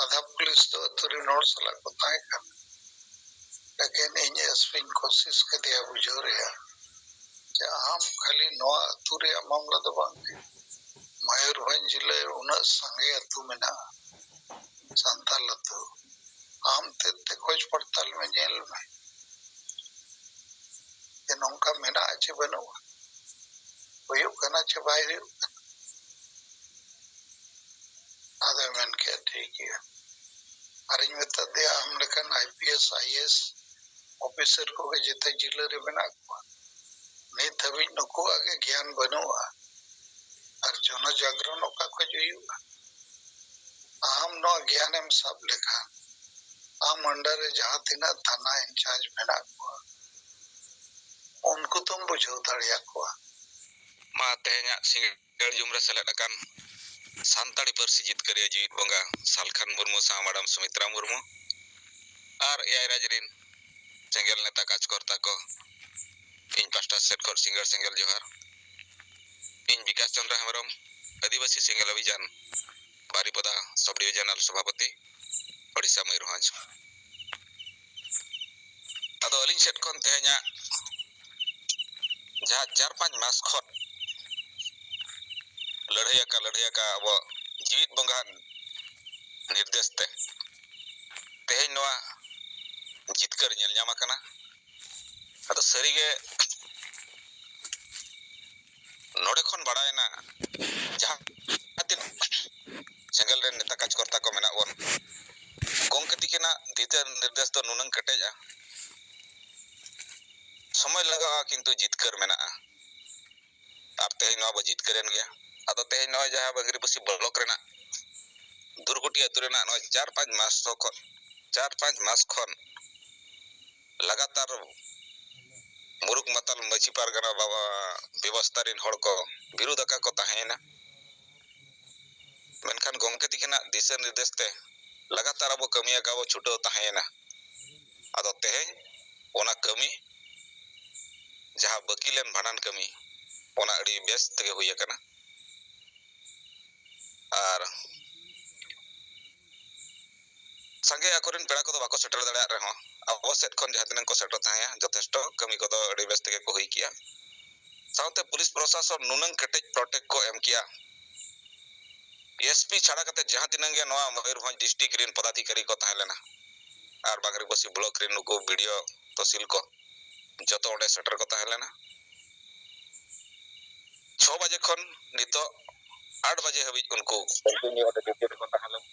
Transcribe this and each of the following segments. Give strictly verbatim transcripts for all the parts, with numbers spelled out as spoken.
ᱟᱫᱷᱟ ᱯᱩᱞᱤᱥ ᱫᱚ ᱟᱹᱛᱩ ᱨᱮᱱ ᱦᱚᱲ ᱥᱟᱞᱟᱜ ᱠᱚ ᱛᱟᱦᱮᱸ ᱠᱟᱱᱟ᱾ ᱞᱮᱠᱤᱱ ᱤᱧ ᱮᱥᱯᱤᱧ ᱠᱳᱥᱤᱥ ᱠᱮᱫᱮᱭᱟ ᱵᱩᱡᱷᱟᱹᱣ ᱨᱮᱭᱟᱜ ᱡᱮ ᱟᱢ ᱠᱷᱟᱹᱞᱤ ᱱᱚᱣᱟ ᱟᱹᱛᱩ ᱨᱮᱭᱟᱜ ᱢᱟᱢᱞᱟ ᱫᱚ ᱵᱟᱝ ᱠᱟᱱᱟ᱾ ᱢᱚᱭᱩᱨᱵᱷᱚᱸᱡᱽ ᱡᱤᱞᱟᱹ ᱨᱮ ᱩᱱᱟᱹᱜ ᱥᱟᱸᱜᱮ ᱟᱹᱛᱩ ᱢᱮᱱᱟᱜᱼᱟ, ᱥᱟᱱᱛᱟᱞ ᱟᱹᱛᱩ, ᱟᱢ ᱛᱮᱫ ᱛᱮ ᱠᱷᱚᱡᱽ ᱯᱟᱲᱛᱟᱞ ᱢᱮ, ᱧᱮᱞ ᱢᱮ᱾ ᱡᱮ ᱱᱚᱝᱠᱟ ᱢᱮᱱᱟᱜᱼᱟ ᱪᱮ ᱵᱟᱹᱱᱩᱜᱼᱟ, ᱦᱩᱭᱩᱜ ᱠᱟᱱᱟ ᱪᱮ ᱵᱟᱭ ᱦᱩᱭᱩᱜ ᱠᱟᱱᱟ᱾ ᱟᱫᱚᱭ ᱢᱮᱱ ᱠᱮᱫ, "ᱴᱷᱤᱠ ᱜᱮᱭᱟ᱾" ᱟᱨᱤᱧ ᱢᱮᱛᱟ ᱫᱮᱭᱟ, "ᱟᱢ ᱞᱮᱠᱟᱱ I P S, I A S officer ᱠᱚᱜᱮ ᱡᱮᱛᱮ ᱡᱤᱞᱟᱹ ᱨᱮ ᱢᱮᱱᱟᱜ ᱠᱚᱣᱟ, ᱱᱤᱛ ᱦᱟᱹᱵᱤᱡ ᱱᱩᱠᱩᱣᱟᱜ ᱜᱮ ᱜᱮᱭᱟᱱ ᱵᱟᱹᱱᱩᱜᱼᱟ, ᱟᱨ ᱡᱚᱱᱚ ᱡᱟᱜᱽᱨᱚᱱ ᱚᱠᱟ ᱠᱷᱚᱡ ᱦᱩᱭᱩᱜᱼᱟ? ᱟᱢ ᱱᱚᱣᱟ ᱜᱮᱭᱟᱱᱮᱢ ᱥᱟᱵ ᱞᱮᱠᱷᱟᱱ ᱟᱢ under ᱨᱮ ᱡᱟᱦᱟᱸ ᱛᱤᱱᱟᱹᱜ ᱛᱷᱟᱱᱟ ᱤᱱᱪᱟᱨᱡᱽ ᱢᱮᱱᱟᱜ ᱠᱚᱣᱟ, ᱩᱱᱠᱩ ᱛᱚᱢ ᱵᱩᱡᱷᱟᱹᱣ ᱫᱟᱲᱮᱭᱟᱠᱚᱣᱟ᱾" ᱢᱟ ᱛᱮᱦᱮᱧᱟᱜ ᱥᱤᱸᱜᱟᱹᱲ ᱡᱩᱢ ᱨᱮ ᱥᱮᱞᱮᱫ ᱟᱠᱟᱱ ᱥᱟᱱᱛᱟᱲᱤ ᱯᱟᱹᱨᱥᱤ ᱡᱤᱛᱠᱟᱹᱨᱤᱭᱟᱹ ᱡᱤᱣᱤᱫ ᱵᱚᱸᱜᱟ ᱥᱟᱞᱠᱷᱟᱱ ᱢᱩᱨᱢᱩ ᱥᱟᱶ ᱢᱟᱰᱟᱢ ᱥᱩᱢᱤᱛᱨᱟ ᱢᱩᱨᱢᱩ ᱟᱨ ᱮᱭᱟᱭ ᱨᱟᱡᱽ ᱨᱤᱱ ᱥᱮᱸᱜᱮᱞ ᱱᱮᱛᱟ ᱠᱟᱡᱽᱠᱚᱨᱛᱟ ᱠᱚ, ᱤᱧ ᱯᱟᱦᱴᱟ ᱥᱮᱫ ᱠᱷᱚᱱ ᱥᱤᱸᱜᱟᱹᱲ ᱥᱮᱸᱜᱮᱞ ᱡᱚᱦᱟᱨ᱾ ᱤᱧ ᱵᱤᱠᱟᱥ ᱪᱚᱸᱫᱽᱨᱟ ᱦᱮᱢᱵᱨᱚᱢ, ᱟᱹᱫᱤᱵᱟᱹᱥᱤ ᱥᱮᱸᱜᱮᱞ ᱚᱵᱷᱤᱡᱟᱱ ᱵᱟᱨᱤᱯᱚᱫᱟ ᱥᱚᱵᱽ ᱰᱤᱵᱤᱡᱚᱱᱟᱞ ᱥᱚᱵᱷᱟᱯᱚᱛᱤ, ᱳᱰᱤᱥᱟ, ᱢᱚᱭᱩᱨᱵᱷᱚᱸᱡᱽ᱾ ᱟᱫᱚ ᱟᱹᱞᱤᱧ ᱥᱮᱫ ᱠᱷᱚᱱ ᱛᱮᱦᱮᱧᱟᱜ ᱡᱟᱦᱟᱸ ᱪᱟᱨ ᱯᱟᱸᱪ ᱢᱟᱥ ᱠᱷᱚᱱ ᱞᱟᱹᱲᱦᱟᱹᱭ ᱟᱠᱟ, ᱞᱟᱹᱲᱦᱟᱹᱭ ᱟᱠᱟ ᱟᱵᱚ ᱡᱤᱣᱤᱫ ᱵᱚᱸᱜᱟ ᱱᱤᱨᱫᱮᱥ ᱛᱮ ᱛᱮᱦᱮᱧ ᱱᱚᱣᱟ ᱡᱤᱛᱠᱟᱹᱨ ᱧᱮᱞ ᱧᱟᱢ ᱟᱠᱟᱱᱟ᱾ ᱟᱫᱚ ᱥᱟᱹᱨᱤᱜᱮ ᱱᱚᱰᱮ ᱠᱷᱚᱱ ᱵᱟᱲᱟᱭᱮᱱᱟ, ᱡᱟᱦᱟᱸ ᱛᱤᱱᱟᱹᱜ ᱥᱮᱸᱜᱮᱞ ᱨᱮᱱ ᱱᱮᱛᱟ ᱠᱟᱡᱽᱠᱚᱨᱛᱟ ᱠᱚ ᱢᱮᱱᱟᱜ ᱵᱚᱱ, ᱜᱚᱢᱠᱮ ᱛᱤᱠᱤᱱᱟᱜ ᱫᱤᱥᱟᱹ ᱱᱤᱨᱫᱮᱥ ᱫᱚ ᱱᱩᱱᱟᱹᱝ ᱠᱮᱴᱮᱡᱼᱟ, ᱥᱚᱢᱚᱭ ᱞᱟᱜᱟᱜᱼᱟ, ᱠᱤᱱᱛᱩ ᱡᱤᱛᱠᱟᱹᱨ ᱢᱮᱱᱟᱜᱼᱟ᱾ ᱟᱨ ᱛᱮᱦᱮᱧ ᱱᱚᱣᱟ ᱵᱚ ᱡᱤᱛᱠᱟᱹᱨᱮᱱ ᱜᱮᱭᱟ᱾ ᱟᱫᱚ ᱛᱮᱦᱮᱧ ᱱᱚᱜᱼᱚᱭ ᱡᱟᱦᱟᱸ ᱵᱟᱸᱜᱽᱨᱤᱯᱚᱥᱤ ᱵᱞᱚᱠ ᱨᱮᱱᱟᱜ ᱫᱩᱨᱜᱩᱴᱤ ᱟᱹᱛᱩ ᱨᱮᱱᱟᱜ ᱱᱚᱜᱼᱚᱭ ᱪᱟᱨ ᱯᱟᱸᱪ ᱢᱟᱥ ᱠᱷᱚᱱ, ᱪᱟᱨ ᱯᱟᱸᱪ ᱢᱟᱥ ᱠᱷᱚᱱ ᱞᱟᱜᱟᱛᱟᱨ ᱢᱩᱨᱩᱠ ᱢᱟᱛᱟᱞ ᱢᱟᱹᱡᱷᱤ ᱯᱟᱨᱜᱟᱱᱟ ᱵᱟᱵᱟ ᱵᱮᱵᱚᱥᱛᱷᱟ ᱨᱤᱱ ᱦᱚᱲ ᱠᱚ ᱵᱤᱨᱩᱫᱷ ᱟᱠᱟ ᱠᱚ ᱛᱟᱦᱮᱸᱭᱮᱱᱟ᱾ ᱢᱮᱱᱠᱷᱟᱱ ᱜᱚᱢᱠᱮ ᱛᱤᱠᱤᱱᱟᱜ ᱫᱤᱥᱟᱹ ᱱᱤᱨᱫᱮᱥ ᱛᱮ ᱞᱟᱜᱟᱛᱟᱨ ᱟᱵᱚ ᱠᱟᱹᱢᱤ ᱟᱠᱟ ᱵᱚ ᱪᱷᱩᱴᱟᱹᱣ ᱛᱟᱦᱮᱸᱭᱮᱱᱟ᱾ ᱟᱫᱚ ᱛᱮᱦᱮᱧ ᱚᱱᱟ ᱠᱟᱹᱢᱤ, ᱡᱟᱦᱟᱸ ᱵᱟᱹᱠᱤ ᱞᱮᱱ ᱵᱷᱟᱸᱰᱟᱱ ᱠᱟᱹᱢᱤ, ᱚᱱᱟ ᱟᱹᱰᱤ ᱵᱮᱥ ᱛᱮᱜᱮ ᱦᱩᱭ ᱟᱠᱟᱱᱟ᱾ ᱟᱨ ᱥᱟᱸᱜᱮ ᱟᱠᱚᱨᱮᱱ ᱯᱮᱲᱟ ᱠᱚᱫᱚ ᱵᱟᱠᱚ ᱥᱮᱴᱮᱨ ᱫᱟᱲᱮᱭᱟᱜ ᱨᱮᱦᱚᱸ, ᱟᱵᱚ ᱥᱮᱫ ᱠᱷᱚᱱ ᱡᱟᱦᱟᱸ ᱛᱤᱱᱟᱹᱜ ᱠᱚ ᱥᱮᱴᱮᱨ ᱛᱟᱦᱮᱸᱭᱟ, ᱡᱚᱛᱷᱮᱥᱴᱚ ᱠᱟᱹᱢᱤ ᱠᱚᱫᱚ ᱟᱹᱰᱤ ᱵᱮᱥ ᱛᱮᱜᱮ ᱠᱚ ᱦᱩᱭ ᱠᱮᱜᱼᱟ᱾ ᱥᱟᱶᱛᱮ ᱯᱩᱞᱤᱥ ᱯᱨᱚᱥᱟᱥᱚᱱ ᱱᱩᱱᱟᱹᱝ ᱠᱮᱴᱮᱡ ᱯᱨᱚᱴᱮᱠᱴ ᱠᱚ ᱮᱢ ᱠᱮᱜᱼᱟ᱾ ᱮᱥᱯᱤ ᱪᱷᱟᱲᱟ ᱠᱟᱛᱮ ᱡᱟᱦᱟᱸ ᱛᱤᱱᱟᱹᱜ ᱜᱮ ᱱᱚᱣᱟ ᱢᱚᱭᱩᱨᱵᱷᱚᱸᱡᱽ ᱰᱤᱥᱴᱨᱤᱠᱴ ᱨᱮᱱ ᱯᱚᱫᱟᱫᱷᱤᱠᱟᱨᱤ ᱠᱚ ᱛᱟᱦᱮᱸ ᱞᱮᱱᱟ ᱟᱨ ᱵᱟᱝᱨᱤᱯᱚᱥᱤ ᱵᱞᱚᱠ ᱨᱮᱱ ᱱᱩᱠᱩ ᱵᱤᱰᱤᱳ ᱛᱚᱦᱥᱤᱞ ᱠᱚ, ᱡᱚᱛᱚ ᱚᱸᱰᱮ ᱥᱮᱴᱮᱨ ᱠᱚ ᱛᱟᱦᱮᱸ ᱞᱮᱱᱟ᱾ ᱪᱷᱚ ᱵᱟᱡᱮ ᱠᱷᱚᱱ ᱱᱤᱛᱚᱜ ᱟᱴ ᱵᱟᱡᱮ ᱦᱟᱹᱵᱤᱡ ᱩᱱᱠᱩ ᱠᱚᱱᱴᱤᱱᱤᱭᱩ ᱚᱸᱰᱮ ᱰᱤᱭᱩᱴᱤ ᱨᱮᱠᱚ ᱛᱟᱦᱮᱸ ᱞᱮᱱᱟ᱾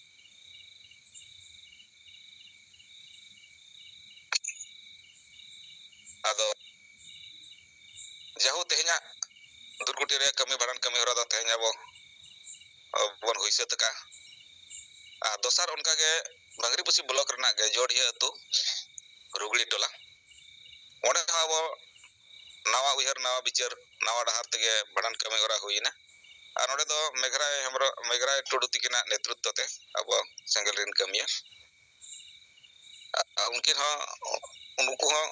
ᱟᱫᱚ ᱡᱟᱦᱳ, ᱛᱮᱦᱮᱧᱟᱜ ᱫᱩᱨᱜᱩᱴᱤ ᱨᱮᱭᱟᱜ ᱠᱟᱹᱢᱤ, ᱵᱷᱟᱸᱰᱟᱱ ᱠᱟᱹᱢᱤ ᱦᱚᱨᱟ ᱫᱚ ᱛᱮᱦᱮᱧ ᱟᱵᱚ, ᱟᱵᱚ ᱵᱚᱱ ᱦᱩᱭ ᱥᱟᱹᱛ ᱟᱠᱟᱫᱼᱟ᱾ ᱟᱨ ᱫᱚᱥᱟᱨ ᱚᱱᱠᱟᱜᱮ ᱵᱟᱝᱨᱤᱯᱚᱥᱤ ᱵᱞᱚᱠ ᱨᱮᱱᱟᱜ ᱜᱮ ᱡᱳᱲᱤᱭᱟᱹ ᱟᱹᱛᱩ, ᱨᱩᱜᱽᱲᱤ ᱴᱚᱞᱟ, ᱚᱸᱰᱮ ᱦᱚᱸ ᱟᱵᱚ ᱱᱟᱣᱟ ᱩᱭᱦᱟᱹᱨ, ᱱᱟᱣᱟ ᱵᱤᱪᱟᱹᱨ, ᱱᱟᱣᱟ ᱰᱟᱦᱟᱨ ᱛᱮᱜᱮ ᱵᱷᱟᱸᱰᱟᱱ ᱠᱟᱹᱢᱤ ᱦᱚᱨᱟ ᱦᱩᱭᱮᱱᱟ᱾ ᱟᱨ ᱱᱚᱸᱰᱮ ᱫᱚ ᱢᱮᱜᱷᱨᱟᱭ ᱦᱮᱢᱵᱨᱚᱢ, ᱢᱮᱜᱷᱨᱟᱭ ᱴᱩᱰᱩ ᱛᱤᱠᱤᱱᱟᱜ ᱱᱮᱛᱨᱤᱛᱵ ᱛᱮ ᱟᱵᱚ ᱥᱮᱸᱜᱮᱞ ᱨᱮᱱ ᱠᱟᱹᱢᱤᱭᱟᱹ, ᱟ-, ᱩᱱᱠᱤᱱ ᱦᱚᱸ, ᱩᱱᱠᱩ ᱦᱚᱸ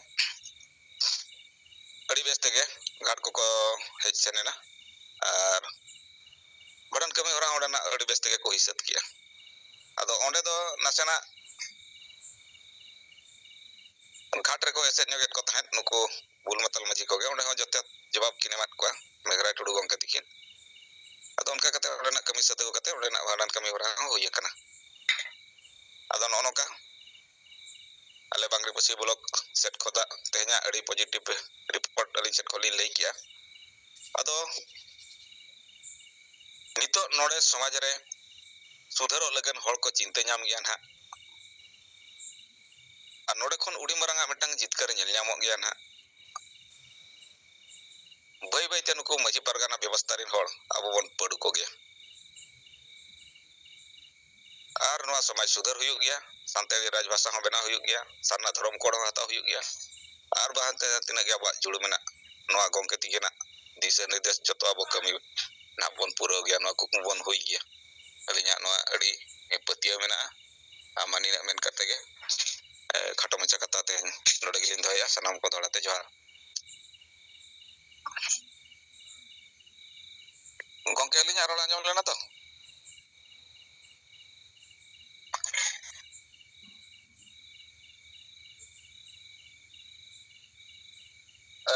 ᱟᱹᱰᱤ ᱵᱮᱥ ᱛᱮᱜᱮ ᱜᱷᱟᱴ ᱠᱚᱠᱚ ᱦᱮᱡ ᱥᱮᱱ ᱮᱱᱟ᱾ ᱟᱨ ᱵᱷᱟᱸᱰᱟᱱ ᱠᱟᱹᱢᱤ ᱦᱚᱨᱟ ᱚᱸᱰᱮᱱᱟᱜ ᱟᱹᱰᱤ ᱵᱮᱥ ᱛᱮᱜᱮ ᱠᱚ ᱦᱩᱭ ᱥᱟᱹᱛ ᱠᱮᱜᱼᱟ᱾ ᱟᱫᱚ ᱚᱸᱰᱮ ᱫᱚ ᱱᱟᱥᱮᱱᱟᱜ ᱜᱷᱟᱴ ᱨᱮᱠᱚ ᱮᱥᱮᱫ ᱧᱚᱜᱮᱫ ᱠᱚ ᱛᱟᱦᱮᱸᱫ ᱱᱩᱠᱩ ᱵᱩᱞ ᱢᱟᱛᱟᱞ ᱢᱟᱹᱡᱷᱤ ᱠᱚᱜᱮ᱾ ᱚᱸᱰᱮ ᱦᱚᱸ ᱡᱚᱛᱷᱟᱛ ᱡᱚᱵᱟᱵ ᱠᱤᱱ ᱮᱢᱟᱫ ᱠᱚᱣᱟ ᱢᱮᱜᱷᱨᱟᱭ ᱴᱩᱰᱩ ᱜᱚᱢᱠᱮ ᱛᱤᱠᱤᱱ᱾ ᱟᱫᱚ ᱚᱱᱠᱟ ᱠᱟᱛᱮ ᱚᱸᱰᱮᱱᱟᱜ ᱠᱟᱹᱢᱤ ᱥᱟᱹᱛ ᱟᱹᱜᱩ ᱠᱟᱛᱮ ᱚᱸᱰᱮᱱᱟᱜ ᱵᱷᱟᱸᱰᱟᱱ ᱠᱟᱹᱢᱤ ᱦᱚᱨᱟ ᱦᱚᱸ ᱦᱩᱭ ᱟᱠᱟᱱᱟ᱾ ᱟᱫᱚ ᱱᱚᱜᱼᱚ ᱱᱚᱝᱠᱟ ᱟᱞᱮ ᱵᱟᱝᱨᱤᱯᱚᱥᱤ ᱵᱞᱚᱠ ᱥᱮᱫ ᱠᱷᱚᱱᱟᱜ ᱛᱮᱦᱮᱧᱟᱜ ᱟᱹᱰᱤ ᱯᱚᱡᱤᱴᱤᱵᱷ ᱨᱤᱯᱳᱨᱴ ᱟᱹᱞᱤᱧ ᱥᱮᱫ ᱠᱷᱚᱱ ᱞᱤᱧ ᱞᱟᱹᱭ ᱠᱮᱜᱼᱟ᱾ ᱟᱫᱚ ᱱᱤᱛᱚᱜ ᱱᱚᱰᱮ ᱥᱚᱢᱟᱡᱽ ᱨᱮ ᱥᱩᱫᱷᱟᱹᱨᱚᱜ ᱞᱟᱹᱜᱤᱫ ᱦᱚᱲ ᱠᱚ ᱪᱤᱱᱛᱟᱹ ᱧᱟᱢ ᱜᱮᱭᱟ ᱱᱟᱦᱟᱜ, ᱟᱨ ᱱᱚᱰᱮ ᱠᱷᱚᱱ ᱟᱹᱰᱤ ᱢᱟᱨᱟᱝ ᱟᱜ ᱢᱤᱫᱴᱟᱝ ᱡᱤᱛᱠᱟᱹᱨ ᱧᱮᱞ ᱧᱟᱢᱚᱜ ᱜᱮᱭᱟ ᱱᱟᱦᱟᱜ᱾ ᱵᱟᱹᱭ ᱵᱟᱹᱭᱛᱮ ᱱᱩᱠᱩ ᱢᱟᱹᱡᱷᱤ ᱯᱟᱨᱜᱟᱱᱟ ᱵᱮᱵᱚᱥᱛᱷᱟ ᱨᱮᱱ ᱦᱚᱲ ᱟᱵᱚ ᱵᱚᱱ ᱯᱟᱹᱰᱩ ᱠᱚᱜᱮᱭᱟ᱾ ᱟᱨ ᱱᱚᱣᱟ ᱥᱚᱢᱟᱡᱽ ᱥᱩᱫᱷᱟᱹᱨ ᱦᱩᱭᱩᱜ ᱜᱮᱭᱟ, ᱥᱟᱱᱛᱟᱲᱤ ᱨᱟᱡᱽᱵᱷᱟᱥᱟ ᱦᱚᱸ ᱵᱮᱱᱟᱣ ᱦᱩᱭᱩᱜ ᱜᱮᱭᱟ, ᱥᱟᱨᱱᱟ ᱫᱷᱚᱨᱚᱢ ᱠᱳᱰ ᱦᱚᱸ ᱦᱟᱛᱟᱣ ᱦᱩᱭᱩᱜ ᱜᱮᱭᱟ, ᱟᱨ ᱵᱟᱝ ᱛᱮ ᱛᱤᱱᱟᱹᱜ ᱜᱮ ᱟᱵᱚᱣᱟᱜ ᱡᱩᱲᱩ ᱢᱮᱱᱟᱜ, ᱱᱚᱣᱟ ᱜᱚᱢᱠᱮ ᱛᱤᱠᱤᱱᱟᱜ ᱫᱤᱥᱟᱹ ᱱᱤᱨᱫᱮᱥ ᱡᱚᱛᱚ ᱟᱵᱚ ᱠᱟᱹᱢᱤ ᱱᱟᱦᱟᱜ ᱵᱚᱱ ᱯᱩᱨᱟᱹᱣ ᱜᱮᱭᱟ, ᱱᱚᱣᱟ ᱠᱩᱠᱢᱩ ᱵᱚᱱ ᱦᱩᱭ ᱜᱮᱭᱟ᱾ ᱟᱹᱞᱤᱧᱟᱜ ᱱᱚᱣᱟ ᱟᱹᱰᱤ ᱯᱟᱹᱛᱭᱟᱹᱣ ᱢᱮᱱᱟᱜᱼᱟ᱾ ᱟᱨ ᱢᱟ ᱱᱤᱱᱟᱹᱜ ᱢᱮᱱ ᱠᱟᱛᱮ ᱜᱮ, ᱮ, ᱠᱷᱟᱴᱚ ᱢᱟᱪᱷᱟ ᱠᱟᱛᱷᱟ ᱛᱮᱦᱮᱧ ᱱᱚᱰᱮ ᱜᱮᱞᱤᱧ ᱫᱚᱦᱚᱭᱮᱫᱼᱟ᱾ ᱥᱟᱱᱟᱢ ᱠᱚ ᱫᱚᱦᱲᱟ ᱛᱮ ᱡᱚᱦᱟᱨ᱾ ᱜᱚᱢᱠᱮ, ᱟᱹᱞᱤᱧᱟᱜ ᱨᱚᱲ ᱟᱸᱡᱚᱢ ᱞᱮᱱᱟ ᱛᱚ?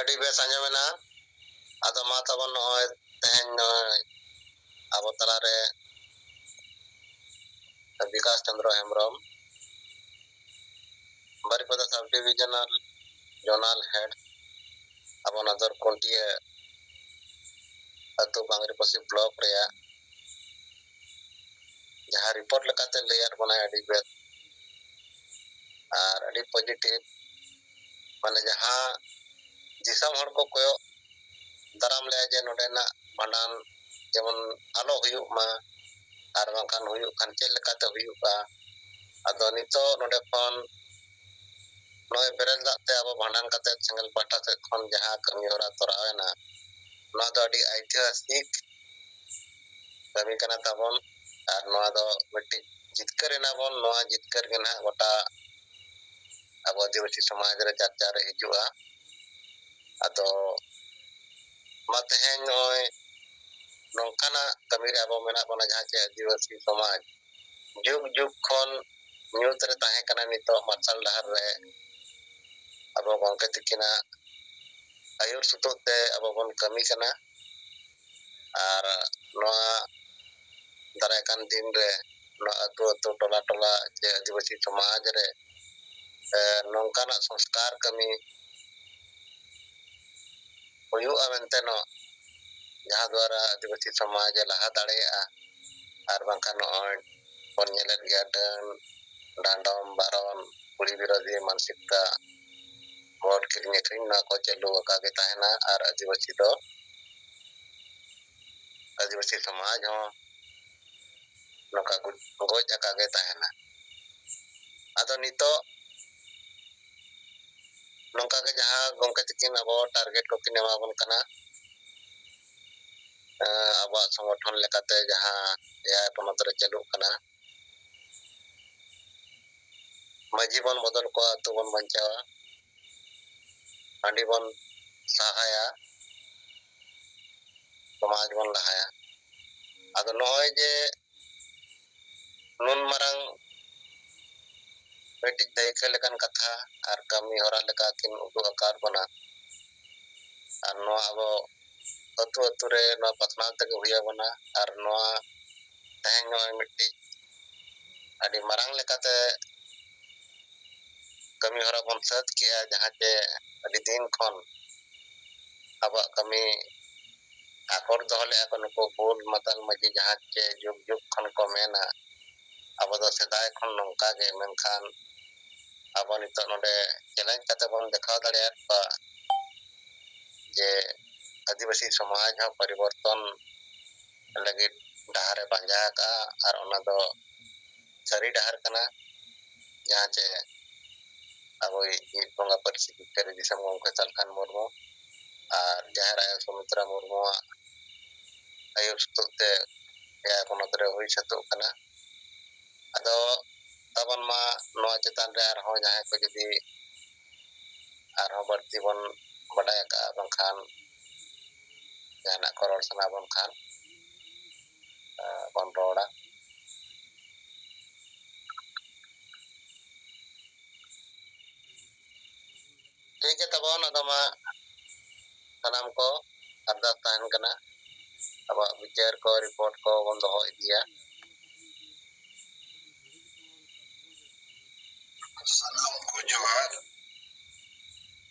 ᱟᱹᱰᱤ ᱵᱮᱥ ᱟᱸᱡᱚᱢᱮᱱᱟ᱾ ᱟᱫᱚ ᱢᱟ ᱛᱟᱵᱚᱱ ᱱᱚᱜᱼᱚᱭ ᱛᱮᱦᱮᱧ ᱱᱚᱜᱼᱚᱭ ᱟᱵᱚ ᱛᱟᱞᱟᱨᱮ ᱵᱤᱠᱟᱥ ᱪᱚᱱᱫᱨᱚ ᱦᱮᱢᱵᱨᱚᱢ, ᱵᱟᱨᱤᱯᱟᱫᱟ sub divisional zonal head, ᱟᱵᱚ ᱱᱟᱫᱚᱨ ᱠᱩᱱᱴᱤᱭᱟᱹ ᱟᱹᱛᱩ ᱵᱟᱝᱨᱤᱯᱟᱹᱥᱤ block ᱨᱮᱭᱟᱜ ᱡᱟᱦᱟᱸ report ᱞᱮᱠᱟᱛᱮ ᱞᱟᱹᱭᱟᱫ ᱵᱚᱱᱟᱭ ᱟᱹᱰᱤ ᱵᱮᱥ ᱟᱨ ᱟᱹᱰᱤ positive, ᱢᱟᱱᱮ ᱡᱟᱦᱟᱸ ᱫᱤᱥᱚᱢ ᱦᱚᱲ ᱠᱚ ᱠᱚᱭᱚᱜ ᱫᱟᱨᱟᱢ ᱞᱮᱭᱟ ᱡᱮ ᱱᱚᱰᱮᱱᱟᱜ ᱵᱷᱟᱸᱰᱟᱱ ᱡᱮᱢᱚᱱ ᱟᱞᱚ ᱦᱩᱭᱩᱜ ᱢᱟ, ᱟᱨ ᱵᱟᱝᱠᱷᱟᱱ ᱦᱩᱭᱩᱜ ᱠᱷᱟᱱ ᱪᱮᱫ ᱞᱮᱠᱟᱛᱮ ᱦᱩᱭᱩᱜᱼᱟ᱾ ᱟᱫᱚ ᱱᱤᱛᱚᱜ ᱱᱚᱰᱮ ᱠᱷᱚᱱ ᱱᱚᱜᱼᱚᱭ ᱵᱮᱨᱮᱞ ᱫᱟᱜ ᱛᱮ ᱟᱵᱚ ᱵᱷᱟᱸᱰᱟᱱ ᱠᱟᱛᱮ ᱥᱮᱸᱜᱮᱞ ᱯᱟᱦᱴᱟ ᱥᱮᱫ ᱠᱷᱚᱱ ᱡᱟᱦᱟᱸ ᱠᱟᱹᱢᱤ ᱦᱚᱨᱟ ᱛᱚᱨᱟᱣ ᱮᱱᱟ, ᱱᱚᱣᱟ ᱫᱚ ᱟᱹᱰᱤ ᱟᱭᱛᱤᱦᱟᱥᱤᱠ ᱠᱟᱹᱢᱤ ᱠᱟᱱᱟ ᱛᱟᱵᱚᱱ᱾ ᱟᱨ ᱱᱚᱣᱟ ᱫᱚ ᱢᱤᱫᱴᱤᱡ ᱡᱤᱛᱠᱟᱹᱨ ᱮᱱᱟ ᱵᱚᱱ᱾ ᱱᱚᱣᱟ ᱡᱤᱛᱠᱟᱹᱨ ᱜᱮ ᱱᱟᱦᱟᱜ ᱜᱚᱴᱟ ᱟᱵᱚ ᱟᱹᱫᱤᱵᱟᱹᱥᱤ ᱥᱚᱢᱟᱡᱽ ᱨᱮ ᱪᱟᱨᱪᱟ ᱨᱮ ᱦᱤᱡᱩᱜᱼᱟ᱾ ᱟᱫᱚ ᱢᱟ ᱛᱮᱦᱮᱧ ᱱᱚᱜᱼᱚᱭ ᱱᱚᱝᱠᱟᱱᱟᱜ ᱠᱟᱹᱢᱤ ᱨᱮ ᱟᱵᱚ ᱢᱮᱱᱟᱜ ᱵᱚᱱᱟ, ᱡᱟᱦᱟᱸ ᱪᱮ ᱟᱹᱫᱤᱵᱟᱹᱥᱤ ᱥᱚᱢᱟᱡᱽ ᱡᱩᱜᱽ ᱡᱩᱜᱽ ᱠᱷᱚᱱ ᱧᱩᱛ ᱨᱮ ᱛᱟᱦᱮᱸ ᱠᱟᱱᱟ, ᱱᱤᱛᱚᱜ ᱢᱟᱨᱥᱟᱞ ᱰᱟᱦᱟᱨ ᱨᱮ ᱟᱵᱚ ᱜᱚᱢᱠᱮ ᱛᱤᱠᱤᱱᱟᱜ ᱟᱹᱭᱩᱨ ᱥᱩᱛᱩᱜ ᱛᱮ ᱟᱵᱚ ᱵᱚᱱ ᱠᱟᱹᱢᱤ ᱠᱟᱱᱟ᱾ ᱟᱨ ᱱᱚᱣᱟ ᱫᱟᱨᱟᱭ ᱠᱟᱱ ᱫᱤᱱ ᱨᱮ ᱱᱚᱣᱟ ᱟᱹᱛᱩ ᱟᱹᱛᱩ, ᱴᱚᱞᱟ ᱴᱚᱞᱟ ᱪᱮ ᱟᱹᱫᱤᱵᱟᱹᱥᱤ ᱥᱚᱢᱟᱡᱽ ᱨᱮ, ᱮ, ᱱᱚᱝᱠᱟᱱᱟᱜ ᱥᱚᱝᱥᱠᱟᱨ ᱠᱟᱹᱢᱤ ᱦᱩᱭᱩᱜᱼᱟ ᱢᱮᱱᱛᱮ ᱱᱚ-, ᱡᱟᱦᱟᱸ ᱫᱣᱟᱨᱟ ᱟᱹᱫᱤᱵᱟᱹᱥᱤ ᱥᱚᱢᱟᱡᱽ ᱮ ᱞᱟᱦᱟ ᱫᱟᱲᱮᱭᱟᱜᱼᱟ᱾ ᱟᱨ ᱵᱟᱝᱠᱷᱟᱱ ᱱᱚᱜᱼᱚᱭ ᱵᱚᱱ ᱧᱮᱞᱮᱫ ᱜᱮᱭᱟ, ᱰᱟᱹᱱ, ᱰᱟᱸᱰᱚᱢ, ᱵᱟᱨᱚᱱ, ᱠᱩᱲᱤ ᱵᱤᱨᱳᱫᱷᱤ ᱢᱟᱱᱥᱤᱠᱛᱟ, ᱵᱷᱳᱴ ᱠᱤᱨᱤᱧ ᱟᱹᱠᱷᱨᱤᱧ, ᱱᱚᱣᱟ ᱠᱚ ᱪᱟᱹᱞᱩ ᱟᱠᱟ ᱜᱮ ᱛᱟᱦᱮᱱᱟ᱾ ᱟᱨ ᱟᱹᱫᱤᱵᱟᱹᱥᱤ ᱫᱚ, ᱟᱹᱫᱤᱵᱟᱹᱥᱤ ᱥᱚᱢᱟᱡᱽ ᱦᱚᱸ ᱱᱚᱝᱠᱟ ᱜᱚᱡ, ᱜᱚᱡ ᱟᱠᱟ ᱜᱮ ᱛᱟᱦᱮᱱᱟ᱾ ᱟᱫᱚ ᱱᱤᱛᱚᱜ ᱱᱚᱝᱠᱟ ᱜᱮ ᱡᱟᱦᱟᱸ ᱜᱚᱢᱠᱮ ᱛᱤᱠᱤᱱ ᱟᱵᱚ target ᱠᱚᱠᱤᱱ ᱮᱢᱟ ᱵᱚᱱ ᱠᱟᱱᱟ, ᱮᱸ, ᱟᱵᱚᱣᱟᱜ ᱥᱚᱝᱜᱚᱴᱷᱚᱱ ᱞᱮᱠᱟᱛᱮ ᱡᱟᱦᱟᱸ ᱮᱭᱟᱭ ᱯᱚᱱᱚᱛ ᱨᱮ ᱪᱟᱹᱞᱩᱜ ᱠᱟᱱᱟ, ᱢᱟᱹᱡᱷᱤ ᱵᱚᱱ ᱵᱚᱫᱚᱞ ᱠᱚᱣᱟ, ᱟᱹᱛᱩ ᱵᱚᱱ ᱵᱟᱧᱪᱟᱣᱟ, ᱦᱟᱺᱰᱤ ᱵᱚᱱ ᱥᱟᱦᱟᱭᱟ, ᱥᱚᱢᱟᱡᱽ ᱵᱚᱱ ᱞᱟᱦᱟᱭᱟ᱾ ᱟᱫᱚ ᱱᱚᱜᱼᱚᱭ ᱡᱮ ᱱᱩᱱ ᱢᱟᱨᱟᱝ ᱢᱤᱫᱴᱤᱡ ᱫᱟᱹᱭᱠᱟᱹ ᱞᱮᱠᱟᱱ ᱠᱟᱛᱷᱟ ᱟᱨ ᱠᱟᱹᱢᱤ ᱦᱚᱨᱟ ᱞᱮᱠᱟ ᱠᱤᱱ ᱩᱫᱩᱜ ᱟᱠᱟᱫ ᱵᱚᱱᱟ, ᱟᱨ ᱱᱚᱣᱟ ᱟᱵᱚ ᱟᱹᱛᱩ ᱟᱹᱛᱩ ᱨᱮ ᱱᱚᱣᱟ ᱯᱟᱥᱱᱟᱣ ᱛᱮᱜᱮ ᱦᱩᱭ ᱟᱵᱚᱱᱟ᱾ ᱟᱨ ᱱᱚᱣᱟ ᱛᱮᱦᱮᱧ ᱱᱚᱜᱼᱚᱭ ᱢᱤᱫᱴᱤᱡ ᱟᱹᱰᱤ ᱢᱟᱨᱟᱝ ᱞᱮᱠᱟᱛᱮ ᱠᱟᱹᱢᱤ ᱦᱚᱨᱟ ᱵᱚᱱ ᱥᱟᱹᱛ ᱠᱮᱜᱼᱟ, ᱡᱟᱦᱟᱸ ᱪᱮ ᱟᱹᱰᱤ ᱫᱤᱱ ᱠᱷᱚᱱ ᱟᱵᱚᱣᱟᱜ ᱠᱟᱹᱢᱤ ᱟᱠᱚᱴ ᱫᱚᱦᱚ ᱞᱮᱜᱼᱟ ᱠᱚ ᱱᱩᱠᱩ ᱵᱩᱞ ᱢᱟᱛᱟᱞ ᱢᱟᱹᱡᱷᱤ, ᱡᱟᱦᱟᱸ ᱪᱮ ᱡᱩᱜᱽ ᱡᱩᱜᱽ ᱠᱷᱚᱱ ᱠᱚ ᱢᱮᱱᱟ ᱟᱵᱚ ᱫᱚ ᱥᱮᱫᱟᱭ ᱠᱷᱚᱱ ᱱᱚᱝᱠᱟ ᱜᱮ, ᱢᱮᱱᱠᱷᱟᱱ ᱟᱵᱚ ᱱᱤᱛᱚᱜ ᱱᱚᱰᱮ ᱪᱮᱞᱮᱧᱡᱽ ᱠᱟᱛᱮ ᱵᱚᱱ ᱫᱮᱠᱷᱟᱣ ᱫᱟᱲᱮᱭᱟᱫ ᱠᱚᱣᱟ ᱡᱮ ᱟᱹᱫᱤᱵᱟᱹᱥᱤ ᱥᱚᱢᱟᱡᱽ ᱦᱚᱸ ᱯᱚᱨᱤᱵᱚᱨᱛᱚᱱ ᱞᱟᱹᱜᱤᱫ ᱰᱟᱦᱟᱨ ᱮ ᱯᱟᱸᱡᱟ ᱟᱠᱟᱫᱼᱟ, ᱟᱨ ᱚᱱᱟ ᱫᱚ ᱥᱟᱹᱨᱤ ᱰᱟᱦᱟᱨ ᱠᱟᱱᱟ, ᱡᱟᱦᱟᱸ ᱪᱮ ᱟᱵᱚᱭᱤᱡ ᱢᱤᱫ ᱵᱚᱸᱜᱟ ᱯᱟᱹᱨᱥᱤ ᱡᱤᱛᱠᱟᱹᱨᱤ ᱫᱤᱥᱚᱢ ᱜᱚᱢᱠᱮ ᱥᱟᱞᱠᱷᱟᱱ ᱢᱩᱨᱢᱩ ᱟᱨ ᱡᱟᱦᱮᱨ ᱟᱭᱳ ᱥᱩᱢᱤᱛᱨᱟ ᱢᱩᱨᱢᱩᱣᱟᱜ ᱟᱹᱭᱩᱨ ᱥᱩᱛᱩᱜ ᱛᱮ ᱮᱭᱟᱭ ᱯᱚᱱᱚᱛ ᱨᱮ ᱦᱩᱭ ᱥᱟᱹᱛᱚᱜ ᱠᱟᱱᱟ᱾ ᱟᱫᱚ ᱛᱟᱵᱚᱱ ᱢᱟ ᱱᱚᱣᱟ ᱪᱮᱛᱟᱱ ᱨᱮ ᱟᱨᱦᱚᱸ ᱡᱟᱦᱟᱸᱭ ᱠᱚ ᱡᱩᱫᱤ ᱟᱨᱦᱚᱸ ᱵᱟᱹᱲᱛᱤ ᱵᱚᱱ ᱵᱟᱰᱟᱭ ᱟᱠᱟᱫᱼᱟ, ᱵᱟᱝᱠᱷᱟᱱ ᱡᱟᱦᱟᱱᱟᱜ ᱠᱚ ᱨᱚᱲ ᱥᱟᱱᱟ ᱵᱚᱱ ᱠᱷᱟᱱ, ᱟᱸ, ᱵᱚᱱ ᱨᱚᱲᱟ᱾ ᱴᱷᱤᱠ ᱜᱮ ᱛᱟᱵᱚᱱ, ᱟᱫᱚ ᱢᱟ ᱥᱟᱱᱟᱢ ᱠᱚ ᱟᱨᱫᱟᱥ ᱛᱟᱦᱮᱱ ᱠᱟᱱᱟ, ᱟᱵᱚᱣᱟᱜ ᱵᱤᱪᱟᱹᱨ ᱠᱚ, ᱨᱤᱯᱳᱨᱴ ᱠᱚ ᱵᱚᱱ ᱫᱚᱦᱚ ᱤᱫᱤᱭᱟ᱾ ᱥᱟᱱᱟᱢ ᱠᱚ ᱡᱚᱦᱟᱨ᱾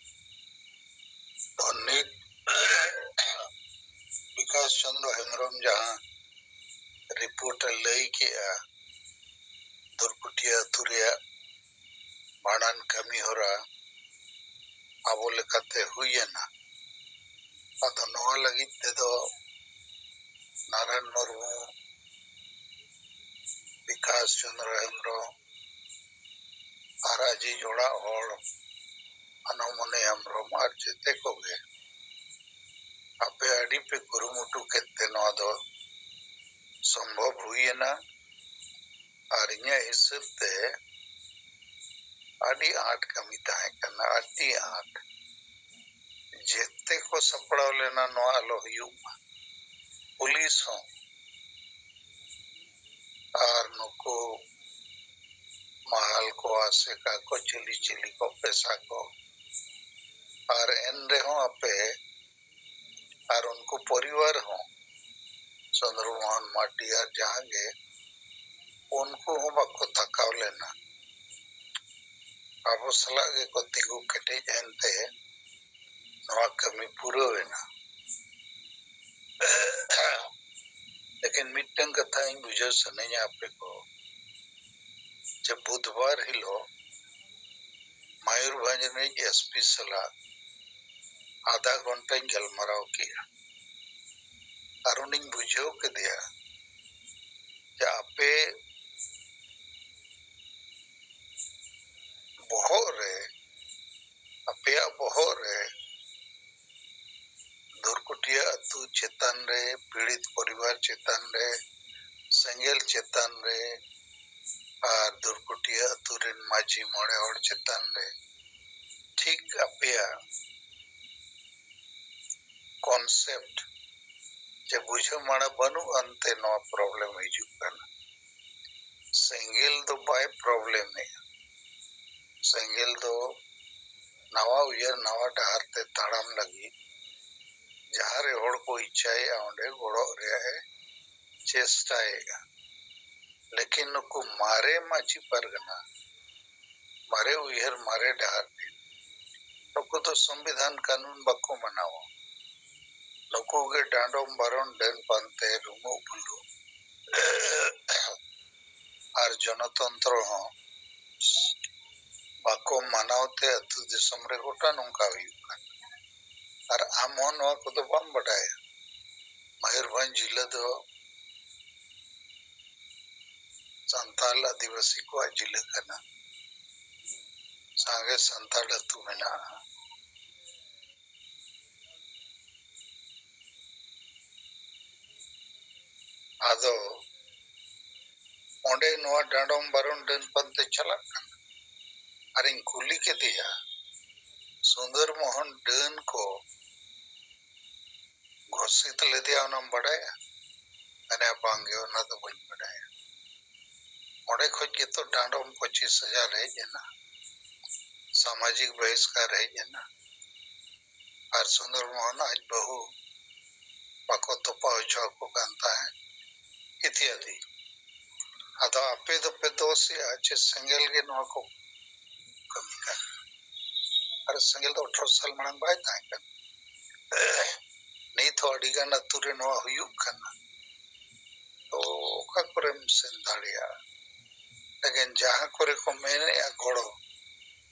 ᱯᱚᱱᱰᱤᱛ ᱵᱤᱠᱟᱥ ᱪᱚᱸᱫᱽᱨᱚ ᱦᱮᱢᱵᱨᱚᱢ ᱡᱟᱦᱟᱸ ᱨᱤᱯᱳᱨᱴ ᱮ ᱞᱟᱹᱭ ᱠᱮᱜᱼᱟ, ᱫᱩᱨᱯᱩᱴᱤᱭᱟᱹ ᱟᱹᱛᱩ ᱨᱮᱭᱟᱜ ᱵᱷᱟᱸᱰᱟᱱ ᱠᱟᱹᱢᱤ ᱦᱚᱨᱟ ᱟᱵᱚ ᱞᱮᱠᱟᱛᱮ ᱦᱩᱭ ᱮᱱᱟ᱾ ᱟᱫᱚ ᱱᱚᱣᱟ ᱞᱟᱹᱜᱤᱫ ᱛᱮᱫᱚ ᱱᱟᱨᱟᱭᱚᱱ ᱢᱩᱨᱢᱩ, ᱵᱤᱠᱟᱥ ᱪᱚᱸᱫᱽᱨᱚ ᱦᱮᱢᱵᱨᱚᱢ ᱟᱨ ᱟᱡᱤᱡ ᱚᱲᱟᱜ ᱦᱚᱲ ᱟᱱᱚᱢᱚᱱᱤ ᱦᱮᱢᱵᱨᱚᱢ ᱟᱨ ᱡᱮᱛᱮ ᱠᱚᱜᱮ ᱟᱯᱮ ᱟᱹᱰᱤ ᱯᱮ ᱠᱩᱨᱩᱢᱩᱴᱩ ᱠᱮᱫ ᱛᱮ ᱱᱚᱣᱟ ᱫᱚ ᱥᱚᱢᱵᱷᱚᱵ ᱦᱩᱭ ᱮᱱᱟ᱾ ᱟᱨ ᱤᱧᱟᱹᱜ ᱦᱤᱥᱟᱹᱵ ᱛᱮ ᱟᱹᱰᱤ ᱟᱸᱴ ᱠᱟᱹᱢᱤ ᱛᱟᱦᱮᱸ ᱠᱟᱱᱟ, ᱟᱹᱰᱤ ᱟᱸᱴ᱾ ᱡᱮᱛᱮ ᱠᱚ ᱥᱟᱯᱲᱟᱣ ᱞᱮᱱᱟ ᱱᱚᱣᱟ ᱟᱞᱚ ᱦᱩᱭᱩᱜ ᱢᱟ, ᱯᱩᱞᱤᱥ ᱦᱚᱸ᱾ ᱟᱨ ᱱᱩᱠᱩ ᱢᱟᱦᱟᱞ ᱠᱚ, ᱟᱥᱮᱠᱟ ᱠᱚ, ᱪᱤᱞᱤ ᱪᱤᱞᱤ ᱠᱚ, ᱯᱮᱥᱟ ᱠᱚ, ᱟᱨ ᱮᱱ ᱨᱮᱦᱚᱸ ᱟᱯᱮ ᱟᱨ ᱩᱱᱠᱩ ᱯᱚᱨᱤᱵᱟᱨ ᱦᱚᱸ, ᱪᱚᱱᱫᱨᱚ ᱢᱳᱦᱚᱱ ᱢᱟᱨᱰᱤ ᱟᱨ ᱡᱟᱦᱟᱸ ᱜᱮ, ᱩᱱᱠᱩ ᱦᱚᱸ ᱵᱟᱠᱚ ᱛᱷᱟᱠᱟᱣ ᱞᱮᱱᱟ᱾ ᱟᱵᱚ ᱥᱟᱞᱟᱜ ᱜᱮᱠᱚ ᱛᱤᱸᱜᱩ ᱠᱮᱴᱮᱡ ᱮᱱᱛᱮ ᱱᱚᱣᱟ ᱠᱟᱹᱢᱤ ᱯᱩᱨᱟᱹᱣ ᱮᱱᱟ᱾ ᱞᱮᱠᱤᱱ ᱢᱤᱫᱴᱟᱝ ᱠᱟᱛᱷᱟ ᱤᱧ ᱵᱩᱡᱷᱟᱹᱣ ᱥᱟᱱᱟᱧᱟ ᱟᱯᱮ ᱠᱚ, ᱡᱮ ᱵᱩᱫᱷᱵᱟᱨ ᱦᱤᱞᱳᱜ ᱢᱚᱭᱩᱨᱵᱷᱚᱸᱡᱽ ᱨᱤᱱᱤᱡ ᱮᱥ ᱯᱤ ᱥᱟᱞᱟᱜ ᱟᱫᱷᱟ ᱜᱷᱚᱱᱴᱟᱧ ᱜᱟᱞᱢᱟᱨᱟᱣ ᱠᱮᱜᱼᱟ᱾ ᱟᱨ ᱩᱱᱤᱧ ᱵᱩᱡᱷᱟᱹᱣ ᱠᱮᱫᱮᱭᱟ ᱡᱮ ᱟᱯᱮ ᱵᱚᱦᱚᱜ ᱨᱮ, ᱟᱯᱮᱭᱟᱜ ᱵᱚᱦᱚᱜ ᱨᱮ ᱫᱩᱨᱠᱩᱴᱤᱭᱟᱹ ᱟᱹᱛᱩ ᱪᱮᱛᱟᱱ ᱨᱮ, ᱯᱤᱲᱤᱛ ᱯᱚᱨᱤᱵᱟᱨ ᱪᱮᱛᱟᱱ ᱨᱮ, ᱥᱮᱸᱜᱮᱞ ᱪᱮᱛᱟᱱ ᱨᱮ ᱟᱨ ᱫᱩᱨᱠᱩᱴᱤᱭᱟᱹ ᱟᱹᱛᱩ ᱨᱮᱱ ᱢᱟᱹᱡᱷᱤ ᱢᱚᱬᱮ ᱦᱚᱲ ᱪᱮᱛᱟᱱ ᱨᱮ ᱴᱷᱤᱠ ᱟᱯᱮᱭᱟᱜ concept ᱡᱮ ᱵᱩᱡᱷᱟᱹᱣ ᱢᱟᱲᱟ ᱵᱟᱹᱱᱩᱜ ᱟᱱᱛᱮ ᱱᱚᱣᱟ problem ᱦᱤᱡᱩᱜ ᱠᱟᱱᱟ᱾ ᱥᱮᱸᱜᱮᱞ ᱫᱚ ᱵᱟᱭ problemᱮᱜᱼᱟ᱾ ᱥᱮᱸᱜᱮᱞ ᱫᱚ ᱱᱟᱣᱟ ᱩᱭᱦᱟᱹᱨ, ᱱᱟᱣᱟ ᱰᱟᱦᱟᱨ ᱛᱮ ᱛᱟᱲᱟᱢ ᱞᱟᱹᱜᱤᱫ ᱡᱟᱦᱟᱸ ᱨᱮ ᱦᱚᱲ ᱠᱚ ᱤᱪᱪᱷᱟᱭᱮᱜᱼᱟ, ᱚᱸᱰᱮ ᱜᱚᱲᱚᱜ ᱨᱮᱭᱟᱜ ᱮ ᱪᱮᱥᱴᱟᱭᱮᱜᱼᱟ᱾ ᱞᱮᱠᱤᱱ ᱱᱩᱠᱩ ᱢᱟᱨᱮ ᱢᱟᱹᱡᱷᱤ ᱯᱟᱨᱜᱟᱱᱟ, ᱢᱟᱨᱮ ᱩᱭᱦᱟᱹᱨ, ᱢᱟᱨᱮ ᱰᱟᱦᱟᱨ ᱨᱮᱱ, ᱱᱩᱠᱩ ᱫᱚ ᱥᱚᱝᱵᱤᱫᱷᱟᱱ ᱠᱟᱹᱱᱩᱱ ᱵᱟᱠᱚ ᱢᱟᱱᱟᱣᱟ᱾ ᱱᱩᱠᱩ ᱜᱮ ᱰᱟᱸᱰᱚᱢ ᱵᱟᱨᱚᱱ, ᱰᱟᱹᱱ ᱯᱟᱱᱛᱮ, ᱨᱩᱢᱩᱜ ᱵᱩᱞᱩᱜ ᱟᱨ ᱡᱚᱱᱚᱛᱚᱱᱛᱨᱚ ᱦᱚᱸ ᱵᱟᱠᱚ ᱢᱟᱱᱟᱣ ᱛᱮ ᱟᱹᱛᱩ ᱫᱤᱥᱚᱢ ᱨᱮ ᱜᱚᱴᱟ ᱱᱚᱝᱠᱟ ᱦᱩᱭᱩᱜ ᱠᱟᱱᱟ᱾ ᱟᱨ ᱟᱢ ᱦᱚᱸ ᱱᱚᱣᱟ ᱠᱚᱫᱚ ᱵᱟᱢ ᱵᱟᱰᱟᱭᱟ᱾ ᱢᱚᱭᱩᱨᱵᱷᱚᱸᱡᱽ ᱡᱤᱞᱟᱹ ᱫᱚ ᱥᱟᱱᱛᱟᱲ ᱟᱹᱫᱤᱵᱟᱹᱥᱤ ᱠᱚᱣᱟᱜ ᱡᱤᱞᱟᱹ ᱠᱟᱱᱟ᱾ ᱥᱟᱸᱜᱮ ᱥᱟᱱᱛᱟᱲ ᱟᱹᱛᱩ ᱢᱮᱱᱟᱜᱼᱟ᱾ ᱟᱫᱚ ᱚᱸᱰᱮ ᱱᱚᱣᱟ ᱰᱟᱸᱰᱚᱢ ᱵᱟᱨᱚᱱ ᱰᱟᱹᱱ ᱯᱟᱱᱛᱮ ᱪᱟᱞᱟᱜ ᱠᱟᱱᱟ᱾ ᱟᱨᱤᱧ ᱠᱩᱞᱤ ᱠᱮᱫᱮᱭᱟ, ᱥᱩᱱᱫᱚᱨ ᱢᱳᱦᱚᱱ ᱰᱟᱹᱱ ᱠᱚ ᱜᱷᱳᱥᱤᱛ ᱞᱮᱫᱮᱭᱟ, ᱚᱱᱟᱢ ᱵᱟᱰᱟᱭᱟ? ᱢᱮᱱᱮ, ᱵᱟᱝᱜᱮ, ᱚᱱᱟ ᱫᱚ ᱵᱟᱹᱧ ᱵᱟᱰᱟᱭᱟ᱾ ᱚᱸᱰᱮ ᱠᱷᱚᱡ ᱜᱮᱛᱚ ᱰᱟᱸᱰᱚᱢ ᱯᱚᱸᱪᱤᱥ ᱦᱟᱡᱟᱨ ᱦᱮᱡ ᱮᱱᱟ, ᱥᱟᱢᱟᱡᱤᱠ ᱵᱚᱦᱤᱥᱠᱟᱨ ᱦᱮᱡ ᱮᱱᱟ᱾ ᱟᱨ ᱥᱩᱱᱫᱚᱨ ᱢᱳᱦᱚᱱ ᱟᱡ ᱵᱟᱹᱦᱩ ᱵᱟᱠᱚ ᱛᱚᱯᱟ ᱦᱚᱪᱚ ᱟᱠᱚ ᱠᱟᱱ ᱛᱟᱦᱮᱸᱫ ᱤᱛᱤᱭᱟᱫᱤ᱾ ᱟᱫᱚ ᱟᱯᱮ ᱫᱚᱯᱮ ᱫᱳᱥᱮᱜᱼᱟ ᱪᱮ ᱥᱮᱸᱜᱮᱞ ᱜᱮ ᱱᱚᱣᱟ ᱠᱚ ᱠᱟᱹᱢᱤ ᱠᱟᱱᱟ? ᱟᱨ ᱥᱮᱸᱜᱮᱞ ᱫᱚ ᱟᱴᱷᱨᱚ ᱥᱟᱞ ᱢᱟᱲᱟᱝ ᱵᱟᱭ ᱛᱟᱦᱮᱸ ᱠᱟᱱᱟ᱾ ᱱᱤᱛ ᱦᱚᱸ ᱟᱹᱰᱤ ᱜᱟᱱ ᱟᱹᱛᱩ ᱨᱮ ᱱᱚᱣᱟ ᱦᱩᱭᱩᱜ ᱠᱟᱱᱟ᱾ ᱛᱚ ᱚᱠᱟ ᱠᱚᱨᱮᱢ ᱥᱮᱱ ᱫᱟᱲᱮᱭᱟᱜᱼᱟ? ᱞᱮᱠᱤᱱ ᱡᱟᱦᱟᱸ ᱠᱚᱨᱮ ᱠᱚ ᱢᱮᱱᱮᱜᱼᱟ ᱜᱚᱲᱚ,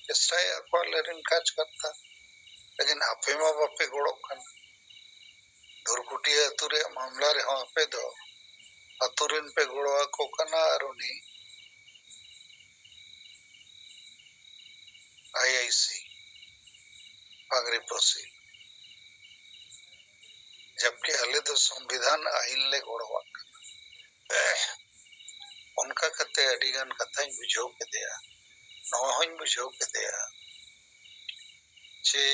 ᱪᱮᱥᱴᱟᱭᱮᱜᱼᱟ ᱠᱚ ᱟᱞᱮ ᱨᱮᱱ ᱠᱟᱡᱽᱠᱟᱨᱛᱟ, ᱞᱮᱠᱤᱱ ᱟᱯᱮ ᱢᱟ ᱵᱟᱯᱮ ᱜᱚᱲᱚᱜ ᱠᱟᱱᱟ᱾ ᱫᱷᱩᱨᱠᱩᱴᱤᱭᱟᱹ ᱟᱹᱛᱩ ᱨᱮᱭᱟᱜ ᱢᱟᱢᱞᱟ ᱨᱮᱦᱚᱸ ᱟᱯᱮ ᱫᱚ ᱟᱹᱛᱩ ᱨᱮᱱ ᱯᱮ ᱜᱚᱲᱚ ᱟᱠᱚ ᱠᱟᱱᱟ ᱟᱨ ᱩᱱᱤ ᱟᱭ ᱟᱭ ᱥᱤ ᱯᱟᱜᱽᱨᱤ ᱯᱚᱥᱤ, ᱡᱟᱵᱠᱤ ᱟᱞᱮ ᱫᱚ ᱥᱚᱝᱵᱤᱫᱷᱟᱱ ᱟᱹᱭᱤᱱ ᱞᱮ ᱜᱚᱲᱚᱣᱟᱜ ᱠᱟᱱᱟ᱾ ᱚᱱᱠᱟ ᱠᱟᱛᱮ ᱟᱹᱰᱤ ᱜᱟᱱ ᱠᱟᱛᱷᱟᱧ ᱵᱩᱡᱷᱟᱹᱣ ᱠᱮᱫᱮᱭᱟ᱾ ᱱᱚᱣᱟ ᱦᱚᱸᱧ ᱵᱩᱡᱷᱟᱹᱣ ᱠᱮᱫᱮᱭᱟ ᱡᱮ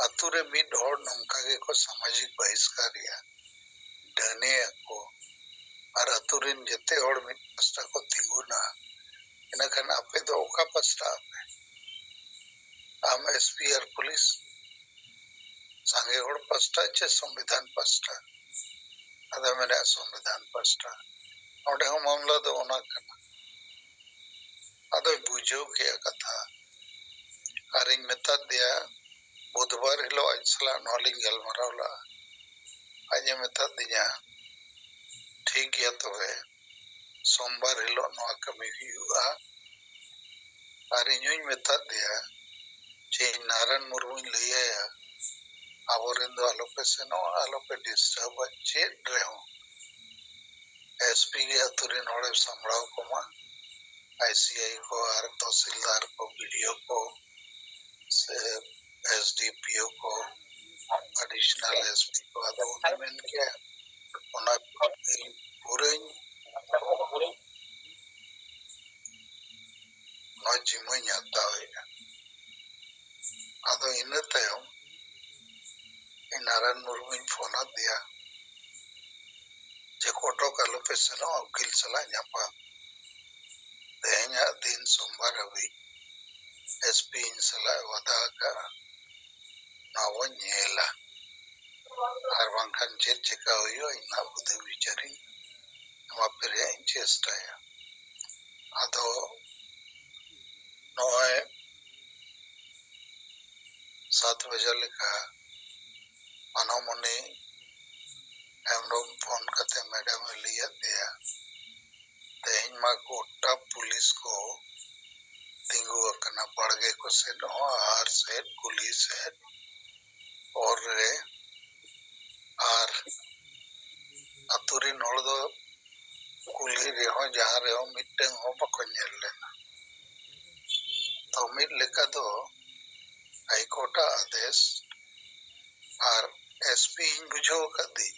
ᱟᱹᱛᱩ ᱨᱮ ᱢᱤᱫ ᱦᱚᱲ ᱱᱚᱝᱠᱟ ᱜᱮᱠᱚ ᱥᱟᱢᱟᱡᱤᱠ ᱵᱟᱦᱤᱥᱠᱟᱨᱮᱭᱟ, ᱰᱟᱹᱱᱮᱭᱟᱠᱚ, ᱟᱨ ᱟᱹᱛᱩ ᱨᱮᱱ ᱡᱮᱛᱮ ᱦᱚᱲ ᱢᱤᱫ ᱯᱟᱥᱴᱟ ᱠᱚ ᱛᱤᱸᱜᱩᱱᱟ, ᱤᱱᱟᱹᱠᱷᱟᱱ ᱟᱯᱮ ᱫᱚ ᱚᱠᱟ ᱯᱟᱥᱴᱟ ᱟᱯᱮ? ᱟᱢ ᱮᱥ ᱯᱤ ᱟᱨ ᱯᱩᱞᱤᱥ, ᱥᱟᱸᱜᱮ ᱦᱚᱲ ᱯᱟᱥᱴᱟ ᱪᱮ ᱥᱚᱝᱵᱤᱫᱷᱟᱱ ᱯᱟᱥᱴᱟ? ᱟᱫᱚ ᱢᱮᱱᱟ ᱥᱚᱝᱵᱤᱫᱷᱟᱱ ᱯᱟᱥᱴᱟ᱾ ᱱᱚᱰᱮ ᱦᱚᱸ ᱢᱟᱢᱞᱟ ᱫᱚ ᱚᱱᱟ ᱠᱟᱱᱟ᱾ ᱟᱫᱚᱭ ᱵᱩᱡᱷᱟᱹᱣ ᱠᱮᱜᱼᱟ ᱠᱟᱛᱷᱟ᱾ ᱟᱨᱤᱧ ᱢᱮᱛᱟᱫ ᱫᱮᱭᱟ, ᱵᱩᱫᱷᱵᱟᱨ ᱦᱤᱞᱳᱜ ᱟᱡ ᱥᱟᱞᱟᱜ ᱱᱚᱣᱟ ᱞᱤᱧ ᱜᱟᱞᱢᱟᱨᱟᱣ ᱞᱟᱜᱼᱟ᱾ ᱟᱡ ᱮ ᱢᱮᱛᱟᱫ ᱫᱤᱧᱟ, "ᱴᱷᱤᱠ ᱜᱮᱭᱟ, ᱛᱚᱵᱮ ᱥᱳᱢᱵᱟᱨ ᱦᱤᱞᱳᱜ ᱱᱚᱣᱟ ᱠᱟᱹᱢᱤ ᱦᱩᱭᱩᱜᱼᱟ᱾" ᱟᱨ ᱤᱧ ᱦᱚᱧ ᱢᱮᱛᱟᱫ ᱫᱮᱭᱟ ᱡᱮ ᱤᱧ ᱱᱟᱨᱟᱭᱚᱱ ᱢᱩᱨᱢᱩᱧ ᱞᱟᱹᱭ ᱟᱭᱟ, ᱟᱵᱚᱨᱮᱱ ᱫᱚ ᱟᱞᱚᱯᱮ ᱥᱮᱱᱚᱜᱼᱟ, ᱟᱞᱚᱯᱮ ᱰᱤᱥᱴᱟᱨᱵᱟ ᱪᱮᱫ ᱨᱮᱦᱚᱸ᱾ ᱮᱥ ᱯᱤ ᱜᱮ ᱟᱹᱛᱩ ᱨᱮᱱ ᱦᱚᱲᱮ ᱥᱟᱢᱵᱲᱟᱣ ᱠᱚᱢᱟ, ᱟᱭ ᱥᱤ ᱟᱭ ᱠᱚ ᱟᱨ ᱛᱚᱦᱥᱤᱞᱫᱟᱨ ᱠᱚ, ᱵᱤ ᱰᱤ ᱳ ᱠᱚ ᱥᱮ ᱮᱥ ᱰᱤ ᱯᱤ ᱳ ᱠᱚ, ᱮᱰᱤᱥᱚᱱᱟᱞ ᱮᱥ ᱯᱤ ᱠᱚ᱾ ᱟᱫᱚ ᱩᱱᱤ ᱢᱮᱱ ᱠᱮᱜᱼᱟ, ᱚᱱᱟ ᱤᱧ ᱯᱩᱨᱟᱹᱧ ᱱᱚᱣᱟ ᱡᱤᱢᱟᱹᱧ ᱦᱟᱛᱟᱣᱮᱜᱼᱟ᱾ ᱟᱫᱚ ᱤᱱᱟᱹ ᱛᱟᱭᱚᱢ ᱤᱧ ᱱᱟᱨᱟᱭᱚᱱ ᱢᱩᱨᱢᱩᱧ ᱯᱷᱳᱱ ᱟᱫᱮᱭᱟ ᱡᱮ, "ᱠᱚᱴᱚᱠ ᱟᱞᱚᱯᱮ ᱥᱮᱱᱚᱜᱼᱟ, ᱩᱠᱤᱞ ᱥᱟᱞᱟᱜ ᱧᱟᱯᱟᱢ᱾ ᱛᱮᱦᱮᱧᱟᱜ ᱫᱤᱱ ᱥᱳᱢᱵᱟᱨ ᱦᱟᱹᱵᱤᱡ ᱮᱥ ᱯᱤ ᱤᱧ ᱥᱟᱞᱟᱜ ᱮ ᱣᱟᱫᱟ ᱟᱠᱟᱫᱼᱟ, ᱱᱚᱣᱟ ᱵᱚᱱ ᱧᱮᱞᱟ᱾ ᱟᱨ ᱵᱟᱝᱠᱷᱟᱱ ᱪᱮᱫ ᱪᱮᱠᱟ ᱦᱩᱭᱩᱜᱼᱟ, ᱤᱧ ᱱᱟᱜ ᱵᱩᱫᱷᱤ ᱵᱤᱪᱟᱹᱨᱤᱧ ᱮᱢᱟ ᱯᱮ ᱨᱮᱭᱟᱜ ᱤᱧ ᱪᱮᱥᱴᱟᱭᱟ᱾ ᱟᱫᱚ ᱱᱚᱜᱼᱚᱭ ᱥᱟᱛ ᱵᱟᱡᱟ ᱞᱮᱠᱟ ᱢᱟᱱᱚᱢᱚᱱᱤ ᱦᱮᱢᱵᱨᱚᱢ ᱯᱷᱳᱱ ᱠᱟᱛᱮ ᱢᱮᱰᱟᱢ ᱮ ᱞᱟᱹᱭᱟᱫ ᱞᱮᱭᱟ, ᱛᱮᱦᱮᱧ ᱢᱟ ᱜᱚᱴᱟ ᱯᱩᱞᱤᱥ ᱠᱚ ᱛᱤᱸᱜᱩ ᱟᱠᱟᱱᱟ, ᱵᱟᱲᱜᱮ ᱠᱚ ᱥᱮᱫ ᱦᱚᱸ, ᱟᱦᱟᱨ ᱥᱮᱫ, ᱠᱩᱞᱦᱤ ᱥᱮᱫ, ᱦᱚᱨ ᱨᱮ, ᱟᱨ ᱟᱛᱳ ᱨᱮᱱ ᱦᱚᱲ ᱫᱚ ᱠᱩᱞᱦᱤ ᱨᱮᱦᱚᱸ ᱡᱟᱦᱟᱸ ᱨᱮᱦᱚᱸ ᱢᱤᱫᱴᱟᱝ ᱦᱚᱸ ᱵᱟᱠᱚ ᱧᱮᱞ ᱞᱮᱱᱟ᱾ ᱛᱚ ᱢᱤᱫ ᱞᱮᱠᱟ ᱫᱚ ᱦᱟᱭᱠᱳᱨᱴ ᱟᱜ ᱟᱫᱮᱥ ᱟᱨ ᱮᱥᱯᱤ ᱤᱧ ᱵᱩᱡᱷᱟᱹᱣ ᱟᱠᱟᱫᱤᱧ,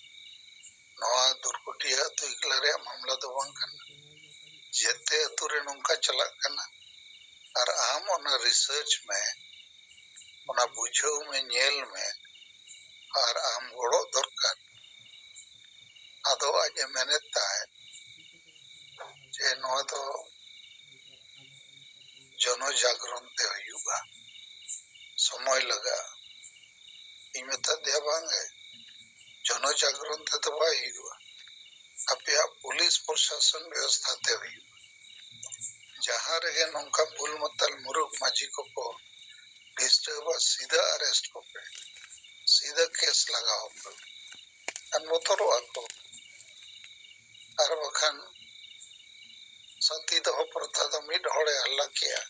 ᱱᱚᱣᱟ ᱫᱩᱨᱠᱩᱴᱤᱭᱟᱹ ᱟᱹᱛᱩ ᱮᱠᱞᱟ ᱨᱮᱭᱟᱜ ᱢᱟᱢᱞᱟ ᱫᱚ ᱵᱟᱝ ᱠᱟᱱᱟ᱾ ᱡᱮᱛᱮ ᱟᱹᱛᱩ ᱨᱮ ᱱᱚᱝᱠᱟ ᱪᱟᱞᱟᱜ ᱠᱟᱱᱟ᱾ ᱟᱨ ᱟᱢ ᱚᱱᱟ ᱨᱤᱥᱟᱨᱪ ᱢᱮ, ᱚᱱᱟ ᱵᱩᱡᱷᱟᱹᱣ ᱢᱮ, ᱧᱮᱞ ᱢᱮ, ᱟᱨ ᱟᱢ ᱜᱚᱲᱚ ᱫᱚᱨᱠᱟᱨ᱾ ᱟᱫᱚ ᱟᱡ ᱮ ᱢᱮᱱᱮᱫ ᱛᱟᱦᱮᱸᱫ ᱡᱮ ᱱᱚᱣᱟ ᱫᱚ ᱡᱚᱱᱚ ᱡᱟᱜᱽᱨᱚᱱ ᱛᱮ ᱦᱩᱭᱩᱜᱼᱟ, ᱥᱚᱢᱚᱭ ᱞᱟᱜᱟᱜᱼᱟ᱾ ᱤᱧ ᱢᱮᱛᱟ ᱫᱮᱭᱟ, ᱵᱟᱝ ᱜᱮ, ᱡᱚᱱᱚ ᱡᱟᱜᱽᱨᱚᱱ ᱛᱮᱫᱚ ᱵᱟᱭ ᱦᱩᱭᱩᱜᱼᱟ, ᱟᱯᱮᱭᱟᱜ ᱯᱩᱞᱤᱥ ᱯᱨᱚᱥᱟᱥᱚᱱ ᱵᱮᱵᱚᱥᱛᱷᱟ ᱛᱮ ᱦᱩᱭᱩᱜᱼᱟ᱾ ᱡᱟᱦᱟᱸ ᱨᱮᱜᱮ ᱱᱚᱝᱠᱟ ᱵᱩᱞ ᱢᱟᱛᱟᱞ ᱢᱩᱨᱩᱠ ᱢᱟᱹᱡᱷᱤ ᱠᱚᱠᱚ ᱰᱤᱥᱴᱟᱨᱵᱟ, ᱥᱤᱫᱷᱟᱹ ᱟᱨᱮᱥᱴ ᱠᱚᱯᱮ, ᱥᱤᱫᱷᱟᱹ ᱠᱮᱥ ᱞᱟᱜᱟᱣ ᱯᱮ, ᱠᱷᱟᱱ ᱵᱚᱛᱚᱨᱚᱜᱼᱟ ᱠᱚ᱾ ᱟᱨ ᱵᱟᱠᱷᱟᱱ ᱥᱟᱹᱛᱤ ᱫᱚᱦᱚ ᱯᱨᱚᱛᱷᱟ ᱫᱚ ᱢᱤᱫ ᱦᱚᱲᱮ ᱦᱟᱞᱞᱟ ᱠᱮᱜᱼᱟ,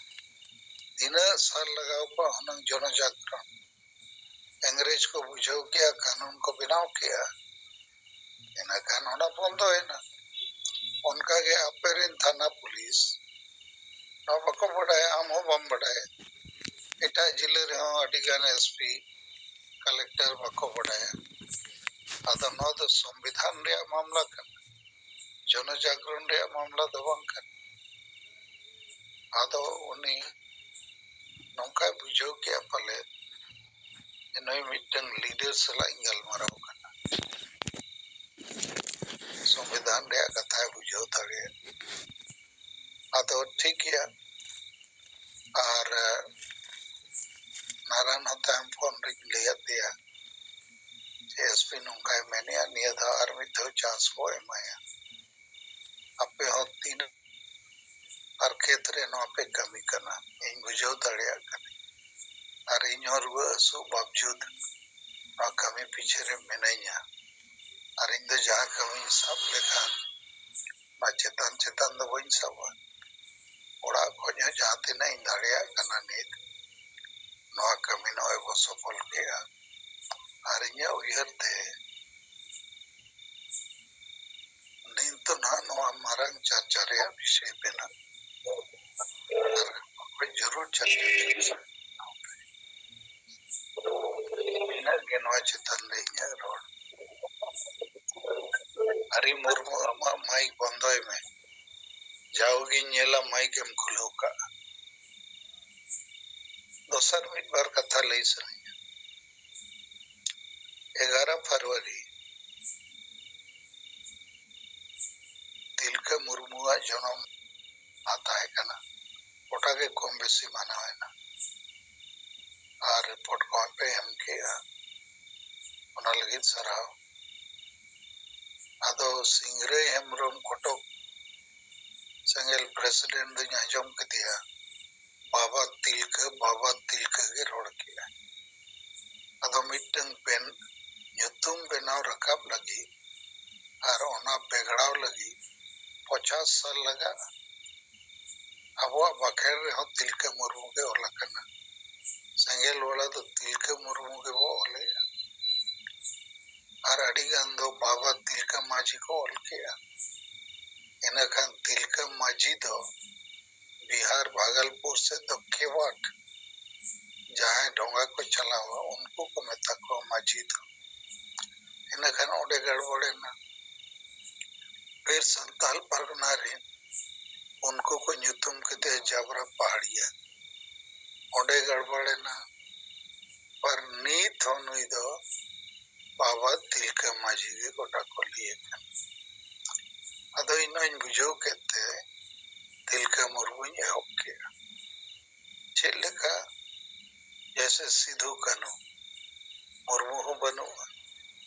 ᱛᱤᱱᱟᱹᱜ ᱥᱟᱞ ᱞᱟᱜᱟᱣ ᱠᱚᱣᱟ ᱦᱩᱱᱟᱹᱝ ᱡᱚᱱᱚᱡᱟᱜᱽᱨᱚᱱ᱾ ᱤᱝᱨᱮᱡᱽ ᱠᱚ ᱵᱩᱡᱷᱟᱹᱣ ᱠᱮᱜᱼᱟ, ᱠᱟᱹᱱᱩᱱ ᱠᱚ ᱵᱮᱱᱟᱣ ᱠᱮᱜᱼᱟ, ᱤᱱᱟᱹ ᱠᱷᱟᱱ ᱚᱱᱟ ᱵᱚᱱᱫᱚᱭᱮᱱᱟ᱾ ᱚᱱᱠᱟᱜᱮ ᱟᱯᱮᱨᱮᱱ ᱛᱷᱟᱱᱟ ᱯᱩᱞᱤᱥ ᱱᱚᱣᱟ ᱵᱟᱠᱚ ᱵᱟᱰᱟᱭᱟ, ᱟᱢ ᱦᱚᱸ ᱵᱟᱢ ᱵᱟᱰᱟᱭᱟ, ᱮᱴᱟᱜ ᱡᱤᱞᱟᱹ ᱨᱮᱦᱚᱸ ᱟᱹᱰᱤᱜᱟᱱ ᱮᱥᱯᱤ ᱠᱟᱞᱮᱠᱴᱚᱨ ᱵᱟᱠᱚ ᱵᱟᱰᱟᱭᱟ᱾ ᱟᱫᱚ ᱱᱚᱣᱟ ᱫᱚ ᱥᱚᱝᱵᱤᱫᱷᱟᱱ ᱨᱮᱭᱟᱜ ᱢᱟᱢᱞᱟ ᱠᱟᱱᱟ, ᱡᱚᱱᱚᱡᱟᱜᱽᱨᱚᱱ ᱨᱮᱭᱟᱜ ᱢᱟᱢᱞᱟ ᱫᱚ ᱵᱟᱝ ᱠᱟᱱᱟ᱾ ᱟᱫᱚ ᱩᱱᱤ ᱱᱚᱝᱠᱟᱭ ᱵᱩᱡᱷᱟᱹᱣ ᱠᱮᱜᱼᱟ ᱯᱟᱞᱮ ᱡᱮ ᱱᱩᱭ ᱢᱤᱫᱴᱟᱝ ᱞᱤᱰᱟᱨ ᱥᱟᱞᱟᱜ ᱤᱧ ᱜᱟᱞᱢᱟᱨᱟᱣ ᱠᱟᱱᱟ, ᱥᱚᱝᱵᱤᱫᱷᱟᱱ ᱨᱮᱭᱟᱜ ᱠᱟᱛᱷᱟᱭ ᱵᱩᱡᱷᱟᱹᱣ ᱫᱟᱲᱮᱭᱟᱜᱼᱟ᱾ ᱟᱫᱚ ᱴᱷᱤᱠ ᱜᱮᱭᱟ, ᱟᱨ ᱱᱟᱨᱟᱱ ᱦᱚᱸ ᱛᱟᱭᱚᱢ ᱯᱷᱳᱱ ᱨᱤᱧ ᱞᱟᱹᱭ ᱟᱫᱮᱭᱟ ᱡᱮ ᱮᱥ ᱯᱤ ᱱᱚᱝᱠᱟᱭ ᱢᱮᱱᱮᱜᱼᱟ, ᱱᱤᱭᱟᱹ ᱫᱷᱟᱣ ᱟᱨ ᱢᱤᱫ ᱫᱷᱟᱣ ᱪᱟᱱᱥ ᱵᱚ ᱮᱢᱟᱭᱟ᱾ ᱟᱯᱮ ᱦᱚᱸ ᱛᱤᱱᱟᱹᱜ ᱟᱨ ᱠᱷᱮᱛ ᱨᱮ ᱱᱚᱣᱟ ᱯᱮ ᱠᱟᱹᱢᱤ ᱠᱟᱱᱟ, ᱤᱧ ᱵᱩᱡᱷᱟᱹᱣ ᱫᱟᱲᱮᱭᱟᱜ ᱠᱟᱹᱱᱟᱹᱧ᱾ ᱟᱨ ᱤᱧ ᱦᱚᱸ ᱨᱩᱣᱟᱹ ᱦᱟᱹᱥᱩ ᱵᱟᱵᱡᱩᱫ ᱱᱚᱣᱟ ᱠᱟᱹᱢᱤ ᱯᱤᱪᱷᱮ ᱨᱮ ᱢᱤᱱᱟᱹᱧᱟ᱾ ᱟᱨ ᱤᱧ ᱫᱚ ᱡᱟᱦᱟᱸ ᱠᱟᱹᱢᱤᱧ ᱥᱟᱵ ᱞᱮᱠᱷᱟᱱ ᱚᱱᱟ ᱪᱮᱛᱟᱱ ᱪᱮᱛᱟᱱ ᱫᱚ ᱵᱟᱹᱧ ᱥᱟᱵᱟ᱾ ᱚᱲᱟᱜ ᱠᱷᱚᱱ ᱦᱚᱸ ᱡᱟᱦᱟᱸ ᱛᱤᱱᱟᱹᱜ ᱤᱧ ᱫᱟᱲᱮᱭᱟᱜ ᱠᱟᱱᱟ ᱱᱤᱛ, ᱱᱚᱣᱟ ᱠᱟᱹᱢᱤ ᱱᱚᱜᱼᱚᱭ ᱵᱚ ᱥᱚᱯᱷᱚᱞ ᱠᱮᱜᱼᱟ᱾ ᱟᱨ ᱤᱧᱟᱹᱜ ᱩᱭᱦᱟᱹᱨ ᱛᱮ ᱱᱤᱛ ᱫᱚ ᱱᱟᱦᱟᱜ ᱱᱚᱣᱟ ᱢᱟᱨᱟᱝ ᱪᱟᱨᱪᱟ ᱨᱮᱭᱟᱜ ᱵᱤᱥᱚᱭ ᱠᱟᱱᱟ᱾ ᱟᱨ ᱡᱟᱹᱨᱩᱲ ᱪᱟᱨᱪᱟ ᱤᱱᱟᱹᱜ ᱜᱮ ᱱᱚᱣᱟ ᱪᱮᱛᱟᱱ ᱨᱮ ᱤᱧᱟᱹᱜ ᱨᱚᱲ᱾ ᱦᱟᱨᱤ ᱢᱩᱨᱢᱩ, ᱟᱢᱟᱜ ᱢᱟᱭᱤᱠ ᱵᱚᱱᱫᱚᱭ ᱢᱮ᱾ ᱡᱟᱣᱜᱤᱧ ᱧᱮᱞᱟ ᱢᱟᱭᱤᱠ ᱮᱢ ᱠᱷᱩᱞᱟᱹᱣ ᱠᱟᱜᱼᱟ᱾ ᱫᱚᱥᱟᱨ ᱢᱤᱫ ᱵᱟᱨ ᱠᱟᱛᱷᱟ ᱞᱟᱹᱭ ᱥᱟᱱᱟᱧᱟ᱾ ᱮᱜᱟᱨᱚ ᱯᱷᱮᱵᱽᱨᱩᱣᱟᱨᱤ ᱛᱤᱞᱠᱟᱹ ᱢᱩᱨᱢᱩᱣᱟᱜ ᱡᱚᱱᱚᱢ ᱢᱟᱦᱟ ᱛᱟᱦᱮᱸ ᱠᱟᱱᱟ᱾ ᱜᱚᱴᱟ ᱜᱮ ᱠᱚᱢ ᱵᱮᱥᱤ ᱢᱟᱱᱟᱣ ᱮᱱᱟ᱾ ᱟᱨ ᱨᱤᱯᱳᱨᱴ ᱠᱚᱦᱚᱸ ᱯᱮ ᱮᱢ ᱠᱮᱜᱼᱟ, ᱚᱱᱟ ᱞᱟᱹᱜᱤᱫ ᱥᱟᱨᱦᱟᱣ᱾ ᱟᱫᱚ ᱥᱤᱝᱨᱟᱹᱭ ᱦᱮᱢᱵᱨᱚᱢ ᱠᱚᱴᱚᱠ ᱥᱮᱸᱜᱮᱞ ᱯᱨᱮᱥᱤᱰᱮᱱᱴ ᱫᱚᱧ ᱟᱸᱡᱚᱢ ᱠᱮᱫᱮᱭᱟ, ᱵᱟᱵᱟ ᱛᱤᱞᱠᱟᱹ, ᱵᱟᱵᱟ ᱛᱤᱞᱠᱟᱹ ᱜᱮ ᱨᱚᱲ ᱠᱮᱜᱼᱟ᱾ ᱟᱫᱚ ᱢᱤᱫᱴᱟᱝ ᱵᱮᱱ-, ᱧᱩᱛᱩᱢ ᱵᱮᱱᱟᱣ ᱨᱟᱠᱟᱵ ᱞᱟᱹᱜᱤᱫ ᱟᱨ ᱚᱱᱟ ᱵᱮᱜᱲᱟᱣ ᱞᱟᱹᱜᱤᱫ ᱯᱚᱪᱟᱥ ᱥᱟᱞ ᱞᱟᱜᱟᱜᱼᱟ᱾ ᱟᱵᱚᱣᱟᱜ ᱵᱟᱠᱷᱮᱲ ᱨᱮᱦᱚᱸ ᱛᱤᱞᱠᱟᱹ ᱢᱩᱨᱢᱩ ᱜᱮ ᱚᱞ ᱟᱠᱟᱱᱟ᱾ ᱥᱮᱸᱜᱮᱞ ᱵᱟᱞᱟ ᱫᱚ ᱛᱤᱞᱠᱟᱹ ᱢᱩᱨᱢᱩ ᱜᱮᱵᱚ ᱚᱞᱮᱜᱼᱟ᱾ ᱟᱨ ᱟᱹᱰᱤ ᱜᱟᱱ ᱫᱚ ᱵᱟᱵᱟ ᱛᱤᱞᱠᱟᱹ ᱢᱟᱹᱡᱷᱤ ᱠᱚ ᱚᱞ ᱠᱮᱜᱼᱟ᱾ ᱤᱱᱟᱹ ᱠᱷᱟᱱ ᱛᱤᱞᱠᱟᱹ ᱢᱟᱹᱡᱷᱤ ᱫᱚ ᱵᱤᱦᱟᱨ ᱵᱷᱟᱜᱚᱞᱯᱩᱨ ᱥᱮᱫ ᱫᱚ ᱠᱮᱣᱟᱴ, ᱡᱟᱦᱟᱸᱭ ᱰᱷᱚᱸᱜᱟ ᱠᱚ ᱪᱟᱞᱟᱣᱟ, ᱩᱱᱠᱩ ᱠᱚ ᱢᱮᱛᱟ ᱠᱚᱣᱟ ᱢᱟᱹᱡᱷᱤ ᱫᱚ᱾ ᱤᱱᱟᱹ ᱠᱷᱟᱱ ᱚᱸᱰᱮ ᱜᱟᱲᱵᱚᱲᱮᱱᱟ᱾ ᱯᱷᱤᱨ ᱥᱟᱱᱛᱟᱞ ᱯᱟᱨᱜᱟᱱᱟ ᱨᱮᱱ ᱩᱱᱠᱩ ᱠᱚ ᱧᱩᱛᱩᱢ ᱠᱮᱫᱮᱭᱟ ᱡᱟᱵᱨᱟ ᱯᱟᱦᱟᱲᱤᱭᱟ᱾ ᱚᱸᱰᱮ ᱜᱟᱲᱵᱚᱲᱮᱱᱟ᱾ ᱟᱨ ᱱᱤᱛ ᱦᱚᱸ ᱱᱩᱭ ᱫᱚ ᱵᱟᱵᱟ ᱛᱤᱞᱠᱟᱹ ᱢᱟᱹᱡᱷᱤ ᱜᱮ ᱜᱚᱴᱟ ᱠᱚ ᱞᱟᱹᱭᱮ ᱠᱟᱱᱟ᱾ ᱟᱫᱚ ᱤᱧ ᱦᱚᱸᱧ ᱵᱩᱡᱷᱟᱹᱣ ᱠᱮᱫ ᱛᱮ ᱛᱤᱞᱠᱟᱹ ᱢᱩᱨᱢᱩᱧ ᱮᱦᱚᱵ ᱠᱮᱜᱼᱟ᱾ ᱪᱮᱫ ᱞᱮᱠᱟ ᱡᱮᱭᱥᱮ ᱥᱤᱫᱷᱩ ᱠᱟᱹᱱᱦᱩ ᱢᱩᱨᱢᱩ ᱦᱚᱸ ᱵᱟᱹᱱᱩᱜᱼᱟ᱾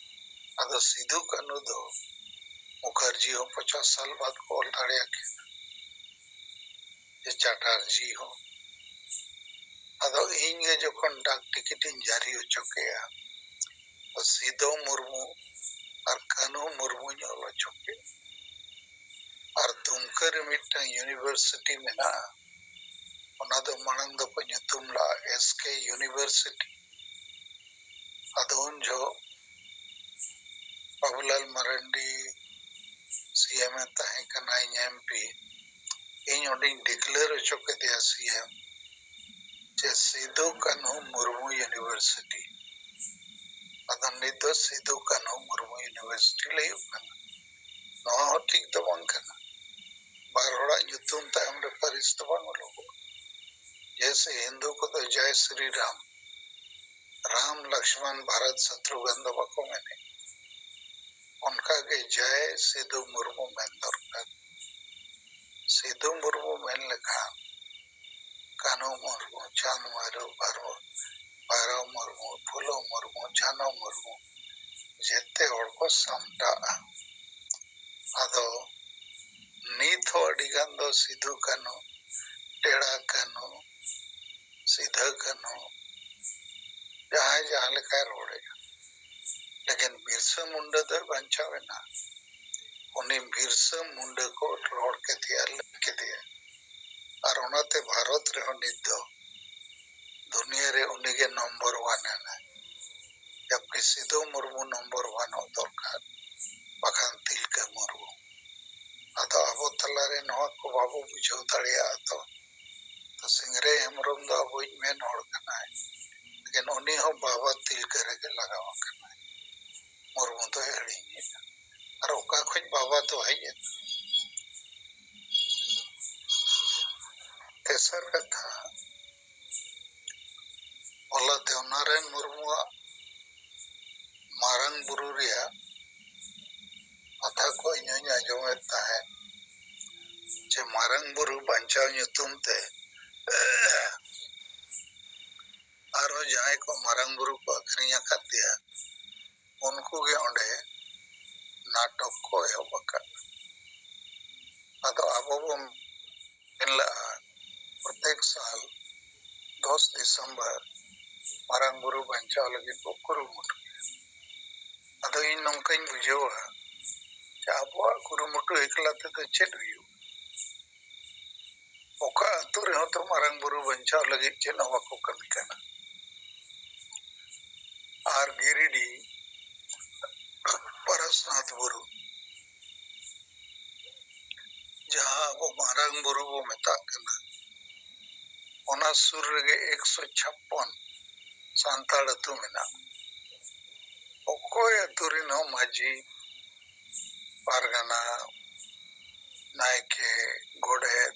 ᱟᱫᱚ ᱥᱤᱫᱷᱩ ᱠᱟᱹᱱᱦᱩ ᱫᱚ ᱢᱩᱠᱷᱟᱨᱡᱤ ᱦᱚᱸ ᱯᱚᱪᱟᱥ ᱥᱟᱞ ᱵᱟᱫ ᱠᱚ ᱚᱞ ᱫᱟᱲᱮᱭᱟᱠᱤᱱᱟ ᱡᱮ ᱪᱟᱴᱟᱨᱡᱤ ᱦᱚᱸ᱾ ᱟᱫᱚ ᱤᱧ ᱜᱮ ᱡᱚᱠᱷᱚᱱ ᱰᱟᱠ ᱴᱤᱠᱤᱴ ᱤᱧ ᱡᱟᱹᱨᱤ ᱦᱚᱪᱚ ᱠᱮᱜᱼᱟ, ᱥᱤᱫᱷᱩ ᱢᱩᱨᱢᱩ ᱟᱨ ᱠᱟᱹᱱᱦᱩ ᱢᱩᱨᱢᱩᱧ ᱚᱞ ᱦᱚᱪᱚ ᱠᱮᱫ᱾ ᱟᱨ ᱫᱩᱢᱠᱟᱹ ᱨᱮ ᱢᱤᱫᱴᱟᱝ ᱤᱭᱩᱱᱤᱵᱷᱟᱨᱥᱤᱴᱤ ᱢᱮᱱᱟᱜᱼᱟ, ᱚᱱᱟ ᱫᱚ ᱢᱟᱲᱟᱝ ᱫᱚᱠᱚ ᱧᱩᱛᱩᱢ ᱞᱟᱜᱼᱟ ᱮᱥ ᱠᱮ ᱤᱭᱩᱱᱤᱵᱷᱟᱨᱥᱤᱴᱤ᱾ ᱟᱫᱚ ᱩᱱ ᱡᱚᱦᱚᱜ ᱵᱟᱵᱩᱞᱟᱞ ᱢᱟᱨᱟᱱᱰᱤ ᱥᱤ ᱮᱢ ᱮ ᱛᱟᱦᱮᱸ ᱠᱟᱱᱟ, ᱤᱧ ᱮᱢ ᱯᱤ᱾ ᱤᱧ ᱚᱸᱰᱮᱧ ᱰᱤᱠᱞᱮᱭᱟᱨ ᱦᱚᱪᱚ ᱠᱮᱫᱮᱭᱟ ᱥᱤ ᱮᱢ ᱡᱮ ᱥᱤᱫᱷᱩ ᱠᱟᱹᱱᱦᱩ ᱢᱩᱨᱢᱩ ᱤᱭᱩᱱᱤᱵᱷᱟᱨᱥᱤᱴᱤ᱾ ᱟᱫᱚ ᱱᱤᱛ ᱫᱚ ᱥᱤᱫᱷᱩ ᱠᱟᱹᱱᱦᱩ ᱢᱩᱨᱢᱩ ᱤᱭᱩᱱᱤᱵᱷᱟᱨᱥᱤᱴᱤ ᱞᱟᱹᱭᱚᱜ ᱠᱟᱱᱟ᱾ ᱱᱚᱣᱟ ᱦᱚᱸ ᱴᱷᱤᱠ ᱫᱚ ᱵᱟᱝ ᱠᱟᱱᱟ᱾ ᱵᱟᱨ ᱦᱚᱲᱟᱜ ᱧᱩᱛᱩᱢ ᱛᱟᱭᱚᱢ ᱨᱮ ᱯᱟᱹᱨᱤᱥ ᱫᱚ ᱵᱟᱝ ᱚᱞᱚᱜᱚᱜᱼᱟ᱾ ᱡᱮᱭᱥᱮ ᱦᱤᱱᱫᱩ ᱠᱚᱫᱚ ᱡᱟᱭ ᱥᱨᱤ ᱨᱟᱢ, ᱨᱟᱢ ᱞᱚᱠᱥᱢᱚᱱ ᱵᱷᱟᱨᱚᱛ ᱥᱚᱛᱨᱩᱜᱷᱚᱱ ᱫᱚ ᱵᱟᱠᱚ ᱢᱮᱱᱮᱫ᱾ ᱚᱱᱠᱟᱜᱮ ᱡᱟᱭ ᱥᱤᱫᱷᱩ ᱢᱩᱨᱢᱩ ᱢᱮᱱ ᱫᱚᱨᱠᱟᱨ᱾ ᱥᱤᱫᱷᱩ ᱢᱩᱨᱢᱩ ᱢᱮᱱ ᱞᱮᱠᱷᱟᱱ ᱠᱟᱹᱱᱦᱩ ᱢᱩᱨᱢᱩ, ᱪᱟᱸᱫᱽ ᱢᱩᱨᱢᱩ, ᱵᱷᱟᱨᱚ-, ᱵᱷᱟᱭᱨᱚ ᱢᱩᱨᱢᱩ, ᱯᱷᱩᱞᱳ ᱢᱩᱨᱢᱩ, ᱡᱷᱟᱱᱚ ᱢᱩᱨᱢᱩ, ᱡᱮᱛᱮ ᱦᱚᱲ ᱠᱚ ᱥᱟᱢᱴᱟᱜᱼᱟ᱾ ᱟᱫᱚ ᱱᱤᱛ ᱦᱚᱸ ᱟᱹᱰᱤ ᱜᱟᱱ ᱫᱚ ᱥᱤᱫᱷᱩ ᱠᱟᱹᱱᱦᱩ, ᱴᱮᱲᱟ ᱠᱟᱹᱱᱦᱩ, ᱥᱤᱫᱷᱟᱹ ᱠᱟᱹᱱᱦᱩ, ᱡᱟᱦᱟᱸᱭ ᱡᱟᱦᱟᱸ ᱞᱮᱠᱟᱭ ᱨᱚᱲᱮᱫᱼᱟ, ᱞᱮᱠᱤᱱ ᱵᱤᱨᱥᱟᱹ ᱢᱩᱱᱰᱟᱹ ᱫᱚᱭ ᱵᱟᱧᱪᱟᱣ ᱮᱱᱟ᱾ ᱩᱱᱤ ᱵᱤᱨᱥᱟᱹ ᱢᱩᱱᱰᱟᱹ ᱠᱚ ᱨᱚᱲ ᱠᱮᱫᱮᱭᱟ, ᱞᱟᱹᱭ ᱠᱮᱫᱮᱭᱟ, ᱟᱨ ᱚᱱᱟᱛᱮ ᱵᱷᱟᱨᱚᱛ ᱨᱮᱦᱚᱸ ᱱᱤᱛ ᱫᱚ ᱫᱩᱱᱤᱭᱟᱹ ᱨᱮ ᱩᱱᱤᱜᱮ ᱱᱚᱢᱵᱚᱨ ᱚᱣᱟᱱ ᱮᱱᱟᱭ᱾ ᱡᱟᱵᱠᱤ ᱥᱤᱫᱷᱩ ᱢᱩᱨᱢᱩ ᱱᱚᱢᱵᱚᱨ ᱚᱣᱟᱱᱚᱜ ᱫᱚᱨᱠᱟᱨ, ᱵᱟᱠᱷᱟᱱ ᱛᱤᱞᱠᱟᱹ ᱢᱩᱨᱢᱩ᱾ ᱟᱫᱚ ᱟᱵᱚ ᱛᱟᱞᱟᱨᱮ ᱱᱚᱣᱟ ᱠᱚ ᱵᱟᱵᱚ ᱵᱩᱡᱷᱟᱹᱣ ᱫᱟᱲᱮᱭᱟᱜᱼᱟ ᱛᱚ᱾ ᱛᱚ ᱥᱤᱝᱨᱟᱹᱭ ᱦᱮᱢᱵᱨᱚᱢ ᱫᱚ ᱟᱵᱚᱭᱤᱡ ᱢᱮᱱ ᱦᱚᱲ ᱠᱟᱱᱟᱭ, ᱞᱮᱠᱤᱱ ᱩᱱᱤ ᱦᱚᱸ ᱵᱟᱵᱟ ᱛᱤᱞᱠᱟᱹ ᱨᱮᱜᱮ ᱞᱟᱜᱟᱣ ᱟᱠᱟᱱᱟᱭ᱾ ᱢᱩᱨᱢᱩ ᱫᱚᱭ ᱦᱤᱲᱤᱧᱮᱫᱼᱟ᱾ ᱟᱨ ᱚᱠᱟ ᱠᱷᱚᱱ ᱵᱟᱵᱟ ᱫᱚ ᱦᱮᱡ ᱮᱱᱟ? ᱛᱮᱥᱟᱨ ᱠᱟᱛᱷᱟ, ᱦᱚᱞᱟ ᱫᱮᱣᱱᱟᱨᱟᱭᱚᱱ ᱢᱩᱨᱢᱩᱣᱟᱜ ᱢᱟᱨᱟᱝ ᱵᱩᱨᱩ ᱨᱮᱭᱟᱜ ᱠᱟᱛᱷᱟ ᱠᱚ ᱤᱧ ᱦᱚᱧ ᱟᱸᱡᱚᱢᱮᱫ ᱛᱟᱦᱮᱸᱫ ᱡᱮ ᱢᱟᱨᱟᱝ ᱵᱩᱨᱩ ᱵᱟᱧᱪᱟᱣ ᱧᱩᱛᱩᱢ ᱛᱮ ᱟᱨᱦᱚᱸ ᱡᱟᱦᱟᱸᱭ ᱠᱚ ᱢᱟᱨᱟᱝ ᱵᱩᱨᱩ ᱠᱚ ᱟᱹᱠᱷᱨᱤᱧ ᱟᱠᱟᱫᱮᱭᱟ, ᱩᱱᱠᱩ ᱜᱮ ᱚᱸᱰᱮ ᱱᱟᱴᱚᱠ ᱠᱚ ᱮᱦᱚᱵ ᱟᱠᱟᱫ᱾ ᱟᱫᱚ ᱟᱵᱚ ᱵᱚᱱ ᱢᱮᱱ ᱞᱟᱜᱼᱟ, ᱯᱨᱚᱛᱮᱠ ᱥᱟᱞ ᱫᱚᱥ ᱰᱤᱥᱮᱢᱵᱚᱨ ᱢᱟᱨᱟᱝ ᱵᱩᱨᱩ ᱵᱟᱧᱪᱟᱣ ᱞᱟᱹᱜᱤᱫ ᱵᱚ ᱠᱩᱨᱩᱢᱩᱴᱩᱭᱟ᱾ ᱟᱫᱚ ᱤᱧ ᱱᱚᱝᱠᱟᱧ ᱵᱩᱡᱷᱟᱹᱣᱟ ᱡᱮ ᱟᱵᱚᱣᱟᱜ ᱠᱩᱨᱩᱢᱩᱴᱩ ᱮᱠᱞᱟ ᱛᱮᱫᱚ ᱪᱮᱫ ᱦᱩᱭᱩᱜᱼᱟ? ᱚᱠᱟ ᱟᱹᱛᱩ ᱨᱮᱦᱚᱸ ᱛᱚ ᱢᱟᱨᱟᱝ ᱵᱩᱨᱩ ᱵᱟᱧᱪᱟᱣ ᱞᱟᱹᱜᱤᱫ ᱪᱮᱫ ᱦᱚᱸ ᱵᱟᱠᱚ ᱠᱟᱹᱢᱤ ᱠᱟᱱᱟ᱾ ᱟᱨ ᱜᱤᱨᱤᱰᱤ ᱯᱟᱨᱟᱥᱱᱟᱛᱷ ᱵᱩᱨᱩ, ᱡᱟᱦᱟᱸ ᱟᱵᱚ ᱢᱟᱨᱟᱝ ᱵᱩᱨᱩ ᱵᱚ ᱢᱮᱛᱟᱜ ᱠᱟᱱᱟ, ᱚᱱᱟ ᱥᱩᱨ ᱨᱮᱜᱮ ᱮᱠᱥᱚ ᱪᱷᱟᱯᱯᱚᱱ ᱥᱟᱱᱛᱟᱲ ᱟᱹᱛᱩ ᱢᱮᱱᱟᱜᱼᱟ᱾ ᱚᱠᱚᱭ ᱟᱹᱛᱩ ᱨᱮᱱ ᱦᱚᱸ ᱢᱟᱹᱡᱷᱤ, ᱯᱟᱨᱜᱟᱱᱟ, ᱱᱟᱭᱠᱮ, ᱜᱚᱰᱮᱛ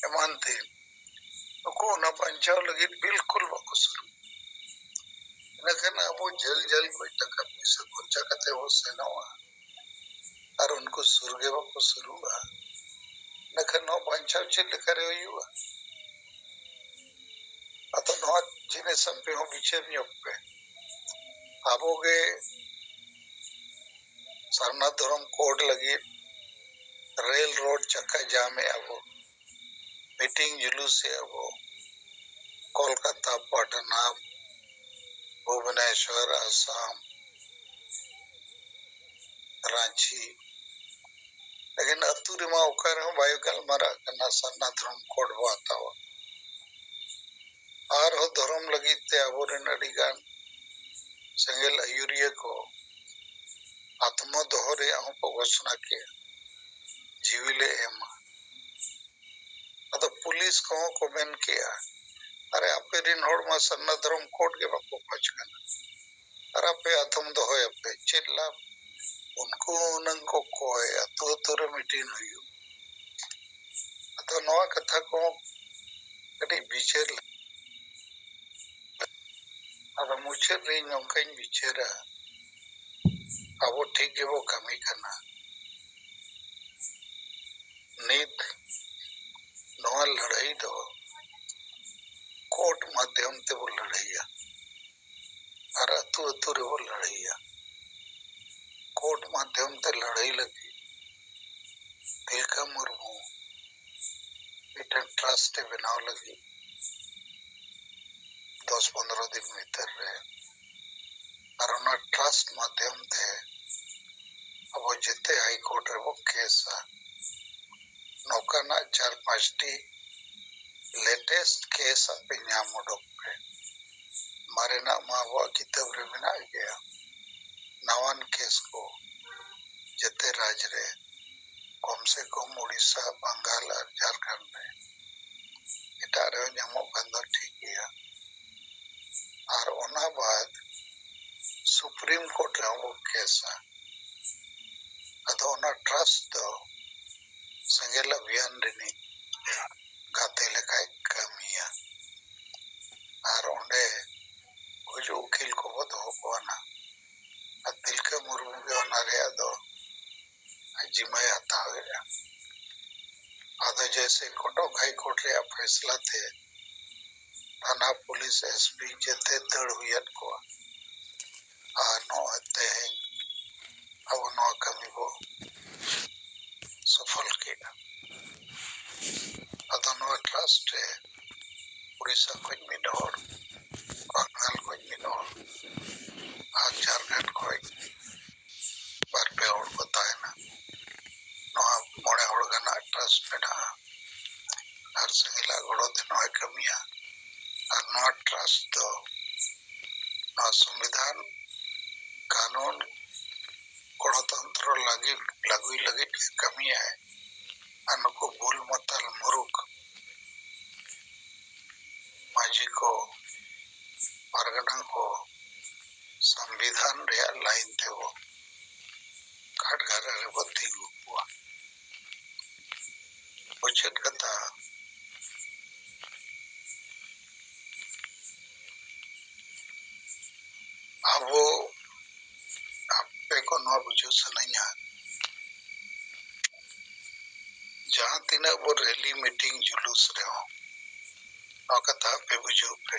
ᱮᱢᱟᱱ ᱛᱮ ᱱᱩᱠᱩ ᱚᱱᱟ ᱵᱟᱧᱪᱟᱣ ᱞᱟᱹᱜᱤᱫ ᱵᱤᱞᱠᱩᱞ ᱵᱟᱠᱚ ᱥᱩᱨᱩᱜᱼᱟ᱾ ᱤᱱᱟᱹᱠᱷᱟᱱ ᱟᱵᱚ ᱡᱷᱟᱹᱞ ᱡᱷᱟᱹᱞ ᱠᱷᱚᱱ ᱴᱟᱠᱟ ᱯᱚᱭᱥᱟ ᱠᱷᱚᱨᱪᱟ ᱠᱟᱛᱮ ᱵᱚ ᱥᱮᱱᱚᱜᱼᱟ ᱟᱨ ᱩᱱᱠᱩ ᱥᱩᱨ ᱜᱮ ᱵᱟᱠᱚ ᱥᱩᱨᱩᱜᱼᱟ᱾ ᱤᱱᱟᱹᱠᱷᱟᱱ ᱱᱚᱣᱟ ᱵᱟᱧᱪᱟᱣ ᱪᱮᱫ ᱞᱮᱠᱟᱨᱮ ᱦᱩᱭᱩᱜᱼᱟ? ᱟᱫᱚ ᱱᱚᱣᱟ ᱡᱤᱱᱤᱥ ᱟᱯᱮ ᱦᱚᱸ ᱵᱤᱪᱟᱹᱨ ᱧᱚᱜ ᱯᱮ᱾ ᱟᱵᱚ ᱜᱮ ᱥᱟᱨᱱᱟ ᱫᱷᱚᱨᱚᱢ ᱠᱳᱰ ᱞᱟᱹᱜᱤᱫ ᱨᱮᱞ ᱨᱳᱰ ᱪᱟᱠᱟ ᱡᱟᱢ ᱮᱫᱼᱟ ᱵᱚ, ᱢᱤᱴᱤᱝ ᱡᱩᱞᱩᱥ ᱮᱫᱼᱟ ᱵᱚ, ᱠᱳᱞᱠᱟᱛᱟ, ᱯᱟᱴᱱᱟ, ᱵᱷᱩᱵᱽᱱᱮᱥᱣᱚᱨ, ᱟᱥᱟᱢ, ᱨᱟᱸᱪᱤ᱾ ᱞᱮᱠᱤᱱ ᱟᱹᱛᱩ ᱨᱮᱢᱟ ᱚᱠᱟ ᱨᱮᱦᱚᱸ ᱵᱟᱭ ᱜᱟᱞᱢᱟᱨᱟᱜ ᱠᱟᱱᱟ ᱥᱟᱨᱱᱟ ᱫᱷᱚᱨᱚᱢ ᱠᱳᱰ ᱵᱚ ᱦᱟᱛᱟᱣᱟ᱾ ᱟᱨᱦᱚᱸ ᱫᱷᱚᱨᱚᱢ ᱞᱟᱹᱜᱤᱫ ᱛᱮ ᱟᱵᱚᱨᱮᱱ ᱟᱹᱰᱤᱜᱟᱱ ᱥᱮᱸᱜᱮᱞ ᱟᱹᱭᱩᱨᱤᱭᱟᱹ ᱠᱚ ᱟᱛᱢᱚ ᱫᱚᱦᱚ ᱨᱮᱭᱟᱜ ᱦᱚᱸᱠᱚ ᱜᱷᱳᱥᱚᱱᱟ ᱠᱮᱜᱼᱟ, ᱡᱤᱣᱤ ᱞᱮ ᱮᱢᱟ᱾ ᱟᱫᱚ ᱯᱩᱞᱤᱥ ᱠᱚᱦᱚᱸ ᱠᱚ ᱢᱮᱱ ᱠᱮᱜᱼᱟ, ᱟᱨᱮ, ᱟᱯᱮ ᱨᱮᱱ ᱦᱚᱲ ᱢᱟ ᱥᱟᱨᱱᱟ ᱫᱷᱚᱨᱚᱢ ᱠᱳᱰ ᱜᱮ ᱵᱟᱠᱚ ᱠᱷᱚᱡᱽ ᱠᱟᱱᱟ, ᱟᱨ ᱟᱯᱮ ᱟᱛᱚᱢ ᱫᱚᱦᱚᱭᱟᱯᱮ, ᱪᱮᱫ ᱞᱟᱵᱷ? ᱩᱱᱠᱩ ᱦᱩᱱᱟᱹᱝ ᱠᱚ ᱠᱚᱭ, ᱟᱹᱛᱩ ᱟᱹᱛᱩ ᱨᱮ ᱢᱤᱴᱤᱝ ᱦᱩᱭᱩᱜ᱾ ᱟᱫᱚ ᱱᱚᱣᱟ ᱠᱟᱛᱷᱟ ᱠᱚ ᱠᱟᱹᱴᱤᱡ ᱵᱤᱪᱟᱹᱨ ᱞᱮ-, ᱟᱫᱚ ᱢᱩᱪᱟᱹᱫ ᱨᱮ ᱤᱧ ᱱᱚᱝᱠᱟᱧ ᱵᱤᱪᱟᱹᱨᱟ, ᱟᱵᱚ ᱴᱷᱤᱠ ᱜᱮᱵᱚ ᱠᱟᱹᱢᱤ ᱠᱟᱱᱟ᱾ ᱱᱤᱛ ᱱᱚᱣᱟ ᱞᱟᱹᱲᱦᱟᱹᱭ ᱫᱚ ᱠᱳᱰ ᱢᱟᱫᱽᱫᱷᱚᱢ ᱢᱟᱫᱽᱫᱷᱚᱢ ᱛᱮᱵᱚ ᱞᱟᱹᱲᱦᱟᱹᱭᱟ ᱟᱨ ᱟᱹᱛᱩ ᱟᱹᱛᱩ ᱨᱮᱵᱚ ᱞᱟᱹᱲᱦᱟᱹᱭᱟ᱾ ᱠᱳᱰ ᱢᱟᱫᱽᱫᱷᱚᱢ ᱛᱮ ᱞᱟᱹᱲᱦᱟᱹᱭ ᱞᱟᱹᱜᱤᱫ ᱛᱤᱞᱠᱟᱹ ᱢᱩᱨᱢᱩ ᱢᱤᱫᱴᱮᱱ ᱴᱨᱟᱥᱴ ᱮ ᱵᱮᱱᱟᱣ ᱞᱟᱹᱜᱤᱫ ᱫᱚᱥ ᱯᱚᱱᱫᱽᱨᱚ ᱫᱤᱱ ᱵᱷᱤᱛᱤᱨ ᱨᱮ, ᱟᱨ ᱚᱱᱟ ᱴᱨᱟᱥᱴ ᱢᱟᱫᱽᱫᱷᱚᱢ ᱛᱮ ᱟᱵᱚ ᱡᱮᱛᱮ ᱦᱟᱭ ᱠᱳᱨᱴ ᱨᱮᱵᱚ ᱠᱮᱥᱟ᱾ ᱱᱚᱝᱠᱟᱱᱟᱜ ᱪᱟᱨ ᱯᱟᱸᱪᱴᱤ ᱞᱮᱴᱮᱥᱴ ᱠᱮᱥ ᱟᱯᱮ ᱧᱟᱢ ᱩᱰᱩᱠ ᱯᱮ᱾ ᱢᱟᱨᱮᱱᱟᱜ ᱢᱟ ᱟᱵᱚᱣᱟᱜ ᱠᱤᱛᱟᱹᱵ ᱨᱮ ᱢᱮᱱᱟᱜ ᱜᱮᱭᱟ, ᱱᱟᱣᱟᱱ ᱠᱮᱥ ᱠᱚ ᱡᱮᱛᱮ ᱨᱟᱡᱽ ᱨᱮ, ᱠᱚᱢ ᱥᱮ ᱠᱚᱢ ᱩᱲᱤᱥᱥᱟ, ᱵᱟᱝᱜᱟᱞ ᱟᱨ ᱡᱷᱟᱲᱠᱷᱚᱸᱰ ᱨᱮ᱾ ᱮᱴᱟᱜ ᱨᱮᱦᱚᱸ ᱧᱟᱢᱚᱜ ᱠᱷᱟᱱ ᱫᱚ ᱴᱷᱤᱠ ᱜᱮᱭᱟ᱾ ᱟᱨ ᱚᱱᱟ ᱵᱟᱫ ᱥᱩᱯᱨᱤᱢ ᱠᱳᱨᱴ ᱨᱮᱦᱚᱸ ᱵᱚ ᱠᱮᱥᱟ᱾ ᱟᱫᱚ ᱚᱱᱟ ᱴᱨᱟᱥᱴ ᱫᱚ ᱥᱮᱸᱜᱮᱞ ᱚᱵᱷᱤᱭᱟᱱ ᱨᱤᱱᱤᱡ ᱜᱟᱛᱮ ᱞᱮᱠᱟᱭ ᱠᱟᱹᱢᱤᱭᱟ᱾ ᱟᱨ ᱚᱸᱰᱮ ᱜᱩᱡᱩᱜ ᱩᱠᱤᱞ ᱠᱚᱵᱚ ᱫᱚᱦᱚ ᱠᱚᱣᱟ ᱱᱟᱜ᱾ ᱟᱨ ᱛᱤᱞᱠᱟᱹ ᱢᱩᱨᱢᱩ ᱜᱮ ᱚᱱᱟ ᱨᱮᱭᱟᱜ ᱫᱚ ᱟᱡ ᱡᱤᱢᱟᱹᱭ ᱦᱟᱛᱟᱣᱮᱫᱼᱟ᱾ ᱟᱫᱚ ᱡᱮᱭᱥᱮ ᱠᱚᱴᱚᱠ ᱦᱟᱭ ᱠᱳᱨᱴ ᱨᱮᱭᱟᱜ ᱯᱷᱮᱥᱞᱟ ᱛᱮ ᱛᱷᱟᱱᱟ ᱯᱩᱞᱤᱥ, ᱮᱥ ᱯᱤ ᱡᱮᱛᱮ ᱫᱟᱹᱲ ᱦᱩᱭᱟᱫ ᱠᱚᱣᱟ᱾ ᱟᱨ ᱱᱚᱜᱼᱚᱭ ᱛᱮᱦᱮᱧ ᱟᱵᱚ ᱱᱚᱣᱟ ᱠᱟᱹᱢᱤ ᱵᱚ ᱥᱚᱯᱷᱚᱞ ᱠᱮᱫᱼᱟ᱾ ᱟᱫᱚ ᱱᱚᱣᱟ ᱴᱨᱟᱥᱴ ᱨᱮ ᱩᱲᱤᱥᱥᱟ ᱠᱷᱚᱱ ᱢᱤᱫ ᱦᱚᱲ, ᱵᱟᱝᱜᱟᱞ ᱠᱷᱚᱱ ᱢᱤᱫ ᱦᱚᱲ ᱟᱨ ᱡᱷᱟᱲᱠᱷᱚᱸᱰ ᱠᱷᱚᱱ ᱵᱟᱨ ᱯᱮ ᱦᱚᱲ ᱠᱚ ᱛᱟᱦᱮᱱᱟ᱾ ᱱᱚᱣᱟ ᱢᱚᱬᱮ ᱦᱚᱲ ᱜᱟᱱᱟᱜ ᱴᱨᱟᱥᱴ ᱢᱮᱱᱟᱜᱼᱟ ᱟᱨ ᱥᱮᱸᱜᱮᱞᱟᱜ ᱜᱚᱲᱚ ᱛᱮ ᱱᱚᱣᱟᱭ ᱠᱟᱹᱢᱤᱭᱟ᱾ ᱟᱨ ᱱᱚᱣᱟ ᱴᱨᱟᱥᱴ ᱫᱚ ᱱᱚᱣᱟ ᱥᱚᱝᱵᱤᱫᱷᱟᱱ ᱠᱟᱹᱱᱩᱱ ᱜᱚᱬᱚᱛᱚᱱᱛᱨᱚ ᱞᱟᱹᱜᱤᱫ, ᱞᱟᱹᱜᱩᱭ ᱞᱟᱹᱜᱤᱫ ᱜᱮ ᱠᱟᱹᱢᱤᱭᱟᱭ᱾ ᱟᱨ ᱱᱩᱠᱩ ᱵᱩᱞ ᱢᱟᱛᱟᱞ ᱢᱩᱨᱩᱠ ᱢᱟᱹᱡᱷᱤ ᱠᱚ, ᱯᱟᱨᱜᱟᱱᱟ ᱠᱚ ᱥᱚᱝᱵᱤᱫᱷᱟᱱ ᱨᱮᱭᱟᱜ ᱞᱟᱭᱤᱱ ᱛᱮᱵᱚ ᱠᱟᱴᱜᱷᱟᱨᱟ ᱨᱮᱵᱚ ᱛᱤᱸᱜᱩ ᱠᱚᱣᱟ᱾ ᱢᱩᱪᱟᱹᱫ ᱠᱟᱛᱷᱟ, ᱟᱵᱚ, ᱟᱯᱮ ᱠᱚ ᱱᱚᱣᱟ ᱵᱩᱡᱷᱟᱹᱣ ᱥᱟᱱᱟᱧᱟ, ᱡᱟᱦᱟᱸ ᱛᱤᱱᱟᱹᱜ ᱵᱚ ᱨᱮᱞᱤ, ᱢᱤᱴᱤᱝ, ᱡᱩᱞᱩᱥ ᱨᱮᱦᱚᱸ ᱱᱚᱣᱟ ᱠᱟᱛᱷᱟ ᱟᱯᱮ ᱵᱩᱡᱷᱟᱹᱣ ᱯᱮ᱾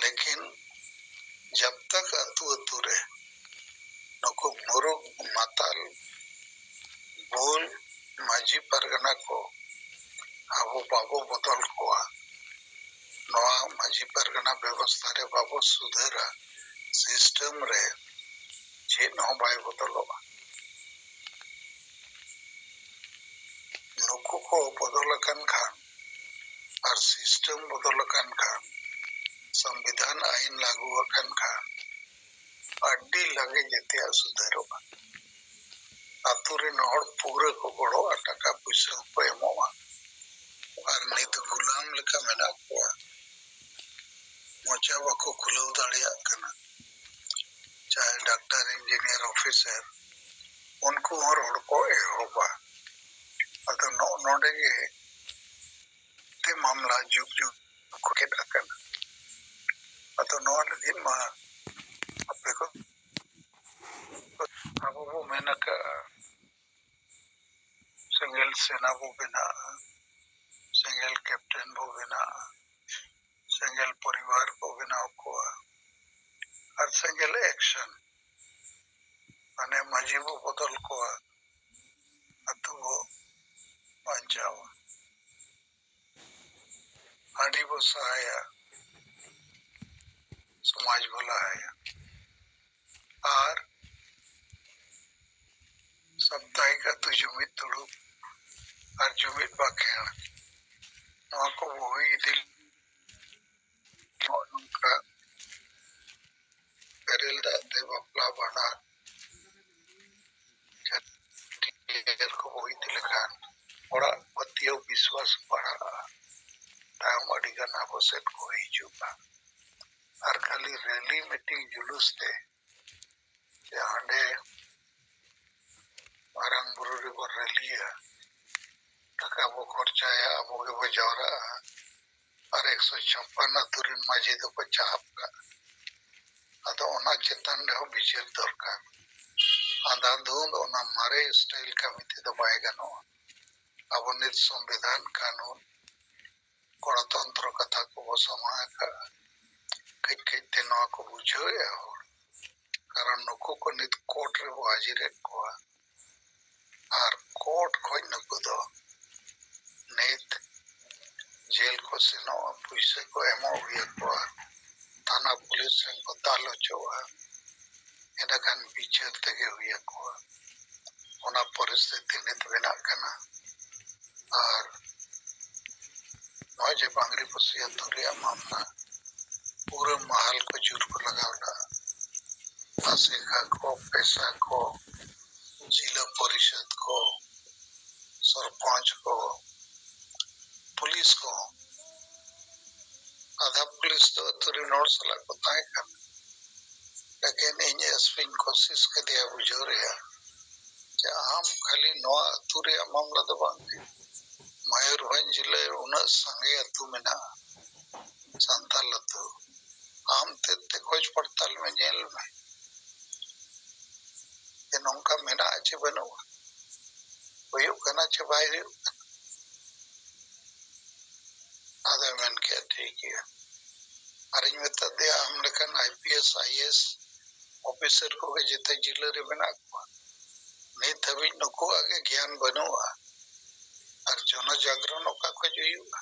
ᱞᱮᱠᱤᱱ ᱡᱟᱵ ᱛᱟᱠ ᱟᱹᱛᱩ ᱟᱹᱛᱩ ᱨᱮ ᱱᱩᱠᱩ ᱢᱩᱨᱩᱠ ᱢᱟᱛᱟᱞ ᱵᱩᱞ ᱢᱟᱹᱡᱷᱤ ᱯᱟᱨᱜᱟᱱᱟ ᱠᱚ ᱟᱵᱚ ᱵᱟᱵᱚ ᱵᱚᱫᱚᱞ ᱠᱚᱣᱟ, ᱱᱚᱣᱟ ᱢᱟᱹᱡᱷᱤ ᱯᱟᱨᱜᱟᱱᱟ ᱵᱮᱵᱚᱥᱛᱷᱟ ᱨᱮ ᱵᱟᱵᱚ ᱥᱩᱫᱷᱟᱹᱨᱟ, ᱥᱤᱥᱴᱮᱢ ᱨᱮ ᱪᱮᱫ ᱦᱚᱸ ᱵᱟᱭ ᱵᱚᱫᱚᱞᱚᱜᱼᱟ᱾ ᱱᱩᱠᱩ ᱠᱚ ᱵᱚᱫᱚᱞ ᱟᱠᱟᱱ ᱠᱷᱟᱱ ᱟᱨ ᱥᱤᱥᱴᱮᱢ ᱵᱚᱫᱚᱞ ᱟᱠᱟᱱ ᱠᱷᱟᱱ, ᱥᱚᱝᱵᱤᱫᱷᱟᱱ ᱟᱹᱭᱤᱱ ᱞᱟᱹᱜᱩ ᱟᱠᱟᱱ ᱠᱷᱟᱱ ᱟᱹᱰᱤ ᱞᱟᱜᱮ ᱡᱮᱛᱮᱭᱟᱜ ᱥᱩᱫᱷᱟᱹᱨᱚᱜᱼᱟ᱾ ᱟᱛᱳ ᱨᱮᱱ ᱦᱚᱲ ᱯᱩᱨᱟᱹ ᱠᱚ ᱜᱚᱲᱚᱜᱼᱟ, ᱴᱟᱠᱟ ᱯᱩᱭᱥᱟᱹ ᱦᱚᱸᱠᱚ ᱮᱢᱚᱜᱼᱟ᱾ ᱟᱨ ᱱᱤᱛ ᱜᱩᱞᱟᱢ ᱞᱮᱠᱟ ᱢᱮᱱᱟᱜ ᱠᱚᱣᱟ, ᱢᱚᱪᱟ ᱵᱟᱠᱚ ᱠᱷᱩᱞᱟᱹᱣ ᱫᱟᱲᱮᱭᱟᱜ ᱠᱟᱱᱟ᱾ ᱪᱟᱦᱮ ᱰᱟᱠᱛᱟᱨ, ᱤᱧᱡᱤᱱᱤᱭᱟᱨ, ᱚᱯᱷᱤᱥᱟᱨ, ᱩᱱᱠᱩ ᱦᱚᱸ ᱨᱚᱲ ᱠᱚ ᱮᱦᱚᱵᱟ᱾ ᱟᱫᱚ ᱱᱚᱜᱼᱚ ᱱᱚᱰᱮ ᱜᱮ ᱛᱮ ᱢᱟᱢᱞᱟ ᱡᱩᱜᱽ ᱡᱩᱜᱽ ᱠᱚ ᱠᱮᱫ ᱟᱠᱟᱱᱟ᱾ ᱟᱫᱚ ᱱᱚᱣᱟ ᱞᱟᱹᱜᱤᱫ ᱢᱟ ᱟᱯᱮ ᱠᱚ, ᱟᱵᱚ ᱵᱚ ᱢᱮᱱ ᱟᱠᱟᱫᱼᱟ, ᱥᱮᱸᱜᱮᱞ ᱥᱮᱱᱟ ᱵᱚ ᱵᱮᱱᱟᱜᱼᱟ, ᱥᱮᱸᱜᱮᱞ ᱠᱮᱯᱴᱮᱱ ᱵᱚ ᱵᱮᱱᱟᱜᱼᱟ, ᱥᱮᱸᱜᱮᱞ ᱯᱚᱨᱤᱵᱟᱨ ᱵᱚ ᱵᱮᱱᱟᱣ ᱠᱚᱣᱟ, ᱟᱨ ᱥᱮᱸᱜᱮᱞ ᱮᱠᱥᱚᱱ, ᱢᱟᱱᱮ ᱢᱟᱹᱡᱷᱤ ᱵᱚ ᱵᱚᱫᱚᱞ ᱠᱚᱣᱟ, ᱟᱹᱛᱩ ᱵᱚ ᱵᱟᱧᱪᱟᱣᱟ᱾ ᱦᱟᱺᱰᱤ ᱵᱚ ᱥᱟᱦᱟᱭᱟ, ᱥᱚᱢᱟᱡᱽ ᱵᱚ ᱞᱟᱦᱟᱭᱟ᱾ ᱟᱨ ᱥᱟᱯᱛᱟᱦᱤᱠ ᱟᱹᱛᱩ ᱡᱩᱢᱤᱫ ᱫᱩᱲᱩᱵ ᱟᱨ ᱡᱩᱢᱤᱫ ᱵᱟᱠᱷᱮᱬ, ᱱᱚᱣᱟ ᱠᱚ ᱵᱚ ᱦᱩᱭ ᱤᱫᱤ᱾ ᱱᱚᱜᱼᱚ ᱱᱚᱝᱠᱟ ᱵᱮᱨᱮᱞ ᱫᱟᱜ ᱛᱮ ᱵᱟᱯᱞᱟ ᱵᱷᱟᱸᱰᱟᱱ ᱪᱷᱟᱹᱴᱭᱟᱹᱨ ᱠᱚ ᱦᱩᱭ ᱤᱫᱤ ᱞᱮᱠᱷᱟᱱ ᱦᱚᱲᱟᱜ ᱯᱟᱹᱛᱭᱟᱹᱣ ᱵᱤᱥᱣᱟᱥ ᱵᱟᱲᱦᱟᱜᱼᱟ᱾ ᱛᱟᱭᱚᱢ ᱟᱹᱰᱤᱜᱟᱱ ᱟᱵᱚ ᱥᱮᱫ ᱠᱚ ᱦᱤᱡᱩᱜᱼᱟ᱾ ᱟᱨ ᱠᱷᱟᱹᱞᱤ ᱨᱮᱞᱤ ᱢᱤᱴᱤᱝ ᱡᱩᱞᱩᱥ ᱛᱮ ᱡᱮ ᱦᱟᱸᱰᱮ ᱢᱟᱨᱟᱝ ᱵᱩᱨᱩ ᱨᱮᱵᱚ ᱨᱮᱞᱤᱭᱟ, ᱴᱟᱠᱟ ᱵᱚ ᱠᱷᱚᱨᱪᱟᱭᱟ, ᱟᱵᱚ ᱜᱮᱵᱚ ᱡᱟᱣᱨᱟᱜᱼᱟ, ᱟᱨ ᱮᱠᱥᱚ ᱪᱷᱟᱯᱯᱟᱱ ᱟᱹᱛᱩ ᱨᱮᱱ ᱢᱟᱹᱡᱷᱤ ᱫᱚᱠᱚ ᱪᱟᱦᱟᱵ ᱠᱟᱜᱼᱟ᱾ ᱟᱫᱚ ᱚᱱᱟ ᱪᱮᱛᱟᱱ ᱨᱮᱦᱚᱸ ᱵᱤᱪᱟᱹᱨ ᱫᱚᱨᱠᱟᱨ᱾ ᱟᱸᱫᱷᱟᱫᱷᱩᱸᱫ ᱚᱱᱟ ᱢᱟᱨᱮ ᱥᱴᱟᱭᱤᱞ ᱠᱟᱹᱢᱤ ᱛᱮᱫᱚ ᱵᱟᱭ ᱜᱟᱱᱚᱜᱼᱟ᱾ ᱟᱵᱚ ᱱᱤᱛ ᱥᱚᱝᱵᱤᱫᱷᱟᱱ, ᱠᱟᱹᱱᱩᱱ, ᱜᱚᱱᱚᱛᱚᱱᱛᱨᱚ ᱠᱟᱛᱷᱟ ᱠᱚᱵᱚ ᱥᱟᱢᱟᱝ ᱟᱠᱟᱫᱼᱟ᱾ ᱠᱟᱹᱡ ᱠᱟᱹᱡ ᱛᱮ ᱱᱚᱣᱟ ᱠᱚ ᱵᱩᱡᱷᱟᱹᱣᱮᱫᱼᱟ ᱦᱚᱲ, ᱠᱟᱨᱚᱱ ᱱᱩᱠᱩ ᱠᱚ ᱱᱤᱛ ᱠᱳᱨᱴ ᱨᱮᱵᱚ ᱦᱟᱹᱡᱤᱨᱮᱫ ᱠᱚᱣᱟ᱾ ᱟᱨ ᱠᱳᱨᱴ ᱠᱷᱚᱱ ᱱᱩᱠᱩ ᱫᱚ ᱱᱤᱛ ᱡᱮᱞ ᱠᱚ ᱥᱮᱱᱚᱜᱼᱟ, ᱯᱩᱭᱥᱟᱹ ᱠᱚ ᱮᱢᱚᱜ ᱦᱩᱭ ᱟᱠᱚᱣᱟ, ᱛᱷᱟᱱᱟ ᱯᱩᱞᱤᱥ ᱨᱮᱱ ᱠᱚ ᱫᱟᱞ ᱦᱚᱪᱚᱜᱼᱟ, ᱤᱱᱟᱹᱠᱷᱟᱱ ᱵᱤᱪᱟᱹᱨ ᱛᱮᱜᱮ ᱦᱩᱭ ᱟᱠᱚᱣᱟ᱾ ᱚᱱᱟ ᱯᱚᱨᱤᱥᱛᱷᱤᱛᱤ ᱱᱤᱛ ᱵᱮᱱᱟᱜ ᱠᱟᱱᱟ᱾ ᱟᱨ ᱱᱚᱜᱼᱚᱭ ᱡᱮ ᱵᱟᱝᱨᱤ ᱯᱚᱥᱤ ᱟᱹᱛᱩ ᱨᱮᱭᱟᱜ ᱢᱟᱢᱞᱟ, ᱯᱩᱨᱟᱹ ᱢᱟᱦᱟᱞ ᱠᱚ ᱡᱳᱨ ᱠᱚ ᱞᱟᱜᱟᱣ ᱞᱮᱫᱟ, ᱟᱥᱮᱠᱟ ᱠᱚ, ᱯᱮᱥᱟ ᱠᱚ, ᱡᱤᱞᱟᱹ ᱯᱚᱨᱤᱥᱚᱫ ᱠᱚ, ᱥᱚᱨᱯᱚᱧᱪ ᱠᱚ, ᱯᱩᱞᱤᱥ ᱠᱚ, ᱟᱫᱷᱟ ᱯᱩᱞᱤᱥ ᱫᱚ ᱟᱹᱛᱩ ᱨᱮᱱ ᱦᱚᱲ ᱥᱟᱞᱟᱜ ᱠᱚ ᱛᱟᱦᱮᱸ ᱠᱟᱱᱟ᱾ ᱞᱮᱠᱤᱱ ᱤᱧ ᱮᱥᱯᱤᱧ ᱠᱳᱥᱤᱥ ᱠᱮᱫᱮᱭᱟ ᱵᱩᱡᱷᱟᱹᱣ ᱨᱮᱭᱟᱜ, ᱡᱮ ᱟᱢ ᱠᱷᱟᱹᱞᱤ ᱱᱚᱣᱟ ᱟᱹᱛᱩ ᱨᱮᱭᱟᱜ ᱢᱟᱢᱞᱟ ᱫᱚ ᱵᱟᱝ ᱜᱮ, ᱢᱚᱭᱩᱨᱵᱷᱚᱸᱡᱽ ᱡᱤᱞᱟᱹ ᱨᱮ ᱩᱱᱟᱹᱜ ᱥᱟᱸᱜᱮ ᱟᱹᱛᱩ ᱢᱮᱱᱟᱜᱼᱟ, ᱥᱟᱱᱛᱟᱞ ᱟᱹᱛᱩ, ᱟᱢ ᱛᱮᱫ ᱛᱮ ᱠᱷᱚᱡᱽ ᱯᱟᱲᱛᱟᱞ ᱢᱮ, ᱧᱮᱞ ᱢᱮ᱾ ᱡᱮ ᱱᱚᱝᱠᱟ ᱢᱮᱱᱟᱜᱼᱟ ᱪᱮ ᱵᱟᱹᱱᱩᱜᱼᱟ, ᱦᱩᱭᱩᱜ ᱠᱟᱱᱟ ᱪᱮ ᱵᱟᱭ ᱦᱩᱭᱩᱜ ᱠᱟᱱᱟ᱾ ᱟᱫᱚᱭ ᱢᱮᱱ ᱠᱮᱫ, "ᱴᱷᱤᱠ ᱜᱮᱭᱟ, ᱟᱨᱤᱧ ᱢᱮᱛᱟ ᱫᱮᱭᱟ ᱟᱢ ᱞᱮᱠᱟᱱ I P S, I A S officer ᱠᱚᱜᱮ ᱡᱮᱛᱮ ᱡᱤᱞᱟᱹ ᱨᱮ ᱢᱮᱱᱟᱜ ᱠᱚᱣᱟ, ᱱᱤᱛ ᱦᱟᱹᱵᱤᱡ ᱱᱩᱠᱩᱣᱟᱜ ᱜᱮ ᱜᱮᱭᱟᱱ ᱵᱟᱹᱱᱩᱜᱼᱟ, ᱟᱨ ᱡᱚᱱᱚ ᱡᱟᱜᱽᱨᱚᱱ ᱚᱠᱟ ᱠᱷᱚᱡ ᱦᱩᱭᱩᱜᱼᱟ?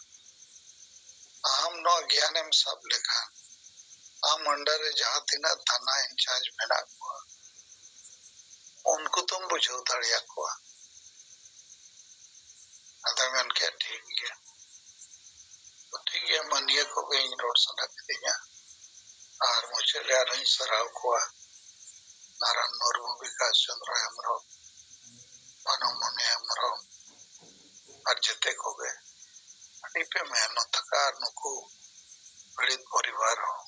ᱟᱢ ᱱᱚᱣᱟ ᱜᱮᱭᱟᱱᱮᱢ ᱥᱟᱵ ᱞᱮᱠᱷᱟᱱ ᱟᱢ under ᱨᱮ ᱡᱟᱦᱟᱸ ᱛᱤᱱᱟᱹᱜ ᱛᱷᱟᱱᱟ ᱤᱱᱪᱟᱨᱡᱽ ᱢᱮᱱᱟᱜ ᱠᱚᱣᱟ, ᱩᱱᱠᱩ ᱫᱚᱢ ᱵᱩᱡᱷᱟᱹᱣ ᱫᱟᱲᱮᱭᱟᱠᱚᱣᱟ?" ᱟᱫᱚ ᱢᱮᱱ ᱠᱮᱫ, "ᱴᱷᱤᱠ ᱜᱮᱭᱟ, ᱴᱷᱤᱠ ᱜᱮᱭᱟ, ᱢᱟ ᱱᱤᱭᱟᱹ ᱠᱚᱜᱮ ᱤᱧ ᱨᱚᱲ ᱥᱟᱱᱟ ᱠᱤᱫᱤᱧᱟ᱾" ᱟᱨ ᱢᱩᱪᱟᱹᱫ ᱨᱮ ᱟᱨᱦᱚᱸᱧ ᱥᱟᱨᱦᱟᱣ ᱠᱚᱣᱟ ᱱᱟᱨᱟᱱ ᱢᱩᱨᱢᱩ, ᱵᱤᱠᱟᱥ ᱪᱚᱸᱫᱽᱨᱚ ᱦᱮᱢᱵᱨᱚᱢ, ᱵᱷᱟᱱᱩᱢᱚᱱᱤ ᱦᱮᱢᱵᱨᱚᱢ, ᱟᱨ ᱡᱮᱛᱮ ᱠᱚᱜᱮ ᱟᱹᱰᱤ ᱯᱮ ᱢᱮᱦᱱᱚᱛ ᱟᱠᱟᱫ, ᱟᱨ ᱱᱩᱠᱩ ᱯᱤᱲᱤᱛ ᱯᱚᱨᱤᱵᱟᱨ ᱦᱚᱸ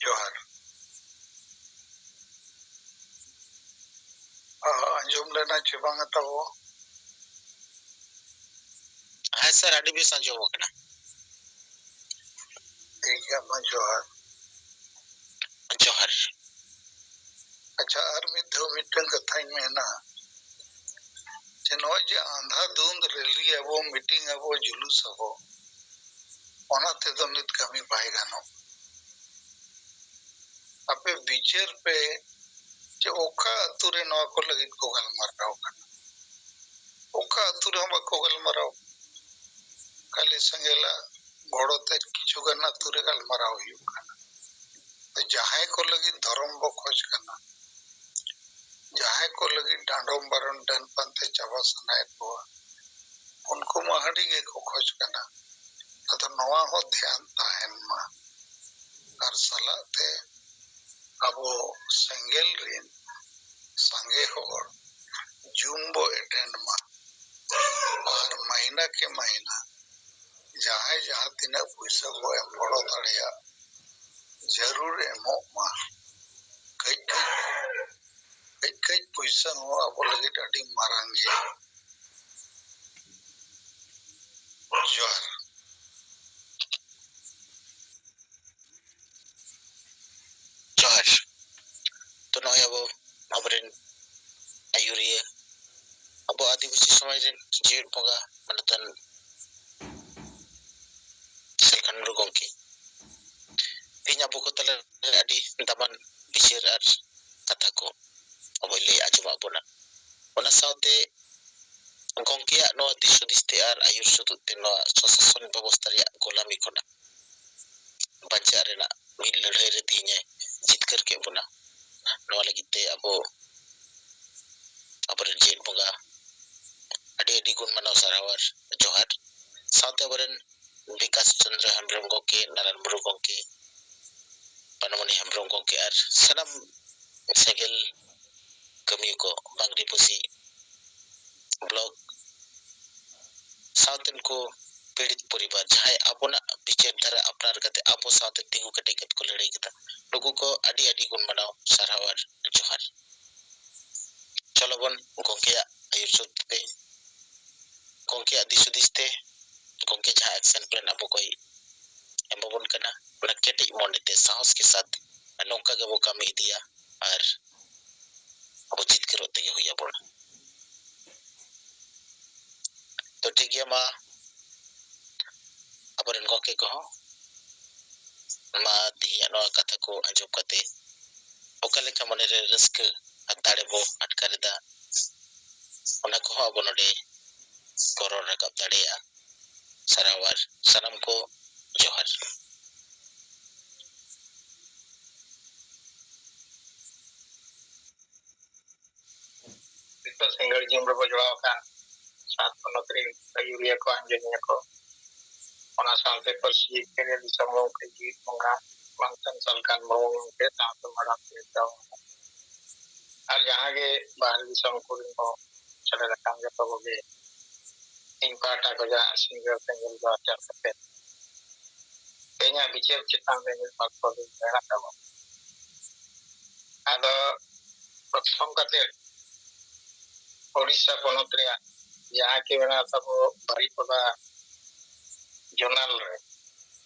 ᱡᱚᱦᱟᱨ᱾ ᱟ, ᱟᱸᱡᱚᱢ ᱞᱮᱱᱟ ᱪᱮ ᱵᱟᱝ ᱛᱟᱵᱚ? ᱦᱮᱸ ᱥᱟᱨ, ᱟᱹᱰᱤ ᱵᱮᱥ ᱟᱸᱡᱚᱢᱚᱜ ᱠᱟᱱᱟ᱾ ᱴᱷᱤᱠ ᱜᱮᱭᱟ, ᱢᱟ ᱡᱚᱦᱟᱨ᱾ ᱡᱚᱦᱟᱨ᱾ ᱟᱪᱪᱷᱟ, ᱟᱨ ᱢᱤᱫ ᱫᱷᱟᱣ ᱢᱤᱫᱴᱟᱝ ᱠᱟᱛᱷᱟᱧ ᱢᱮᱱᱟ, ᱡᱮ ᱱᱚᱜᱼᱚᱭ ᱡᱮ ᱟᱸᱫᱷᱟᱫᱷᱩᱱᱫᱷ ᱨᱮᱞᱤ ᱟᱵᱚ, ᱢᱤᱴᱤᱝ ᱟᱵᱚ, ᱡᱩᱞᱩᱥ ᱟᱵᱚ, ᱚᱱᱟ ᱛᱮᱫᱚ ᱱᱤᱛ ᱠᱟᱹᱢᱤ ᱵᱟᱭ ᱜᱟᱱᱚᱜ᱾ ᱟᱯᱮ ᱵᱤᱪᱟᱹᱨ ᱯᱮ ᱡᱮ ᱚᱠᱟ ᱟᱹᱛᱩ ᱨᱮ ᱱᱚᱣᱟ ᱠᱚ ᱞᱟᱹᱜᱤᱫ ᱠᱚ ᱜᱟᱞᱢᱟᱨᱟᱣ ᱠᱟᱱᱟ, ᱚᱠᱟ ᱟᱹᱛᱩ ᱨᱮᱦᱚᱸ ᱵᱟᱠᱚ ᱜᱟᱞᱢᱟᱨᱟᱣ᱾ ᱠᱷᱟᱹᱞᱤ ᱥᱮᱸᱜᱮᱞᱟᱜ ᱜᱚᱲᱚ ᱛᱮ ᱠᱤᱪᱷᱩ ᱜᱟᱱ ᱟᱹᱛᱩ ᱨᱮ ᱜᱟᱞᱢᱟᱨᱟᱣ ᱦᱩᱭᱩᱜ ᱠᱟᱱᱟ᱾ ᱡᱟᱦᱟᱸᱭ ᱠᱚ ᱞᱟᱹᱜᱤᱫ ᱫᱷᱚᱨᱚᱢ ᱵᱚ ᱠᱷᱚᱡᱽ ᱠᱟᱱᱟ, ᱡᱟᱦᱟᱸᱭ ᱠᱚ ᱞᱟᱹᱜᱤᱫ ᱰᱟᱸᱰᱚᱢ ᱵᱟᱨᱚᱱ, ᱰᱟᱹᱱ ᱯᱟᱱᱛᱮ ᱪᱟᱵᱟ ᱥᱟᱱᱟᱭᱮᱫ ᱠᱚᱣᱟ, ᱩᱱᱠᱩ ᱢᱟ ᱦᱟᱺᱰᱤ ᱜᱮᱠᱚ ᱠᱷᱚᱡᱽ ᱠᱟᱱᱟ᱾ ᱟᱫᱚ ᱱᱚᱣᱟ ᱦᱚᱸ ᱫᱷᱮᱭᱟᱱ ᱛᱟᱦᱮᱱ ᱢᱟ᱾ ᱟᱨ ᱥᱟᱞᱟᱜ ᱛᱮ ᱟᱵᱚ ᱥᱮᱸᱜᱮᱞ ᱨᱤᱱ ᱥᱟᱸᱜᱮ ᱦᱚᱲ ᱡᱩᱢ ᱵᱚ ᱮᱴᱮᱱᱰ ᱢᱟ᱾ ᱟᱨ ᱢᱟᱹᱦᱤᱱᱟ ᱠᱮ ᱢᱟᱹᱦᱤᱱᱟ ᱡᱟᱦᱟᱸᱭ ᱡᱟᱦᱟᱸ ᱛᱤᱱᱟᱹᱜ ᱯᱩᱭᱥᱟᱹ ᱵᱚ ᱮᱢ ᱜᱚᱲᱚ ᱫᱟᱲᱮᱭᱟᱜ, ᱡᱟᱹᱨᱩᱲ ᱮᱢᱚᱜ ᱢᱟ᱾ ᱠᱟᱹᱡ ᱠᱟᱹᱡ, ᱠᱟᱹᱡ ᱠᱟᱹᱡ ᱯᱩᱭᱥᱟᱹ ᱦᱚᱸ ᱟᱵᱚ ᱞᱟᱹᱜᱤᱫ ᱟᱹᱰᱤ ᱢᱟᱨᱟᱝ ᱜᱮᱭᱟ᱾ ᱡᱚᱦᱟᱨ᱾ ᱡᱚᱦᱟᱨ᱾ ᱛᱚ ᱱᱚᱜᱼᱚᱭ ᱟᱵᱚ, ᱟᱵᱚᱨᱮᱱ ᱟᱹᱭᱩᱨᱤᱭᱟᱹ, ᱟᱵᱚ ᱟᱹᱫᱤᱵᱟᱹᱥᱤ ᱥᱚᱢᱟᱡᱽ ᱨᱮᱱ ᱡᱤᱭᱟᱹᱲ ᱵᱚᱸᱜᱟ ᱢᱟᱱᱚᱛᱟᱱ ᱥᱟᱞᱠᱷᱟᱱ ᱢᱩᱨᱢᱩ ᱜᱚᱢᱠᱮ ᱛᱮᱦᱮᱧ ᱟᱵᱚ ᱠᱚ ᱛᱟᱞᱟᱨᱮ ᱟᱹᱰᱤ ᱫᱟᱢᱟᱱ ᱵᱤᱪᱟᱹᱨ ᱟᱨ ᱠᱟᱛᱷᱟ ᱠᱚ ᱟᱵᱚᱭ ᱞᱟᱹᱭ ᱟᱸᱡᱚᱢᱟᱫ ᱵᱚᱱᱟ᱾ ᱚᱱᱟ ᱥᱟᱶᱛᱮ ᱜᱚᱢᱠᱮᱭᱟᱜ ᱱᱚᱣᱟ ᱫᱤᱥ ᱦᱩᱫᱤᱥ ᱛᱮ ᱟᱨ ᱟᱹᱭᱩᱨ ᱥᱩᱛᱩᱜ ᱛᱮ ᱱᱚᱣᱟ ᱥᱚᱥᱟᱥᱚᱱ ᱵᱮᱵᱚᱥᱛᱷᱟ ᱨᱮᱭᱟᱜ ᱜᱚᱞᱟᱢᱤ ᱠᱷᱚᱱᱟᱜ ᱵᱟᱧᱪᱟᱜ ᱨᱮᱱᱟᱜ ᱢᱤᱫ ᱞᱟᱹᱲᱦᱟᱹᱭ ᱨᱮ ᱛᱮᱦᱮᱧᱮ ᱡᱤᱛᱠᱟᱹᱨ ᱠᱮᱫ ᱵᱚᱱᱟ᱾ ᱱᱚᱣᱟ ᱞᱟᱹᱜᱤᱫ ᱛᱮ ᱟᱵᱚ, ᱟᱵᱚᱨᱮᱱ ᱡᱤᱭᱟᱹᱲ ᱵᱚᱸᱜᱟ ᱟᱹᱰᱤ ᱟᱹᱰᱤ ᱜᱩᱱ ᱢᱟᱱᱟᱣ ᱥᱟᱨᱦᱟᱣ ᱟᱨ ᱡᱚᱦᱟᱨ᱾ ᱥᱟᱶᱛᱮ ᱟᱵᱚᱨᱮᱱ ᱵᱤᱠᱟᱥ ᱪᱚᱱᱫᱨᱚ ᱦᱮᱢᱵᱨᱚᱢ ᱜᱚᱢᱠᱮ, ᱱᱟᱨᱟᱭᱚᱱ ᱢᱩᱨᱢᱩ ᱜᱚᱢᱠᱮ, ᱯᱟᱱᱟᱢᱚᱱᱤ ᱦᱮᱢᱵᱨᱚᱢ ᱜᱚᱢᱠᱮ ᱟᱨ ᱥᱟᱱᱟᱢ ᱥᱮᱸᱜᱮᱞ ᱠᱟᱹᱢᱤᱭᱟᱹ ᱠᱚ, ᱵᱟᱝᱨᱤᱯᱚᱥᱤ ᱵᱞᱚᱠ ᱥᱟᱶᱛᱮ ᱱᱩᱠᱩ ᱯᱤᱲᱤᱛ ᱯᱚᱨᱤᱵᱟᱨ ᱡᱟᱦᱟᱸᱭ ᱟᱵᱚᱱᱟᱜ ᱵᱤᱪᱟᱹᱨ ᱫᱷᱟᱨᱟ ᱟᱯᱱᱟᱨ ᱠᱟᱛᱮ ᱟᱵᱚ ᱥᱟᱶᱛᱮ ᱛᱤᱸᱜᱩ ᱠᱮᱴᱮᱡ ᱠᱟᱛᱮ ᱠᱚ ᱞᱟᱹᱲᱦᱟᱹᱭ ᱠᱮᱫᱟ, ᱱᱩᱠᱩ ᱠᱚ ᱟᱹᱰᱤ ᱟᱹᱰᱤ ᱜᱩᱱ ᱢᱟᱱᱟᱣ ᱥᱟᱨᱦᱟᱣ ᱟᱨ ᱡᱚᱦᱟᱨ᱾ ᱪᱚᱞᱚ ᱵᱚᱱ ᱜᱚᱢᱠᱮᱭᱟᱜ ᱟᱹᱭᱩᱨ ᱥᱩᱛ ᱛᱮ, ᱜᱚᱢᱠᱮᱭᱟᱜ ᱫᱤᱥ ᱦᱩᱫᱤᱥ ᱛᱮ, ᱜᱚᱢᱠᱮ ᱡᱟᱦᱟᱸ ᱮᱠᱥᱮᱱ ᱯᱞᱮᱱ ᱟᱵᱚ ᱠᱚᱭ ᱮᱢᱟᱵᱚᱱ ᱠᱟᱱᱟ, ᱚᱱᱟ ᱠᱮᱴᱮᱡ ᱢᱚᱱᱮᱛᱮ ᱥᱟᱦᱚᱥ ᱠᱮ ᱥᱟᱛ ᱱᱚᱝᱠᱟ ᱜᱮᱵᱚ ᱠᱟᱹᱢᱤ ᱤᱫᱤᱭᱟ ᱟᱨ ᱟᱵᱚ ᱡᱤᱛᱠᱟᱹᱨᱚᱜ ᱛᱮᱜᱮ ᱦᱩᱭ ᱟᱵᱚᱱᱟ᱾ ᱴᱷᱤᱠ ᱜᱮᱭᱟ, ᱢᱟ ᱟᱵᱚᱨᱮᱱ ᱜᱚᱢᱠᱮ ᱠᱚᱦᱚᱸ ᱢᱟ ᱛᱮᱦᱮᱧᱟᱜ ᱱᱚᱣᱟ ᱠᱟᱛᱷᱟ ᱠᱚ ᱟᱸᱡᱚᱢ ᱠᱟᱛᱮ ᱚᱠᱟ ᱞᱮᱠᱟ ᱢᱚᱱᱮᱨᱮ ᱨᱟᱹᱥᱠᱟᱹ ᱟᱨ ᱫᱟᱲᱮ ᱵᱚ ᱟᱴᱠᱟᱨ ᱮᱫᱟ, ᱚᱱᱟ ᱠᱚᱦᱚᱸ ᱟᱵᱚ ᱱᱚᱰᱮ ᱠᱚ ᱨᱚᱲ ᱨᱟᱠᱟᱵ ᱫᱟᱲᱮᱭᱟᱜᱼᱟ᱾ ᱥᱟᱨᱦᱟᱣ ᱟᱨ ᱥᱟᱱᱟᱢ ᱠᱚ ᱡᱚᱦᱟᱨ᱾ ᱱᱤᱛᱚᱜ ᱥᱤᱸᱜᱟᱹᱲ ᱡᱤᱭᱚᱱ ᱨᱮᱵᱚ ᱡᱚᱲᱟᱣ ᱟᱠᱟᱱ ᱥᱟᱛ ᱯᱚᱱᱚᱛ ᱨᱤᱱ ᱟᱹᱭᱩᱨᱤᱭᱟᱹ ᱠᱚ, ᱟᱸᱡᱚᱢᱤᱭᱟᱹ ᱠᱚ, ᱚᱱᱟ ᱥᱟᱶᱛᱮ ᱯᱟᱹᱨᱥᱤ ᱡᱤᱛᱠᱟᱹᱨᱤᱭᱟᱹ ᱫᱤᱥᱚᱢ ᱜᱚᱢᱠᱮ ᱡᱤᱣᱤᱫ ᱵᱚᱸᱜᱟ ᱢᱟᱱᱛᱟᱱ ᱥᱟᱞᱠᱷᱟᱱ ᱢᱩᱨᱢᱩ ᱜᱚᱢᱠᱮ ᱥᱟᱶᱛᱮ ᱢᱟᱲᱟᱝ ᱥᱮᱫ ᱫᱚ ᱟᱨ ᱡᱟᱦᱟᱸ ᱜᱮ ᱵᱟᱦᱨᱮ ᱫᱤᱥᱚᱢ ᱠᱚᱨᱮᱱ ᱠᱚ ᱥᱮᱴᱮᱨ ᱟᱠᱟᱱ ᱡᱚᱛᱚ ᱠᱚᱜᱮ ᱤᱧ ᱯᱟᱦᱴᱟ ᱠᱷᱚᱱᱟᱜ ᱥᱤᱸᱜᱟᱹᱲ ᱥᱮᱸᱜᱮᱞ ᱡᱚᱦᱟᱨ ᱪᱟᱞ ᱠᱟᱛᱮ ᱛᱮᱦᱮᱧᱟᱜ ᱵᱤᱪᱟᱹᱨ ᱪᱮᱛᱟᱱ ᱨᱮ ᱢᱤᱫ ᱵᱟᱨ ᱠᱚ ᱞᱟᱹᱭ ᱢᱮᱱᱟᱜ ᱛᱟᱵᱚᱱ᱾ ᱟᱫᱚ ᱯᱨᱚᱛᱷᱚᱢ ᱠᱟᱛᱮ ᱳᱰᱤᱥᱟ ᱯᱚᱱᱚᱛ ᱨᱮᱭᱟᱜ ᱡᱟᱦᱟᱸ ᱠᱤ ᱢᱮᱱᱟᱜ ᱛᱟᱵᱚ ᱵᱟᱨᱤᱯᱟᱫᱟ ᱡᱳᱱᱟᱞ ᱨᱮ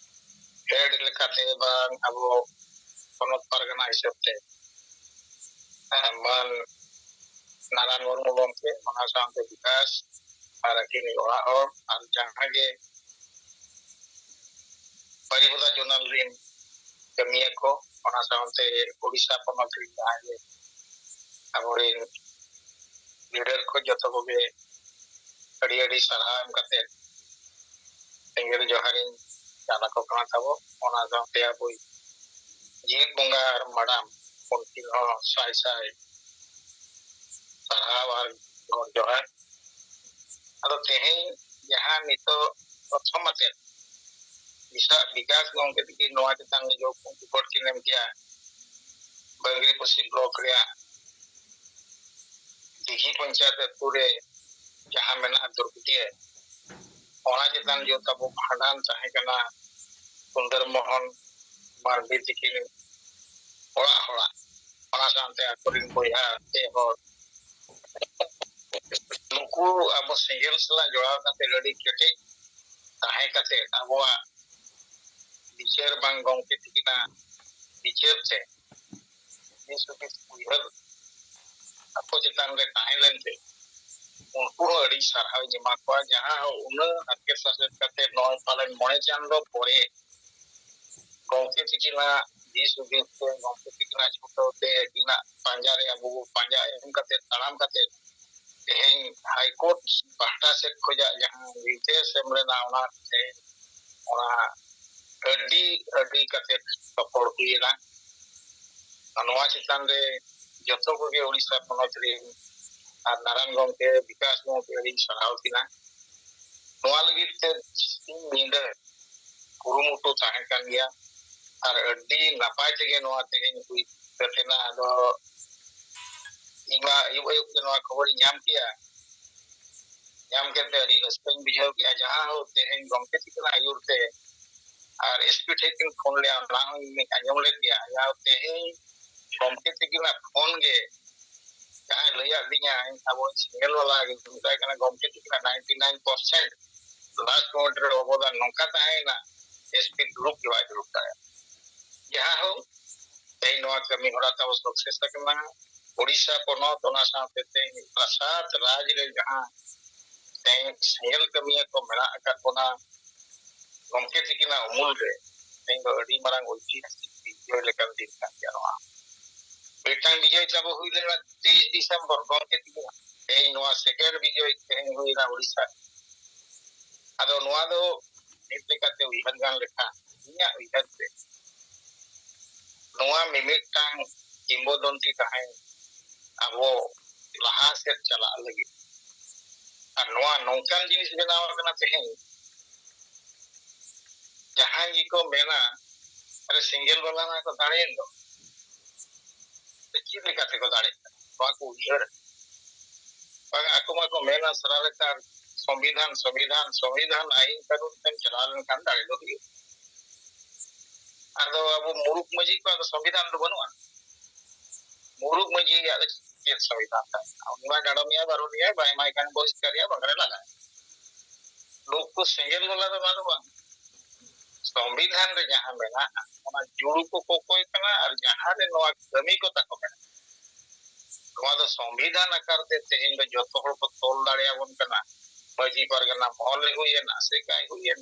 ᱦᱮᱰ ᱞᱮᱠᱟᱛᱮ ᱵᱟᱝ ᱟᱵᱚ ᱯᱚᱱᱚᱛ ᱯᱟᱨᱜᱟᱱᱟ ᱦᱤᱥᱟᱹᱵ ᱛᱮ, ᱦᱮᱸ, ᱢᱟᱹᱱ ᱱᱟᱨᱟᱭᱚᱱ ᱢᱩᱨᱢᱩ ᱜᱚᱢᱠᱮ, ᱚᱱᱟ ᱥᱟᱶᱛᱮ ᱵᱤᱠᱟᱥ ᱟᱨ ᱟᱹᱠᱤᱱᱤᱡ ᱚᱲᱟᱜ ᱦᱚᱲ ᱟᱨ ᱡᱟᱦᱟᱸ ᱜᱮ ᱵᱟᱨᱤᱯᱟᱫᱟ ᱡᱳᱱᱟᱞ ᱨᱤᱱ ᱠᱟᱹᱢᱤᱭᱟᱹ ᱠᱚ, ᱚᱱᱟ ᱥᱟᱶᱛᱮ ᱳᱰᱤᱥᱟ ᱯᱚᱱᱚᱛ ᱨᱤᱱ ᱡᱟᱦᱟᱸ ᱜᱮ ᱟᱵᱚᱨᱤᱱ ᱞᱤᱰᱟᱨ ᱠᱚ, ᱡᱚᱛᱚ ᱠᱚᱜᱮ ᱟᱹᱰᱤ ᱟᱹᱰᱤ ᱥᱟᱨᱦᱟᱣ ᱮᱢ ᱠᱟᱛᱮ ᱥᱮᱸᱜᱮᱞ ᱡᱚᱦᱟᱨᱤᱧ ᱪᱟᱞ ᱟᱠᱚ ᱠᱟᱱᱟ ᱛᱟᱵᱚ᱾ ᱚᱱᱟ ᱥᱟᱶᱛᱮ ᱟᱵᱚᱭᱤᱡ ᱡᱤᱣᱤᱫ ᱵᱚᱸᱜᱟ ᱟᱨ ᱢᱟᱰᱟᱢ, ᱩᱱᱠᱤᱱ ᱦᱚᱸ ᱥᱟᱭ ᱥᱟᱭ ᱥᱟᱨᱦᱟᱣ ᱟᱨ ᱜᱚᱰ ᱡᱚᱦᱟᱨ᱾ ᱟᱫᱚ ᱛᱮᱦᱮᱧ ᱡᱟᱦᱟᱸ ᱱᱤᱛᱚᱜ ᱯᱨᱚᱛᱷᱚᱢ ᱟᱛᱮᱫ ᱵᱤᱥᱟ-, ᱵᱤᱠᱟᱥ ᱜᱚᱢᱠᱮ ᱛᱟᱹᱠᱤᱱ ᱱᱚᱣᱟ ᱪᱮᱛᱟᱱ ᱨᱮ ᱡᱚ-, ᱨᱤᱯᱳᱨᱴ ᱠᱤᱱ ᱮᱢ ᱠᱮᱜᱼᱟ, ᱵᱟᱝᱜᱽᱨᱤᱯᱚᱥᱤ ᱵᱞᱚᱠ ᱨᱮᱭᱟᱜ ᱫᱤᱜᱷᱤ ᱯᱚᱧᱪᱟᱭᱮᱛ ᱟᱹᱛᱩ ᱨᱮ ᱡᱟᱦᱟᱸ ᱢᱮᱱᱟᱜᱼᱟ ᱫᱩᱨᱜᱟᱹᱰᱤᱭᱟᱹ, ᱚᱱᱟ ᱪᱮᱛᱟᱱ ᱡᱚ ᱛᱟᱵᱚ ᱵᱷᱟᱸᱰᱟᱱ ᱛᱟᱦᱮᱸ ᱠᱟᱱᱟ ᱥᱩᱱᱫᱚᱨ ᱢᱳᱦᱚᱱ ᱢᱟᱨᱰᱤ ᱛᱤᱠᱤᱱ ᱚᱲᱟᱜ ᱦᱚᱲᱟᱜ, ᱚᱱᱟ ᱥᱟᱶᱛᱮ ᱟᱠᱚᱨᱮᱱ ᱵᱚᱭᱦᱟ ᱯᱮ ᱦᱚᱲ᱾ ᱱᱩᱠᱩ ᱟᱵᱚ ᱥᱮᱸᱜᱮᱞ ᱥᱟᱞᱟᱜ ᱡᱚᱲᱟᱣ ᱠᱟᱛᱮ ᱟᱹᱰᱤ ᱠᱮᱴᱮᱡ ᱛᱟᱦᱮᱸ ᱠᱟᱛᱮ ᱟᱵᱚᱣᱟᱜ ᱵᱤᱪᱟᱹᱨ ᱵᱟᱝ ᱜᱚᱢᱠᱮ ᱛᱤᱠᱤᱱᱟᱜ ᱵᱤᱪᱟᱹᱨ ᱛᱮ ᱫᱤᱥ ᱦᱩᱫᱤᱥ ᱩᱭᱦᱟᱹᱨ ᱟᱠᱚ ᱪᱮᱛᱟᱱ ᱨᱮ ᱛᱟᱦᱮᱸ ᱞᱮᱱᱛᱮ ᱩᱱᱠᱩ ᱦᱚᱸ ᱟᱹᱰᱤ ᱥᱟᱨᱦᱟᱣ ᱤᱧ ᱮᱢᱟ ᱠᱚᱣᱟ, ᱡᱟᱦᱟᱸ ᱦᱚᱸ ᱩᱱᱟᱹᱜ ᱦᱟᱨᱠᱮᱛ ᱥᱟᱥᱮᱛ ᱠᱟᱛᱮ ᱱᱚᱜᱼᱚᱭ ᱯᱟᱞᱮᱱ ᱢᱚᱬᱮ ᱪᱟᱸᱫᱚ ᱯᱚᱨᱮ ᱜᱚᱢᱠᱮ ᱛᱤᱠᱤᱱᱟᱜ ᱫᱤᱥ ᱦᱩᱫᱤᱥ ᱛᱮ, ᱜᱚᱢᱠᱮ ᱛᱤᱠᱤᱱᱟᱜ ᱪᱷᱩᱴᱟᱹᱣ ᱛᱮ, ᱟᱹᱠᱤᱱᱟᱜ ᱯᱟᱸᱡᱟ ᱨᱮ ᱟᱵᱚ ᱵᱚ ᱯᱟᱸᱡᱟ ᱮᱢ ᱠᱟᱛᱮ, ᱛᱟᱲᱟᱢ ᱠᱟᱛᱮ ᱛᱮᱦᱮᱧ ᱦᱟᱭᱠᱳᱨᱴ ᱯᱟᱦᱴᱟ ᱥᱮᱫ ᱠᱷᱚᱱᱟᱜ ᱡᱟᱦᱟᱸ ᱱᱤᱨᱫᱮᱥ ᱮᱢ ᱞᱮᱱᱟ, ᱚᱱᱟ ᱛᱮᱦᱮᱧ ᱚᱱᱟ ᱟᱹᱰᱤ ᱟᱹᱰᱤ ᱠᱟᱛᱮ ᱨᱚᱯᱚᱲ ᱦᱩᱭᱮᱱᱟ᱾ ᱟᱨ ᱱᱚᱣᱟ ᱪᱮᱛᱟᱱ ᱨᱮ ᱡᱚᱛᱚ ᱠᱚᱜᱮ ᱩᱲᱤᱥᱥᱟ ᱯᱚᱱᱚᱛ ᱨᱮᱱ ᱟᱨ ᱱᱟᱨᱟᱭᱚᱱ ᱜᱚᱢᱠᱮ, ᱵᱤᱠᱟᱥ ᱜᱚᱢᱠᱮ ᱟᱹᱰᱤᱧ ᱥᱟᱨᱦᱟᱣ ᱠᱤᱱᱟ᱾ ᱱᱚᱣᱟ ᱞᱟᱹᱜᱤᱫ ᱛᱮ ᱥᱤᱧ ᱧᱤᱫᱟᱹ ᱠᱩᱨᱩᱢᱩᱴᱩ ᱛᱟᱦᱮᱸ ᱠᱟᱱ ᱜᱮᱭᱟ ᱟᱨ ᱟᱹᱰᱤ ᱱᱟᱯᱟᱭ ᱛᱮᱜᱮ ᱱᱚᱣᱟ ᱛᱮᱦᱮᱧ ᱦᱩᱭ ᱥᱟᱹᱛ ᱮᱱᱟ᱾ ᱟᱫᱚ ᱤᱧ ᱢᱟ ᱟᱹᱭᱩᱵ ᱟᱹᱭᱩᱵ ᱜᱮ ᱱᱚᱣᱟ ᱠᱷᱚᱵᱚᱨᱤᱧ ᱧᱟᱢ ᱠᱮᱜᱼᱟ᱾ ᱧᱟᱢ ᱠᱮᱫ ᱛᱮ ᱟᱹᱰᱤ ᱨᱟᱹᱥᱠᱟᱹᱧ ᱵᱩᱡᱷᱟᱹᱣ ᱠᱮᱜᱼᱟ᱾ ᱡᱟᱦᱟᱸ ᱦᱳᱠ, ᱛᱮᱦᱮᱧ ᱜᱚᱢᱠᱮ ᱛᱤᱠᱤᱱᱟᱜ ᱟᱹᱭᱩᱨ ᱛᱮ ᱟᱨ ᱮᱥᱯᱤ ᱴᱷᱮᱱ ᱠᱤᱱ ᱯᱷᱳᱱ ᱞᱮᱜᱼᱟ, ᱚᱱᱟ ᱦᱚᱸᱧ ᱟᱸᱡᱚᱢ ᱞᱮᱫ ᱜᱮᱭᱟ᱾ ᱡᱟᱦᱟᱸ ᱛᱮᱦᱮᱧ ᱜᱚᱢᱠᱮ ᱛᱤᱠᱤᱱᱟᱜ ᱯᱷᱳᱱ ᱜᱮ ᱡᱟᱦᱟᱸᱭ ᱞᱟᱹᱭᱟᱫ ᱞᱤᱧᱟᱭ, ᱟᱵᱚ ᱥᱤᱝᱜᱮᱞ ᱵᱟᱞᱟ ᱜᱮ ᱢᱮᱛᱟᱭ ᱠᱟᱱᱟ, ᱜᱚᱢᱠᱮ ᱛᱤᱠᱤᱱᱟᱜ ninety nine percent last moment ᱨᱮ ᱚᱵᱚᱫᱟᱱ ᱱᱚᱝᱠᱟ ᱛᱟᱦᱮᱸᱭᱮᱱᱟ, ᱮᱥᱯᱤ ᱫᱩᱲᱩᱵ ᱜᱮ ᱵᱟᱭ ᱫᱩᱲᱩᱵ ᱫᱟᱲᱮᱭᱟᱜᱼᱟ᱾ ᱡᱟᱦᱟᱸ ᱦᱳᱠ, ᱛᱮᱦᱮᱧ ᱱᱚᱣᱟ ᱠᱟᱹᱢᱤ ᱦᱚᱨᱟ ᱛᱟᱵᱚ ᱥᱟᱠᱥᱮᱥ ᱟᱠᱟᱱᱟ᱾ ᱳᱰᱤᱥᱟ ᱯᱚᱱᱚᱛ, ᱚᱱᱟ ᱥᱟᱶᱛᱮ ᱛᱮᱦᱮᱧ ᱯᱨᱟᱥᱟᱫ ᱨᱟᱡᱽ ᱨᱮ ᱡᱟᱦᱟᱸ ᱛᱮᱦᱮᱧ ᱥᱮᱸᱜᱮᱞ ᱠᱟᱹᱢᱤᱭᱟᱹ ᱠᱚ ᱢᱮᱱᱟᱜ ᱟᱠᱟᱫ ᱵᱚᱱᱟ, ᱜᱚᱢᱠᱮ ᱛᱤᱠᱤᱱᱟᱜ ᱩᱢᱩᱞ ᱨᱮ ᱛᱮᱦᱮᱧ ᱫᱚ ᱟᱹᱰᱤ ᱢᱟᱨᱟᱝ ᱳᱭᱛᱤᱦᱟᱥᱤᱠ ᱵᱤᱡᱚᱭ ᱞᱮᱠᱟᱱ ᱫᱤᱱ ᱠᱟᱱ ᱜᱮᱭᱟ ᱱᱚᱣᱟ᱾ ᱢᱤᱫᱴᱟᱝ ᱵᱤᱡᱚᱭ ᱛᱟᱵᱚ ᱦᱩᱭ ᱞᱮᱱᱟ ᱛᱮᱭᱤᱥ ᱰᱤᱥᱮᱢᱵᱚᱨ, ᱜᱚᱢᱠᱮ ᱛᱤᱠᱤᱱᱟᱜ᱾ ᱛᱮᱦᱮᱧ ᱱᱚᱣᱟ ᱥᱮᱠᱮᱱᱰ ᱵᱤᱡᱚᱭ ᱛᱮᱦᱮᱧ ᱦᱩᱭᱱᱟ ᱳᱰᱤᱥᱟ᱾ ᱟᱫᱚ ᱱᱚᱣᱟ ᱫᱚ ᱢᱤᱫ ᱞᱮᱠᱟᱛᱮ ᱩᱭᱦᱟᱹᱨ ᱜᱟᱱ ᱞᱮᱠᱷᱟᱱ, ᱤᱧᱟᱹᱜ ᱩᱭᱦᱟᱹᱨ ᱛᱮ ᱱᱚᱣᱟ ᱢᱤᱢᱤᱫᱴᱟᱝ ᱠᱤᱝᱵᱚᱫᱚᱱᱛᱤ ᱛᱟᱦᱮᱸ ᱟᱵᱚ ᱞᱟᱦᱟ ᱥᱮᱫ ᱪᱟᱞᱟᱜ ᱞᱟᱹᱜᱤᱫ᱾ ᱟᱨ ᱱᱚᱣᱟ ᱱᱚᱝᱠᱟᱱ ᱡᱤᱱᱤᱥ ᱵᱮᱱᱟᱣ ᱟᱠᱟᱱᱟ ᱛᱮᱦᱮᱧ, ᱡᱟᱦᱟᱸᱭ ᱜᱮᱠᱚ ᱢᱮᱱᱟ, "ᱟᱨᱮ, ᱥᱮᱸᱜᱮᱞ ᱵᱟᱞᱟ ᱢᱟ ᱠᱚ ᱫᱟᱲᱮᱭᱮᱱ ᱫᱚ, ᱪᱮᱫ ᱞᱮᱠᱟ ᱛᱮᱠᱚ ᱫᱟᱲᱮᱭᱟᱜ ᱠᱟᱱᱟ?" ᱱᱚᱣᱟ ᱠᱚ ᱩᱭᱦᱟᱹᱨ ᱵᱟᱝ, ᱟᱠᱚ ᱢᱟᱠᱚ ᱢᱮᱱᱟ ᱥᱟᱨᱟ ᱞᱮᱠᱟᱱ ᱥᱚᱝᱵᱤᱫᱷᱟᱱ, ᱥᱚᱝᱵᱤᱫᱷᱟᱱ, ᱥᱚᱝᱵᱤᱫᱷᱟᱱ, ᱟᱹᱭᱤᱱ ᱠᱟᱹᱱᱩᱱ ᱛᱮᱢ ᱪᱟᱞᱟᱣ ᱞᱮᱱᱠᱷᱟᱱ ᱫᱟᱲᱮ ᱫᱚ ᱦᱩᱭᱩᱜᱼᱟ᱾ ᱟᱫᱚ ᱟᱵᱚ ᱢᱩᱨᱩᱠ ᱢᱟᱹᱡᱷᱤ ᱠᱚᱣᱟᱜ ᱫᱚ ᱥᱚᱝᱵᱤᱫᱷᱟᱱ ᱫᱚ ᱵᱟᱹᱱᱩᱜᱼᱟ᱾ ᱢᱩᱨᱩᱠ ᱢᱟᱹᱡᱷᱤᱭᱟᱜ ᱫᱚ ᱪᱮᱫ ᱥᱚᱝᱵᱤᱫᱷᱟᱱ ᱛᱟᱭ? ᱩᱱᱤ ᱢᱟ ᱰᱟᱸᱰᱚᱢᱮᱭᱟ, ᱵᱟᱹᱨᱩᱰᱮᱭᱟ, ᱵᱟᱭ ᱮᱢᱟᱭ ᱠᱷᱟᱱ ᱵᱚᱦᱤᱥᱠᱟᱨᱮᱭᱟ, ᱵᱟᱝᱠᱷᱟᱱᱮ ᱞᱟᱜᱟᱭᱟ᱾ ᱱᱩᱠᱩ ᱥᱮᱸᱜᱮᱞ ᱵᱟᱞᱟ ᱫᱚ ᱚᱱᱟ ᱫᱚ ᱵᱟᱝ᱾ ᱥᱚᱝᱵᱤᱫᱷᱟᱱ ᱨᱮ ᱡᱟᱦᱟᱸ ᱢᱮᱱᱟᱜᱼᱟ, ᱚᱱᱟ ᱡᱩᱲᱩ ᱠᱚ ᱠᱚᱠᱚᱭ ᱠᱟᱱᱟ ᱟᱨ ᱡᱟᱦᱟᱸ ᱨᱮ ᱱᱚᱣᱟ ᱠᱟᱹᱢᱤ ᱠᱚ ᱛᱟᱠᱚ ᱢᱮᱱᱟᱜᱼᱟ, ᱱᱚᱣᱟ ᱫᱚ ᱥᱚᱝᱵᱤᱫᱷᱟᱱ ᱟᱠᱟᱨ ᱛᱮ ᱛᱮᱦᱮᱧ ᱫᱚ ᱡᱚᱛᱚ ᱦᱚᱲ ᱠᱚ ᱛᱚᱞ ᱫᱟᱲᱮᱭᱟᱵᱚᱱ ᱠᱟᱱᱟ᱾ ᱢᱟᱹᱡᱷᱤ ᱯᱟᱨᱜᱟᱱᱟ ᱢᱚᱦᱚᱞ ᱨᱮ ᱦᱩᱭᱮᱱ, ᱟᱥᱮᱠᱟᱭ ᱦᱩᱭᱮᱱ,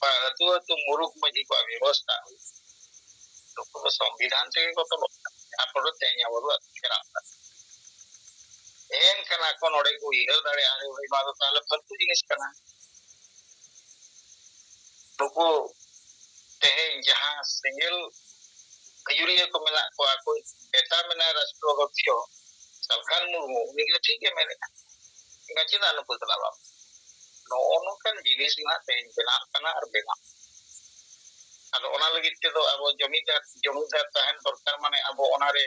ᱵᱟ ᱟᱹᱛᱩ ᱟᱹᱛᱩ ᱢᱩᱨᱩᱠ ᱢᱟᱹᱡᱷᱤ ᱠᱚᱣᱟᱜ ᱵᱮᱵᱚᱥᱛᱷᱟ ᱦᱩᱭ᱾ ᱱᱩᱠᱩ ᱫᱚ ᱥᱚᱝᱵᱤᱫᱷᱟᱱ ᱛᱮᱜᱮ ᱠᱚ ᱛᱚᱞᱚᱜ ᱠᱟᱱᱟ᱾ ᱡᱟᱦᱟᱸ ᱯᱷᱚᱞᱚ ᱛᱮ ᱛᱮᱦᱮᱧ ᱟᱵᱚ ᱫᱚ ᱟᱹᱛᱩ ᱯᱷᱮᱨᱟᱣ ᱠᱟᱱᱟ᱾ ᱮᱱᱠᱷᱟᱱ ᱟᱠᱚ ᱱᱚᱰᱮ ᱠᱚ ᱩᱭᱦᱟᱹᱨ ᱫᱟᱲᱮᱭᱟᱜᱼᱟ, ᱟᱨᱮ ᱵᱷᱟᱹᱭ, ᱱᱚᱣᱟ ᱫᱚ ᱛᱟᱦᱞᱮ ᱯᱷᱟᱹᱞᱛᱩ ᱡᱤᱱᱤᱥ ᱠᱟᱱᱟ᱾ ᱱᱩᱠᱩ ᱛᱮᱦᱮᱧ ᱡᱟᱦᱟᱸ ᱥᱮᱸᱜᱮᱞ ᱟᱹᱭᱩᱨᱤᱭᱟᱹ ᱠᱚ ᱢᱮᱱᱟᱜ ᱠᱚᱣᱟ, ᱟᱠᱚ ᱱᱮᱛᱟ ᱢᱮᱱᱟᱭ ᱨᱟᱥᱴᱨᱚ ᱚᱫᱷᱭᱚᱠᱥᱚ ᱥᱟᱞᱠᱷᱟᱱ ᱢᱩᱨᱢᱩ, ᱩᱱᱤ ᱫᱚ ᱴᱷᱤᱠ ᱜᱮ ᱢᱮᱱᱮᱫᱼᱟ, ᱮᱱᱠᱷᱟᱱ ᱪᱮᱫᱟᱜ ᱱᱩᱠᱩ ᱥᱟᱞᱟᱜ ᱵᱟᱝ? ᱱᱚᱜᱼᱚ ᱱᱚᱝᱠᱟᱱ ᱡᱤᱱᱤᱥ ᱱᱟᱦᱟᱜ ᱛᱮᱦᱮᱧ ᱵᱮᱱᱟᱜ ᱠᱟᱱᱟ ᱟᱨ ᱵᱮᱱᱟᱜ᱾ ᱟᱫᱚ ᱚᱱᱟ ᱞᱟᱹᱜᱤᱫ ᱛᱮᱫᱚ ᱟᱵᱚ ᱡᱚᱢᱤᱫᱟᱨ, ᱡᱚᱢᱤᱫᱟᱨ ᱛᱟᱦᱮᱱ ᱫᱚᱨᱠᱟᱨ, ᱢᱟᱱᱮ ᱟᱵᱚ ᱚᱱᱟᱨᱮ,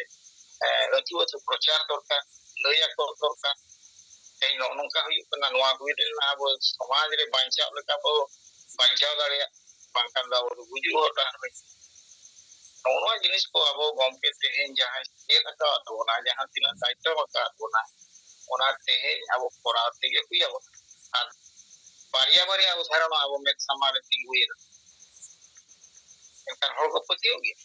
ᱮ, ᱟᱹᱛᱩ ᱟᱹᱛᱩ ᱯᱨᱚᱪᱟᱨ ᱫᱚᱨᱠᱟᱨ, ᱞᱟᱹᱭ ᱟᱠᱚ ᱫᱚᱨᱠᱟᱨ᱾ ᱛᱮᱦᱮᱧ ᱱᱚᱜᱼᱚ ᱱᱚᱝᱠᱟ ᱦᱩᱭᱩᱜ ᱠᱟᱱᱟ, ᱱᱚᱣᱟ ᱦᱩᱭ ᱞᱮᱱᱟ ᱟᱵᱚ ᱥᱚᱢᱟᱡᱽ ᱨᱮ ᱵᱟᱧᱪᱟᱣ ᱞᱮᱠᱟ ᱵᱚ ᱵᱟᱧᱪᱟᱣ ᱫᱟᱲᱮᱭᱟᱜ, ᱵᱟᱝᱠᱷᱟᱱ ᱫᱚ ᱟᱵᱚ ᱫᱚ ᱜᱩᱡᱩᱜ ᱦᱚᱨ ᱰᱟᱦᱟᱨ ᱨᱮ᱾ ᱱᱚᱜᱼᱚ ᱱᱚᱣᱟ ᱡᱤᱱᱤᱥ ᱠᱚ ᱟᱵᱚ ᱜᱚᱢᱠᱮ ᱛᱮᱦᱮᱧ ᱡᱟᱦᱟᱸᱭ ᱪᱮᱫ ᱟᱠᱟᱫ ᱵᱚᱱᱟ, ᱡᱟᱦᱟᱸ ᱛᱤᱱᱟᱹᱜ ᱫᱟᱭᱤᱛᱛᱚ ᱟᱠᱟᱫ ᱵᱚᱱᱟ, ᱚᱱᱟ ᱛᱮᱦᱮᱧ ᱟᱵᱚ ᱠᱚᱨᱟᱣ ᱛᱮᱜᱮ ᱦᱩᱭ ᱟᱵᱚᱱᱟ᱾ ᱟᱨ ᱵᱟᱨᱭᱟ ᱵᱟᱨᱭᱟ ᱩᱫᱟᱦᱚᱨᱚᱱ ᱟᱵᱚ ᱢᱮᱫ ᱥᱟᱢᱟᱝ ᱨᱮ ᱛᱤᱸᱜᱩᱭᱮᱱᱟ, ᱮᱱᱠᱷᱟᱱ ᱦᱚᱲ ᱠᱚ ᱯᱟᱹᱛᱭᱟᱹᱣ ᱜᱮᱭᱟ᱾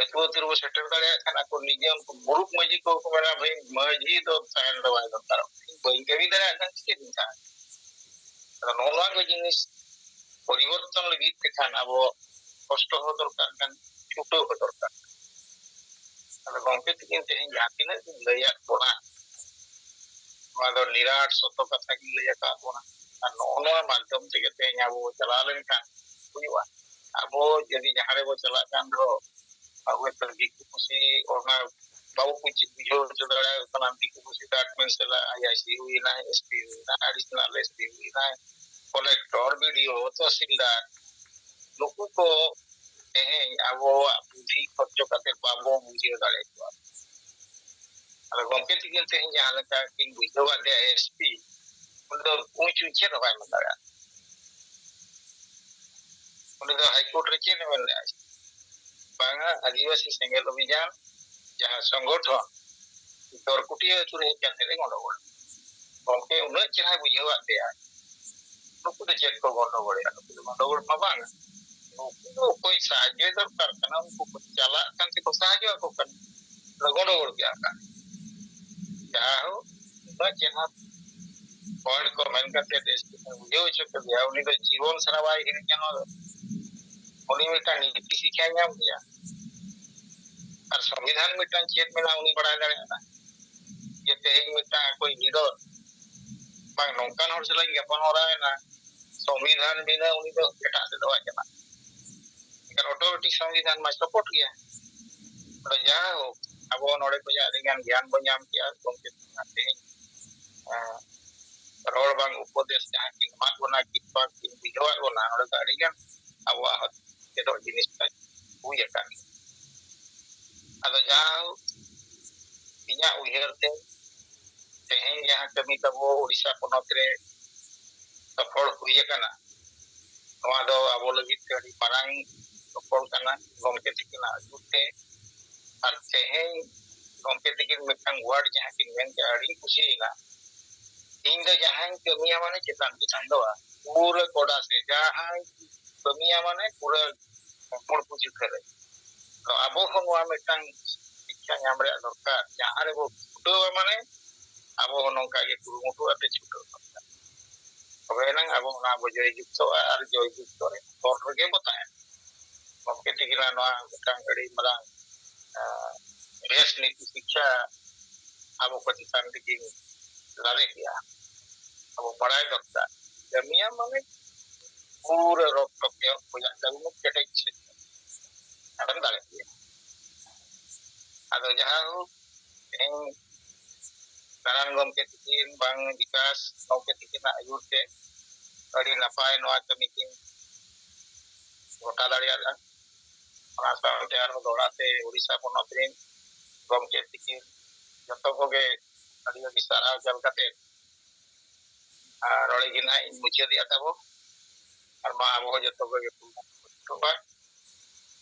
ᱟᱹᱛᱩ ᱟᱹᱛᱩ ᱨᱮᱵᱚ ᱥᱮᱴᱮᱨ ᱫᱟᱲᱮᱭᱟᱜ ᱠᱷᱟᱱ, ᱟᱠᱚ ᱱᱤᱡᱮ ᱩᱱᱠᱩ ᱢᱩᱨᱩᱠ ᱢᱟᱹᱡᱷᱤ ᱠᱚ ᱠᱚ ᱢᱮᱱᱟ, "ᱵᱷᱟᱹᱭ, ᱢᱟᱹᱡᱷᱤ ᱫᱚ ᱛᱟᱦᱮᱱ ᱫᱚ ᱵᱟᱭ ᱫᱚᱨᱠᱟᱨᱚᱜ ᱠᱟᱱᱟ, ᱵᱟᱹᱧ ᱠᱟᱹᱢᱤ ᱫᱟᱲᱮᱭᱟᱜ ᱠᱷᱟᱱ ᱪᱮᱫ ᱤᱧ ᱛᱟᱦᱮᱱ?" ᱟᱫᱚ ᱱᱚᱜᱼᱚ ᱱᱚᱣᱟ ᱠᱚ ᱡᱤᱱᱤᱥ ᱯᱚᱨᱤᱵᱚᱨᱛᱚᱱ ᱞᱟᱹᱜᱤᱫ ᱛᱮᱠᱷᱟᱱ ᱟᱵᱚ ᱠᱚᱥᱴᱚ ᱦᱚᱸ ᱫᱚᱨᱠᱟᱨ ᱠᱟᱱ, ᱪᱷᱩᱴᱟᱹᱣ ᱦᱚᱸ ᱫᱚᱨᱠᱟᱨ ᱠᱟᱱ᱾ ᱟᱫᱚ ᱜᱚᱢᱠᱮ ᱛᱤᱠᱤᱱ ᱛᱮᱦᱮᱧ ᱡᱟᱦᱟᱸ ᱛᱤᱱᱟᱹᱜ ᱠᱤᱱ ᱞᱟᱹᱭᱟᱫ ᱵᱚᱱᱟ, ᱱᱚᱣᱟ ᱫᱚ ᱱᱤᱨᱟᱴ ᱥᱚᱛᱚ ᱠᱟᱛᱷᱟ ᱠᱤᱱ ᱞᱟᱹᱭ ᱟᱠᱟᱫ ᱵᱚᱱᱟ᱾ ᱟᱨ ᱱᱚᱜᱼᱚ ᱱᱚᱣᱟ ᱢᱟᱫᱽᱫᱷᱚᱢ ᱛᱮᱜᱮ ᱛᱮᱦᱮᱧ ᱟᱵᱚ ᱵᱚ ᱪᱟᱞᱟᱣ ᱞᱮᱱᱠᱷᱟᱱ ᱦᱩᱭᱩᱜᱼᱟ᱾ ᱟᱵᱚ ᱡᱩᱫᱤ ᱡᱟᱦᱟᱸ ᱨᱮᱵᱚ ᱪᱟᱞᱟᱜ ᱠᱟᱱ ᱨᱮᱦᱚᱸ, ᱦᱚᱭᱛᱳ ᱫᱤᱠᱩ ᱯᱩᱥᱤ ᱚᱱᱟ ᱵᱟᱵᱚ ᱵᱩᱡᱽ-, ᱵᱩᱡᱷᱟᱹᱣ ᱦᱚᱪᱚ ᱫᱟᱲᱮᱭᱟᱠᱚ ᱠᱟᱱᱟ, ᱫᱤᱠᱩ ᱯᱩᱥᱤ ᱰᱟᱨᱠ ᱢᱮᱱ ᱥᱟᱞᱟᱜ ᱟᱭ ᱟᱭ ᱥᱤ ᱦᱩᱭᱱᱟᱭ, ᱮᱥ ᱯᱤ ᱦᱩᱭᱱᱟᱭ, ᱟᱰᱤᱥᱚᱱᱟᱞ ᱮᱥ ᱯᱤ ᱦᱩᱭᱱᱟᱭ, ᱠᱚᱞᱮᱠᱴᱚᱨ, ᱵᱤ ᱰᱤ ᱳ, ᱛᱚᱦᱥᱤᱞᱫᱟᱨ, ᱱᱩᱠᱩ ᱠᱚ ᱛᱮᱦᱮᱧ ᱟᱵᱚᱣᱟᱜ ᱵᱩᱫᱷᱤ ᱠᱷᱚᱨᱪᱚ ᱠᱟᱛᱮ ᱵᱟᱵᱚ ᱵᱩᱡᱷᱟᱹᱣ ᱫᱟᱲᱮᱭᱟᱠᱚᱣᱟ᱾ ᱟᱫᱚ ᱜᱚᱢᱠᱮ ᱛᱤᱠᱤᱱ ᱛᱮᱦᱮᱧ ᱡᱟᱦᱟᱸ ᱞᱮᱠᱟ ᱠᱤᱱ ᱵᱩᱡᱷᱟᱹᱣ ᱟᱫᱮᱭᱟ ᱮᱥ ᱯᱤ, ᱩᱱᱤ ᱫᱚ ᱩᱪ ᱩᱪ ᱪᱮᱫ ᱦᱚᱸ ᱵᱟᱭ ᱢᱮᱱ ᱫᱟᱲᱮᱭᱟᱜᱼᱟ᱾ ᱩᱱᱤ ᱫᱚ ᱦᱟᱭ ᱠᱳᱨᱴ ᱨᱮ ᱪᱮᱫ ᱮ ᱢᱮᱱ ᱞᱮᱫᱼᱟ? ᱵᱟᱝᱟ, ᱟᱹᱫᱤᱵᱟᱹᱥᱤ ᱥᱮᱸᱜᱮᱞ ᱚᱵᱷᱤᱡᱟᱱ ᱡᱟᱦᱟᱸ ᱥᱚᱝᱜᱚᱴᱷᱚᱱ ᱫᱚᱨᱠᱩᱴᱤᱭᱟᱹ ᱟᱹᱛᱩ ᱨᱮ ᱦᱮᱡ ᱠᱟᱛᱮ ᱞᱮ ᱜᱚᱸᱰᱚᱜᱳᱲ᱾ ᱜᱚᱢᱠᱮ ᱩᱱᱟᱹᱜ ᱪᱮᱦᱨᱟᱭ ᱵᱩᱡᱷᱟᱹᱣᱟᱫ ᱯᱮᱭᱟ, ᱱᱩᱠᱩ ᱫᱚ ᱪᱮᱫ ᱠᱚ ᱜᱚᱸᱰᱚᱜᱳᱲᱮᱜᱼᱟ? ᱱᱩᱠᱩ ᱫᱚ ᱜᱚᱸᱰᱚᱜᱳᱲ ᱢᱟ ᱵᱟᱝ᱾ ᱱᱩᱠᱩ ᱫᱚ ᱚᱠᱚᱭ ᱥᱟᱦᱟᱡᱽᱡᱚᱭ ᱫᱚᱨᱠᱟᱨ ᱠᱟᱱᱟ, ᱩᱱᱠᱩ ᱠᱚ ᱪᱟᱞᱟᱜ ᱠᱟᱱ ᱛᱮᱠᱚ ᱥᱟᱦᱟᱡᱽᱡᱚ ᱟᱠᱚ ᱠᱟᱱᱟ, ᱟᱫᱚ ᱜᱚᱸᱰᱚᱜᱳᱲ ᱜᱮᱭᱟ ᱚᱠᱟ? ᱪᱮᱫ ᱦᱚᱸ ᱯᱚᱭᱮᱱᱴ ᱠᱚ ᱢᱮᱱ ᱠᱟᱛᱮ ᱵᱩᱡᱷᱟᱹᱣ ᱦᱚᱪᱚ ᱠᱮᱫᱮᱭᱟ, ᱩᱱᱤ ᱫᱚ ᱡᱤᱵᱚᱱ ᱥᱟᱨᱟ ᱵᱟᱭ ᱦᱤᱲᱤᱧᱟ᱾ ᱱᱚᱣᱟ ᱫᱚ ᱩᱱᱤ ᱢᱤᱫᱴᱟᱝ ᱱᱤᱛᱤ ᱥᱤᱠᱠᱷᱟᱭ ᱧᱟᱢ ᱠᱮᱭᱟ᱾ ᱟᱨ ᱥᱚᱝᱵᱤᱫᱷᱟᱱ ᱢᱤᱫᱴᱟᱝ ᱪᱮᱫ ᱢᱮᱱᱟᱜᱼᱟ ᱩᱱᱤ ᱵᱟᱲᱟᱭ ᱫᱟᱲᱮᱭᱟᱜᱼᱟ᱾ ᱡᱮ ᱛᱮᱦᱮᱧ ᱢᱤᱫᱴᱟᱝ ᱚᱠᱚᱭ ᱞᱤᱰᱟᱨ ᱵᱟᱝ ᱱᱚᱝᱠᱟᱱ ᱦᱚᱲ ᱥᱟᱞᱟᱜ ᱤᱧ ᱜᱟᱯᱟᱞ ᱢᱟᱨᱟᱣ ᱮᱱᱟ, ᱥᱚᱝᱵᱤᱫᱷᱟᱱ ᱵᱤᱱᱟᱹ ᱩᱱᱤ ᱫᱚ ᱮᱴᱟᱜ ᱥᱮᱫ ᱫᱚ ᱵᱟᱭ ᱪᱟᱞᱟᱜᱼᱟ᱾ ᱮᱱᱠᱷᱟᱱ ᱚᱴᱳᱢᱮᱴᱤᱠ ᱥᱚᱝᱵᱤᱫᱷᱟᱱ ᱢᱟ ᱥᱟᱯᱳᱨᱴ ᱜᱮᱭᱟ᱾ ᱟᱫᱚ ᱡᱟᱭᱦᱳᱠ, ᱟᱵᱚ ᱱᱚᱰᱮ ᱠᱷᱚᱱᱟᱜ ᱟᱹᱰᱤ ᱜᱟᱱ ᱜᱮᱭᱟᱱ ᱵᱚᱱ ᱧᱟᱢ ᱠᱮᱜᱼᱟ ᱜᱚᱢᱠᱮ ᱛᱟᱹᱠᱤᱱᱟᱜ ᱛᱮᱦᱮᱧ, ᱮᱸ, ᱨᱚᱲ ᱵᱟᱝ ᱩᱯᱚᱫᱮᱥ ᱡᱟᱦᱟᱸ ᱠᱤᱱ ᱮᱢᱟᱫ ᱵᱚᱱᱟ, ᱠᱤᱱ ᱵᱟᱝ ᱠᱤᱱ ᱵᱩᱡᱷᱟᱹᱣᱟᱫ ᱵᱚᱱᱟ, ᱱᱚᱰᱮ ᱫᱚ ᱟᱹᱰᱤ ᱜᱟᱱ ᱟᱵᱚᱣᱟᱜ ᱦᱚᱸ ᱪᱮᱫᱚᱜ ᱡᱤᱱᱤᱥ ᱛᱟᱭ ᱦᱩᱭ ᱟᱠᱟᱱ ᱜᱮᱭᱟ᱾ ᱟᱫᱚ ᱡᱟᱦᱟᱸ ᱤᱧᱟᱹᱜ ᱩᱭᱦᱟᱹᱨ ᱛᱮ ᱛᱮᱦᱮᱧ ᱡᱟᱦᱟᱸ ᱠᱟᱹᱢᱤ ᱛᱟᱵᱚ ᱳᱰᱤᱥᱟ ᱯᱚᱱᱚᱛ ᱨᱮ ᱥᱚᱯᱷᱚᱞ ᱦᱩᱭ ᱟᱠᱟᱱᱟ, ᱱᱚᱣᱟ ᱫᱚ ᱟᱵᱚ ᱞᱟᱹᱜᱤᱫ ᱛᱮ ᱟᱹᱰᱤ ᱢᱟᱨᱟᱝ ᱥᱚᱯᱷᱚᱞ ᱠᱟᱱᱟ ᱜᱚᱢᱠᱮ ᱛᱤᱠᱤᱱᱟᱜ ᱟᱹᱭᱩᱨ ᱛᱮ᱾ ᱟᱨ ᱛᱮᱦᱮᱧ ᱜᱚᱢᱠᱮ ᱛᱤᱠᱤᱱ ᱢᱤᱫᱴᱟᱝ ᱣᱟᱨᱰ ᱡᱟᱦᱟᱸ ᱠᱤᱱ ᱢᱮᱱ ᱠᱮᱜᱼᱟ, ᱟᱹᱰᱤᱧ ᱠᱩᱥᱤᱭᱮᱱᱟ᱾ ᱤᱧ ᱫᱚ ᱡᱟᱦᱟᱸᱧ ᱠᱟᱹᱢᱤᱭᱟ ᱢᱟᱱᱮ ᱪᱮᱛᱟᱱ ᱪᱮᱛᱟᱱ ᱫᱚ ᱵᱟᱝ, ᱯᱩᱨᱟᱹ ᱠᱚᱰᱟ ᱥᱮ ᱡᱟᱦᱟᱸᱭ ᱠᱟᱹᱢᱤᱭᱟ ᱢᱟᱱᱮ ᱯᱩᱨᱟᱹ ᱢᱩᱲ ᱯᱩᱪᱩ ᱩᱛᱟᱹᱨᱟᱹᱧ᱾ ᱟᱫᱚ ᱟᱵᱚ ᱦᱚᱸ ᱱᱚᱣᱟ ᱢᱤᱫᱴᱟᱝ ᱥᱤᱠᱠᱷᱟ ᱧᱟᱢ ᱨᱮᱭᱟᱜ ᱫᱚᱨᱠᱟᱨ, ᱡᱟᱦᱟᱸ ᱨᱮᱵᱚ ᱪᱷᱩᱴᱟᱹᱣᱟ ᱢᱟᱱᱮ ᱟᱵᱚ ᱦᱚᱸ ᱱᱚᱝᱠᱟ ᱜᱮ ᱠᱩᱨᱩᱢᱩᱴᱩ ᱟᱛᱮ ᱪᱷᱩᱴᱟᱹᱣ ᱫᱚᱨᱠᱟᱨ᱾ ᱛᱚᱵᱮ ᱮᱱᱟᱝ ᱟᱵᱚ ᱚᱱᱟ ᱵᱚ ᱡᱚᱭ ᱡᱩᱠᱛᱚᱜᱼᱟ ᱟᱨ ᱡᱚᱭ ᱡᱩᱠᱛᱚ ᱨᱮ ᱦᱚᱨ ᱨᱮᱜᱮ ᱵᱚ ᱛᱟᱦᱮᱱᱟ᱾ ᱜᱚᱢᱠᱮ ᱛᱤᱠᱤᱱᱟᱜ ᱱᱚᱣᱟ ᱢᱤᱫᱴᱟᱝ ᱟᱹᱰᱤ ᱢᱟᱨᱟᱝ, ᱟᱸ, ᱵᱮᱥ ᱱᱤᱛᱤ ᱥᱤᱠᱠᱷᱟ ᱟᱵᱚ ᱠᱚ ᱪᱮᱛᱟᱱ ᱨᱮᱜᱮ ᱞᱟᱫᱮ ᱠᱮᱜᱼᱟ᱾ ᱟᱵᱚ ᱵᱟᱲᱟᱭ ᱫᱚᱨᱠᱟᱨ, ᱠᱟᱹᱢᱤᱭᱟ ᱢᱟᱱᱮ ᱯᱩᱨᱟᱹ ᱨᱚᱠ ᱴᱚᱠ ᱮᱦᱚᱵ ᱠᱷᱚᱱᱟᱜ ᱠᱟᱹᱢᱤ ᱢᱮ ᱠᱮᱴᱮᱡ ᱥᱮᱫ ᱟᱫᱚᱢ ᱫᱟᱲᱮᱜ ᱜᱮᱭᱟ᱾ ᱟᱫᱚ ᱡᱟᱦᱟᱸ ᱦᱳᱠ, ᱛᱮᱦᱮᱧ ᱱᱟᱨᱟᱭᱚᱱ ᱜᱚᱢᱠᱮ ᱛᱤᱠᱤᱱ ᱵᱟᱝ ᱵᱤᱠᱟᱥ ᱜᱚᱢᱠᱮ ᱛᱤᱠᱤᱱᱟᱜ ᱟᱹᱭᱩᱨ ᱛᱮ ᱟᱹᱰᱤ ᱱᱟᱯᱟᱭ ᱱᱚᱣᱟ ᱠᱟᱹᱢᱤ ᱠᱤᱱ ᱜᱚᱴᱟ ᱫᱟᱲᱮᱭᱟᱫᱟ᱾ ᱚᱱᱟ ᱥᱟᱶᱛᱮ ᱟᱨᱦᱚᱸ ᱫᱚᱦᱲᱟ ᱛᱮ ᱳᱰᱤᱥᱟ ᱯᱚᱱᱚᱛ ᱨᱮᱱ ᱜᱚᱢᱠᱮ ᱛᱤᱠᱤᱱ ᱡᱚᱛᱚ ᱠᱚᱜᱮ ᱟᱹᱰᱤ ᱟᱹᱰᱤ ᱥᱟᱨᱦᱟᱣ ᱪᱟᱞ ᱠᱟᱛᱮ ᱟᱨ ᱱᱚᱰᱮ ᱜᱮ ᱱᱟᱦᱟᱜ ᱤᱧ ᱢᱩᱪᱟᱹᱫᱮᱜᱼᱟ ᱛᱟᱵᱚ᱾ ᱟᱨ ᱢᱟ ᱟᱵᱚ ᱦᱚᱸ ᱡᱚᱛᱚ ᱠᱚᱜᱮ ᱠᱩᱨᱩᱢᱩᱴᱩ ᱵᱚᱱ ᱪᱷᱩᱴᱟᱹᱣᱟ᱾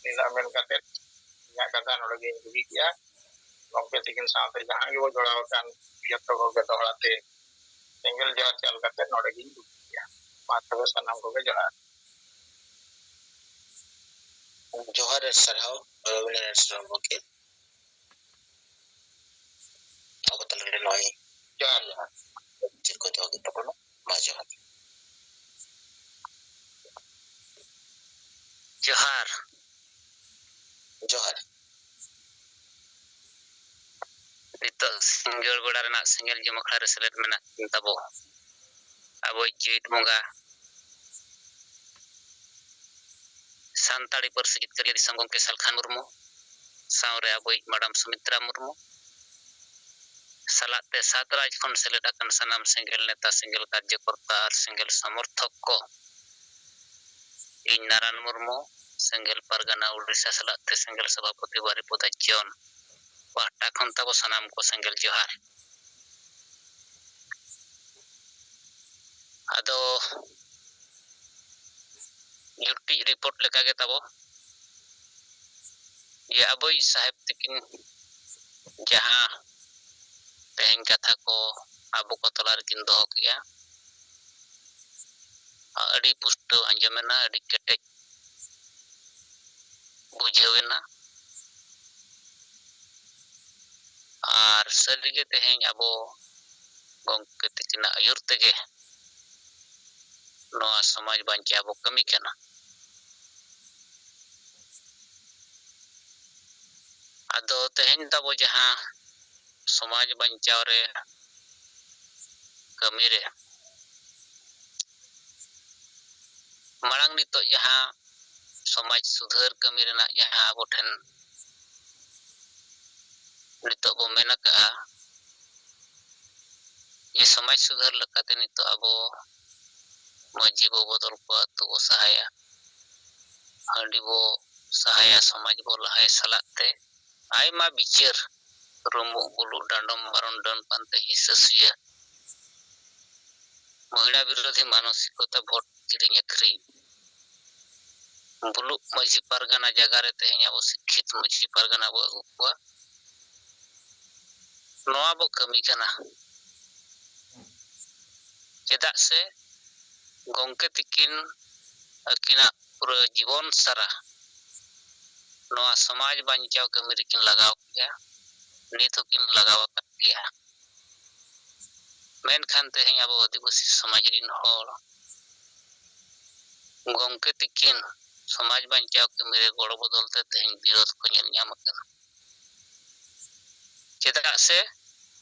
ᱱᱤᱱᱟᱹᱜ ᱢᱮᱱ ᱠᱟᱛᱮ ᱤᱧᱟᱹᱜ ᱠᱟᱛᱷᱟ ᱱᱚᱰᱮ ᱜᱮᱧ ᱰᱩᱜᱤ ᱠᱮᱜᱼᱟ᱾ ᱜᱚᱢᱠᱮ ᱛᱤᱠᱤᱱ ᱥᱟᱶᱛᱮ ᱡᱟᱦᱟᱸ ᱜᱮᱵᱚ ᱡᱚᱲᱟᱣ ᱟᱠᱟᱱ ᱡᱚᱛᱚ ᱠᱚᱜᱮ ᱫᱚᱦᱲᱟ ᱛᱮ ᱥᱮᱸᱜᱮᱞ ᱡᱚᱦᱟᱨ ᱪᱟᱞ ᱠᱟᱛᱮ ᱱᱚᱰᱮ ᱜᱮᱧ ᱰᱩᱜᱤ ᱠᱮᱜᱼᱟ᱾ ᱢᱟ ᱛᱚᱵᱮ ᱥᱟᱱᱟᱢ ᱠᱚᱜᱮ ᱡᱚᱦᱟᱨ᱾ ᱡᱚᱦᱟᱨ ᱟᱨ ᱥᱟᱨᱦᱟᱣ ᱨᱚᱵᱤᱱᱫᱨᱚᱱᱟᱛᱷ ᱥᱚᱨᱮᱱ ᱜᱚᱢᱠᱮ᱾ ᱟᱵᱚ ᱛᱟᱞᱟᱨᱮ ᱱᱚᱜᱼᱚᱭ ᱡᱚᱦᱟᱨ, ᱡᱚᱦᱟᱨ᱾ ᱵᱤᱪᱟᱹᱨ ᱠᱚ ᱫᱚᱦᱚ ᱠᱮᱫ ᱛᱟᱵᱚᱱᱟ᱾ ᱢᱟ ᱡᱚᱦᱟᱨ᱾ ᱡᱚᱦᱟᱨ᱾ ᱡᱚᱦᱟᱨ᱾ ᱱᱤᱛᱚᱜ ᱥᱤᱸᱜᱟᱹᱲ ᱵᱮᱲᱟ ᱨᱮᱱᱟᱜ ᱥᱮᱸᱜᱮᱞ ᱡᱚᱢ ᱟᱠᱷᱲᱟ ᱨᱮ ᱥᱮᱞᱮᱫ ᱢᱮᱱᱟᱜ ᱠᱤᱱ ᱛᱟᱵᱚ ᱟᱵᱚᱭᱤᱡ ᱡᱤᱣᱤᱫ ᱵᱚᱸᱜᱟ, ᱥᱟᱱᱛᱟᱲᱤ ᱯᱟᱹᱨᱥᱤ ᱡᱤᱛᱠᱟᱹᱨᱤᱭᱟᱹ ᱫᱤᱥᱚᱢ ᱜᱚᱢᱠᱮ ᱥᱟᱞᱠᱷᱟᱱ ᱢᱩᱨᱢᱩ, ᱥᱟᱶᱨᱮ ᱟᱵᱚᱭᱤᱡ ᱢᱟᱰᱟᱢ ᱥᱩᱢᱤᱛᱨᱟ ᱢᱩᱨᱢᱩ, ᱥᱟᱞᱟᱜ ᱛᱮ ᱥᱟᱛ ᱨᱟᱡᱽ ᱠᱷᱚᱱ ᱥᱮᱞᱮᱫ ᱟᱠᱟᱱ ᱥᱟᱱᱟᱢ ᱥᱮᱸᱜᱮᱞ ᱱᱮᱛᱟ, ᱥᱮᱸᱜᱮᱞ ᱠᱟᱨᱡᱚᱠᱚᱨᱛᱟ ᱟᱨ ᱥᱮᱸᱜᱮᱞ ᱥᱚᱢᱚᱨᱛᱷᱚᱠ ᱠᱚ, ᱤᱧ ᱱᱟᱨᱟᱱ ᱢᱩᱨᱢᱩ, ᱥᱮᱸᱜᱮᱞ ᱯᱟᱨᱜᱟᱱᱟ ᱩᱰᱤᱥᱟ ᱥᱟᱞᱟᱜ ᱛᱮ ᱥᱮᱸᱜᱮᱞ ᱥᱚᱵᱷᱟᱯᱚᱛᱤ ᱵᱟᱨᱤᱯᱚᱫᱟ ᱡᱚᱱ ᱯᱟᱦᱴᱟ ᱠᱷᱚᱱ ᱛᱟᱵᱚ ᱥᱟᱱᱟᱢ ᱠᱚ ᱥᱮᱸᱜᱮᱞ ᱡᱚᱦᱟᱨ᱾ ᱟᱫᱚ ᱡᱩᱴᱤᱡ ᱨᱤᱯᱳᱨᱴ ᱞᱮᱠᱟᱜᱮ ᱛᱟᱵᱚ ᱡᱮ ᱟᱵᱚᱭᱤᱡ ᱥᱟᱦᱮᱵ ᱛᱤᱠᱤᱱ ᱡᱟᱦᱟᱸ ᱛᱮᱦᱮᱧ ᱠᱟᱛᱷᱟ ᱠᱚ ᱟᱵᱚ ᱠᱚ ᱛᱟᱞᱟ ᱨᱮᱠᱤᱱ ᱫᱚᱦᱚ ᱠᱮᱜᱼᱟ, ᱟᱹᱰᱤ ᱯᱩᱥᱴᱟᱹᱣ ᱟᱸᱡᱚᱢᱮᱱᱟ, ᱟᱹᱰᱤ ᱠᱮᱴᱮᱡ ᱵᱩᱡᱷᱟᱹᱣᱮᱱᱟ᱾ ᱟᱨ ᱥᱟᱹᱨᱤᱜᱮ ᱛᱮᱦᱮᱧ ᱟᱵᱚ ᱜᱚᱢᱠᱮ ᱛᱤᱠᱤᱱᱟᱜ ᱟᱹᱭᱩᱨ ᱛᱮᱜᱮ ᱱᱚᱣᱟ ᱥᱚᱢᱟᱡᱽ ᱵᱟᱧᱪᱟᱣ ᱵᱚ ᱠᱟᱹᱢᱤ ᱠᱟᱱᱟ᱾ ᱟᱫᱚ ᱛᱮᱦᱮᱧ ᱛᱟᱵᱚ ᱡᱟᱦᱟᱸ ᱥᱚᱢᱟᱡᱽ ᱵᱟᱧᱪᱟᱣ ᱨᱮ ᱠᱟᱹᱢᱤ ᱨᱮ ᱢᱟᱲᱟᱝ ᱱᱤᱛᱚᱜ ᱡᱟᱦᱟᱸ ᱥᱚᱢᱟᱡᱽ ᱥᱩᱫᱷᱟᱹᱨ ᱠᱟᱹᱢᱤ ᱨᱮᱱᱟᱜ ᱡᱟᱦᱟᱸ ᱟᱵᱚ ᱴᱷᱮᱱ ᱱᱤᱛᱚᱜ ᱵᱚ ᱢᱮᱱ ᱟᱠᱟᱜᱼᱟ, ᱡᱮ ᱥᱚᱢᱟᱡᱽ ᱥᱩᱫᱷᱟᱹᱨ ᱞᱮᱠᱟᱛᱮ ᱱᱤᱛᱚᱜ ᱟᱵᱚ ᱢᱟᱹᱡᱷᱤ ᱵᱚ ᱵᱚᱫᱚᱞ ᱠᱚᱣᱟ, ᱟᱹᱛᱩ ᱵᱚ ᱥᱟᱦᱟᱭᱟ, ᱦᱟᱺᱰᱤ ᱵᱚ ᱥᱟᱦᱟᱭᱟ, ᱥᱚᱢᱟᱡᱽ ᱵᱚ ᱞᱟᱦᱟᱭ ᱥᱟᱞᱟᱜ ᱛᱮ ᱟᱭᱢᱟ ᱵᱤᱪᱟᱹᱨ, ᱨᱩᱢᱩᱜ ᱵᱩᱞᱩᱜ, ᱰᱟᱸᱰᱚᱢ ᱵᱟᱨᱚᱱ, ᱰᱟᱹᱱ ᱯᱟᱱᱛᱮ, ᱦᱤᱥᱟᱹ ᱥᱩᱭᱟᱹ, ᱢᱚᱦᱤᱞᱟ ᱵᱤᱨᱳᱫᱷᱤ ᱢᱟᱱᱚᱥᱤᱠᱚᱛᱟ, ᱵᱷᱳᱴ ᱠᱤᱨᱤᱧ ᱟᱹᱠᱷᱨᱤᱧ, ᱵᱩᱞᱩᱜ ᱢᱟᱹᱡᱷᱤ ᱯᱟᱨᱜᱟᱱᱟ ᱡᱟᱭᱜᱟ ᱨᱮ ᱛᱮᱦᱮᱧ ᱟᱵᱚ ᱥᱤᱠᱠᱷᱤᱛ ᱢᱟᱹᱡᱷᱤ ᱯᱟᱨᱜᱟᱱᱟ ᱵᱚ ᱟᱹᱜᱩ ᱠᱚᱣᱟ᱾ ᱱᱚᱣᱟ ᱵᱚ ᱠᱟᱹᱢᱤ ᱠᱟᱱᱟ᱾ ᱪᱮᱫᱟᱜ ᱥᱮ ᱜᱚᱢᱠᱮ ᱛᱤᱠᱤᱱ ᱟᱹᱠᱤᱱᱟᱜ ᱯᱩᱨᱟᱹ ᱡᱤᱵᱚᱱ ᱥᱟᱨᱟ ᱱᱚᱣᱟ ᱥᱚᱢᱟᱡᱽ ᱵᱟᱧᱪᱟᱣ ᱠᱟᱹᱢᱤ ᱨᱮᱠᱤᱱ ᱞᱟᱜᱟᱣ ᱠᱮᱫᱼᱟ, ᱱᱤᱛ ᱦᱚᱸᱠᱤᱱ ᱞᱟᱜᱟᱣ ᱟᱠᱟᱫ ᱜᱮᱭᱟ᱾ ᱢᱮᱱᱠᱷᱟᱱ ᱛᱮᱦᱮᱧ ᱟᱵᱚ ᱟᱹᱫᱤᱵᱟᱹᱥᱤ ᱥᱚᱢᱟᱡᱽ ᱨᱤᱱ ᱦᱚᱲ ᱜᱚᱢᱠᱮ ᱛᱤᱠᱤᱱ ᱥᱚᱢᱟᱡᱽ ᱵᱟᱧᱪᱟᱣ ᱠᱟᱹᱢᱤ ᱨᱮ ᱜᱚᱲᱚ ᱵᱚᱫᱚᱞ ᱛᱮ ᱛᱮᱦᱮᱧ ᱵᱤᱨᱳᱫᱷ ᱠᱚ ᱧᱮᱞ ᱧᱟᱢ ᱟᱠᱟᱱᱟ᱾ ᱪᱮᱫᱟᱜ ᱥᱮ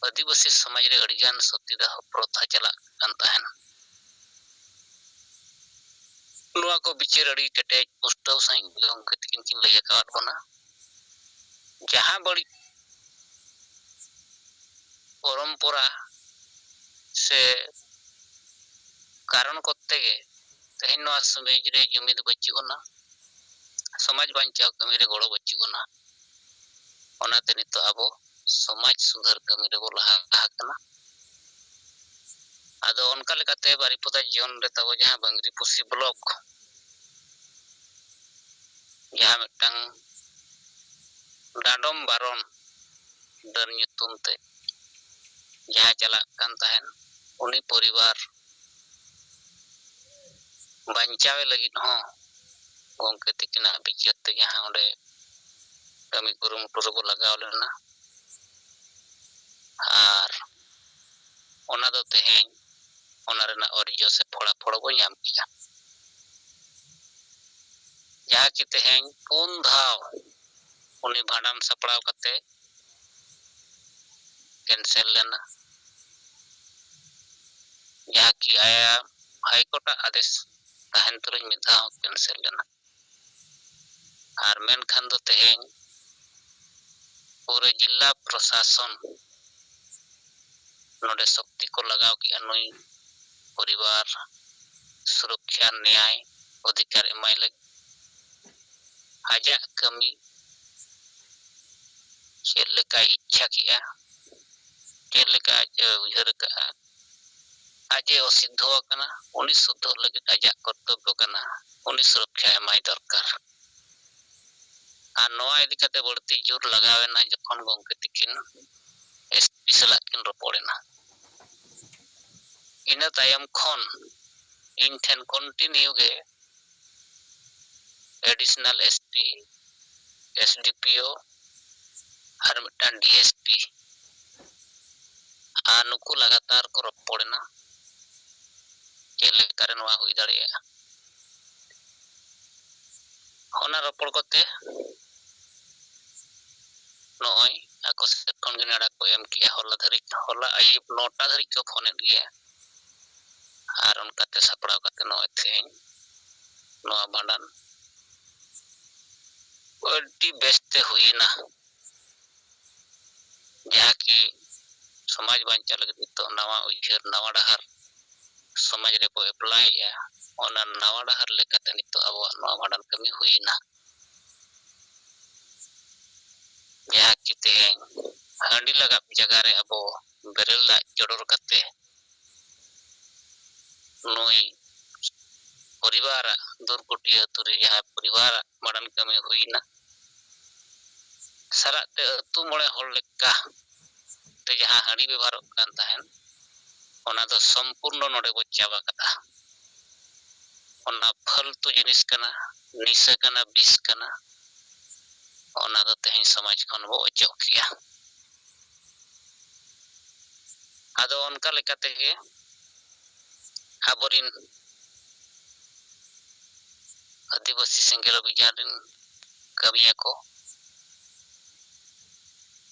ᱟᱹᱫᱤᱵᱟᱹᱥᱤ ᱥᱚᱢᱟᱡᱽ ᱨᱮ ᱟᱹᱰᱤᱜᱟᱱ ᱥᱚᱛᱤᱫᱟᱦ ᱯᱨᱚᱛᱷᱟ ᱪᱟᱞᱟᱜ ᱠᱟᱱ ᱛᱟᱦᱮᱱᱟ᱾ ᱱᱚᱣᱟ ᱠᱚ ᱵᱤᱪᱟᱹᱨ ᱟᱹᱰᱤ ᱠᱮᱴᱮᱡ ᱯᱩᱥᱴᱟᱹᱣ ᱥᱟᱺᱦᱤᱡ ᱜᱚᱢᱠᱮ ᱛᱤᱠᱤᱱ ᱠᱤᱱ ᱞᱟᱹᱭ ᱟᱠᱟᱫ ᱵᱚᱱᱟ᱾ ᱡᱟᱦᱟᱸ ᱵᱟᱹᱲᱤᱡ ᱯᱚᱨᱚᱢᱯᱚᱨᱟ ᱥᱮ ᱠᱟᱨᱚᱱ ᱠᱚᱛᱮ ᱜᱮ ᱛᱮᱦᱮᱧ ᱱᱚᱣᱟ ᱥᱚᱢᱟᱡᱽ ᱨᱮ ᱡᱩᱢᱤᱫ ᱵᱟᱹᱪᱩᱜ ᱟᱱᱟ, ᱥᱚᱢᱟᱡᱽ ᱵᱟᱧᱪᱟᱣ ᱠᱟᱹᱢᱤ ᱨᱮ ᱜᱚᱲᱚ ᱵᱟᱹᱪᱩᱜ ᱟᱱᱟ᱾ ᱚᱱᱟᱛᱮ ᱱᱤᱛᱚᱜ ᱟᱵᱚ ᱥᱚᱢᱟᱡᱽ ᱥᱩᱫᱷᱟᱹᱨ ᱠᱟᱹᱢᱤ ᱨᱮᱵᱚ ᱞᱟᱦᱟ ᱟᱠᱟᱱᱟ᱾ ᱟᱫᱚ ᱚᱱᱠᱟ ᱞᱮᱠᱟᱛᱮ ᱵᱟᱨᱤᱯᱚᱫᱟ ᱡᱚᱱ ᱨᱮ ᱛᱟᱵᱚ ᱡᱟᱦᱟᱸ ᱵᱟᱝᱨᱤᱯᱚᱥᱤ ᱵᱞᱚᱠ, ᱡᱟᱦᱟᱸ ᱢᱤᱫᱴᱟᱝ ᱰᱟᱸᱰᱚᱢ ᱵᱟᱨᱚᱱ ᱰᱟᱹᱱ ᱧᱩᱛᱩᱢ ᱛᱮ ᱡᱟᱦᱟᱸ ᱪᱟᱞᱟᱜ ᱠᱟᱱ ᱛᱟᱦᱮᱸᱱ, ᱩᱱᱤ ᱯᱚᱨᱤᱵᱟᱨ ᱵᱟᱧᱪᱟᱣᱮ ᱞᱟᱹᱜᱤᱫ ᱦᱚᱸ ᱜᱚᱢᱠᱮ ᱛᱤᱠᱤᱱᱟᱜ ᱵᱤᱪᱟᱹᱨ ᱛᱮ ᱡᱟᱦᱟᱸ ᱚᱸᱰᱮ ᱠᱟᱹᱢᱤ ᱠᱩᱨᱩᱢᱩᱴᱩ ᱨᱮᱵᱚ ᱞᱟᱜᱟᱣ ᱞᱮᱱᱟ᱾ ᱟᱨ ᱚᱱᱟ ᱫᱚ ᱛᱮᱦᱮᱧ ᱚᱱᱟ ᱨᱮᱱᱟᱜ ᱚᱨᱡᱚ ᱥᱮ ᱯᱷᱚᱲᱟᱯᱷᱚᱲ ᱵᱚ ᱧᱟᱢ ᱠᱮᱫᱟ᱾ ᱡᱟᱦᱟᱸ ᱠᱤ ᱛᱮᱦᱮᱧ ᱯᱩᱱ ᱫᱷᱟᱣ ᱩᱱᱤ ᱵᱷᱟᱸᱰᱟᱱ ᱥᱟᱯᱲᱟᱣ ᱠᱟᱛᱮ ᱠᱮᱱᱥᱮᱞ ᱞᱮᱱᱟ, ᱡᱟᱦᱟᱸ ᱠᱤ ᱟᱭᱟᱜ ᱦᱟᱭᱠᱳᱨᱴ ᱟᱜ ᱟᱫᱮᱥ ᱛᱟᱦᱮᱱ ᱛᱩᱞᱩᱡ ᱢᱤᱫ ᱫᱷᱟᱣ ᱦᱚᱸ ᱠᱮᱱᱥᱮᱞ ᱞᱮᱱᱟ᱾ ᱟᱨ ᱢᱮᱱᱠᱷᱟᱱ ᱫᱚ ᱛᱮᱦᱮᱧ ᱯᱩᱨᱟᱹ ᱡᱤᱞᱟ ᱯᱨᱚᱥᱟᱥᱚᱱ ᱱᱚᱰᱮ ᱥᱚᱠᱛᱤ ᱠᱚ ᱞᱟᱜᱟᱣ ᱠᱮᱜᱼᱟ ᱱᱩᱭ ᱯᱚᱨᱤᱵᱟᱨ ᱥᱩᱨᱚᱠᱷᱟ, ᱱᱮᱭᱟᱭ, ᱚᱫᱷᱤᱠᱟᱨ ᱮᱢᱟᱭ ᱞᱟᱹᱜᱤᱫ᱾ ᱟᱡᱟᱜ ᱠᱟᱹᱢᱤ ᱪᱮᱫ ᱞᱮᱠᱟᱭ ᱤᱪᱪᱷᱟ ᱠᱮᱜᱼᱟ, ᱪᱮᱫ ᱞᱮᱠᱟ ᱟᱡ ᱮ ᱩᱭᱦᱟᱹᱨ ᱟᱠᱟᱜᱼᱟ, ᱟᱡ ᱮ ᱚᱥᱤᱫᱷᱚ ᱟᱠᱟᱱᱟ, ᱩᱱᱤ ᱥᱩᱫᱷᱚᱜ ᱞᱟᱹᱜᱤᱫ ᱟᱡᱟᱜ ᱠᱚᱨᱛᱚᱵᱵᱚ ᱠᱟᱱᱟ, ᱩᱱᱤ ᱥᱩᱨᱚᱠᱷᱟ ᱮᱢᱟᱭ ᱫᱚᱨᱠᱟᱨ᱾ ᱟᱨ ᱱᱚᱣᱟ ᱤᱫᱤ ᱠᱟᱛᱮ ᱵᱟᱹᱲᱛᱤ ᱡᱳᱨ ᱞᱟᱜᱟᱣ ᱮᱱᱟ ᱡᱚᱠᱷᱚᱱ ᱜᱚᱢᱠᱮ ᱛᱤᱠᱤᱱ ᱮᱥᱯᱤ ᱥᱟᱞᱟᱜ ᱠᱤᱱ ᱨᱚᱯᱚᱲ ᱮᱱᱟ᱾ ᱤᱱᱟᱹ ᱛᱟᱭᱚᱢ ᱠᱷᱚᱱ ᱤᱧ ᱴᱷᱮᱱ ᱠᱚᱱᱴᱤᱱᱤᱭᱩ ᱜᱮ ᱮᱰᱤᱥᱚᱱᱟᱞ ᱮᱥᱯᱤ, ᱮᱥᱰᱤᱯᱤᱳ ᱟᱨ ᱢᱤᱫᱴᱟᱝ ᱰᱤᱮᱥᱯᱤ ᱟᱨ ᱱᱩᱠᱩ ᱞᱟᱜᱟᱛᱟᱨ ᱠᱚ ᱨᱚᱯᱚᱲ ᱮᱱᱟ ᱪᱮᱫ ᱞᱮᱠᱟᱨᱮ ᱱᱚᱣᱟ ᱦᱩᱭ ᱫᱟᱲᱮᱭᱟᱜᱼᱟ᱾ ᱚᱱᱟ ᱨᱚᱯᱚᱲ ᱠᱚᱛᱮ ᱱᱚᱜᱼᱚᱭ ᱟᱠᱚ ᱥᱮᱫ ᱠᱷᱚᱱ ᱜᱮ ᱱᱮᱰᱟ ᱠᱚ ᱮᱢ ᱠᱮᱜᱼᱟ᱾ ᱦᱚᱞᱟ ᱫᱷᱟᱹᱨᱤᱡ, ᱦᱚᱞᱟ ᱟᱹᱭᱩᱵ ᱱᱚᱴᱟ ᱫᱷᱟᱹᱨᱤᱡ ᱠᱚ ᱯᱷᱳᱱᱮᱫ ᱜᱮᱭᱟ᱾ ᱟᱨ ᱚᱱᱠᱟᱛᱮ ᱥᱟᱯᱲᱟᱣ ᱠᱟᱛᱮ ᱱᱚᱜᱼᱚᱭ ᱛᱮᱦᱮᱧ ᱱᱚᱣᱟ ᱵᱷᱟᱸᱰᱟᱱ ᱟᱹᱰᱤ ᱵᱮᱥᱛᱮ ᱦᱩᱭᱮᱱᱟ᱾ ᱡᱟᱦᱟᱸ ᱠᱤ ᱥᱚᱢᱟᱡᱽ ᱵᱟᱧᱪᱟᱣ ᱞᱟᱹᱜᱤᱫ ᱱᱤᱛᱚᱜ ᱱᱟᱣᱟ ᱩᱭᱦᱟᱹᱨ, ᱱᱟᱣᱟ ᱰᱟᱦᱟᱨ ᱥᱚᱢᱟᱡᱽ ᱨᱮᱠᱚ ᱮᱯᱞᱟᱭᱮᱜᱼᱟ᱾ ᱚᱱᱟ ᱱᱟᱣᱟ ᱰᱟᱦᱟᱨ ᱞᱮᱠᱟᱛᱮ ᱱᱤᱛᱚᱜ ᱟᱵᱚᱣᱟᱜ ᱱᱚᱣᱟ ᱵᱷᱟᱸᱰᱟᱱ ᱠᱟᱹᱢᱤ ᱦᱩᱭᱮᱱᱟ᱾ ᱡᱟᱦᱟᱸ ᱠᱤ ᱛᱮᱦᱮᱧ ᱦᱟᱺᱰᱤ ᱞᱟᱜᱟᱵ ᱡᱟᱭᱜᱟ ᱨᱮ ᱟᱵᱚ ᱵᱮᱨᱮᱞ ᱫᱟᱜ ᱪᱚᱰᱚᱨ ᱠᱟᱛᱮ ᱱᱩᱭ ᱯᱚᱨᱤᱵᱟᱨᱟᱜ, ᱫᱩᱨᱜᱩᱴᱤᱭᱟᱹ ᱟᱹᱛᱩ ᱨᱮ ᱡᱟᱦᱟᱸ ᱯᱚᱨᱤᱵᱟᱨᱟᱜ ᱵᱷᱟᱸᱰᱟᱱ ᱠᱟᱹᱢᱤ ᱦᱩᱭᱱᱟ, ᱥᱟᱞᱟᱜ ᱛᱮ ᱟᱹᱛᱩ ᱢᱚᱬᱮ ᱦᱚᱲ ᱞᱮᱠᱟ ᱛᱮ ᱡᱟᱦᱟᱸ ᱦᱟᱺᱰᱤ ᱵᱮᱵᱚᱦᱟᱨᱚᱜ ᱠᱟᱱ ᱛᱟᱦᱮᱸᱱ, ᱚᱱᱟ ᱫᱚ ᱥᱚᱢᱯᱩᱨᱱᱚ ᱱᱚᱰᱮ ᱵᱚ ᱪᱟᱵᱟ ᱠᱟᱫᱟ᱾ ᱚᱱᱟ ᱯᱷᱟᱹᱞᱛᱩ ᱡᱤᱱᱤᱥ ᱠᱟᱱᱟ, ᱱᱤᱥᱟᱹ ᱠᱟᱱᱟ, ᱵᱤᱥ ᱠᱟᱱᱟ, ᱚᱱᱟ ᱫᱚ ᱛᱮᱦᱮᱧ ᱥᱚᱢᱟᱡᱽ ᱠᱷᱚᱱ ᱵᱚ ᱚᱪᱚᱜ ᱠᱮᱜᱼᱟ᱾ ᱟᱫᱚ ᱚᱱᱠᱟ ᱞᱮᱠᱟ ᱛᱮᱜᱮ ᱟᱵᱚᱨᱤᱱ ᱟᱹᱫᱤᱵᱟᱹᱥᱤ ᱥᱮᱸᱜᱮᱞ ᱚᱵᱷᱤᱡᱟᱱ ᱨᱤᱱ ᱠᱟᱹᱢᱤᱭᱟᱹ ᱠᱚ,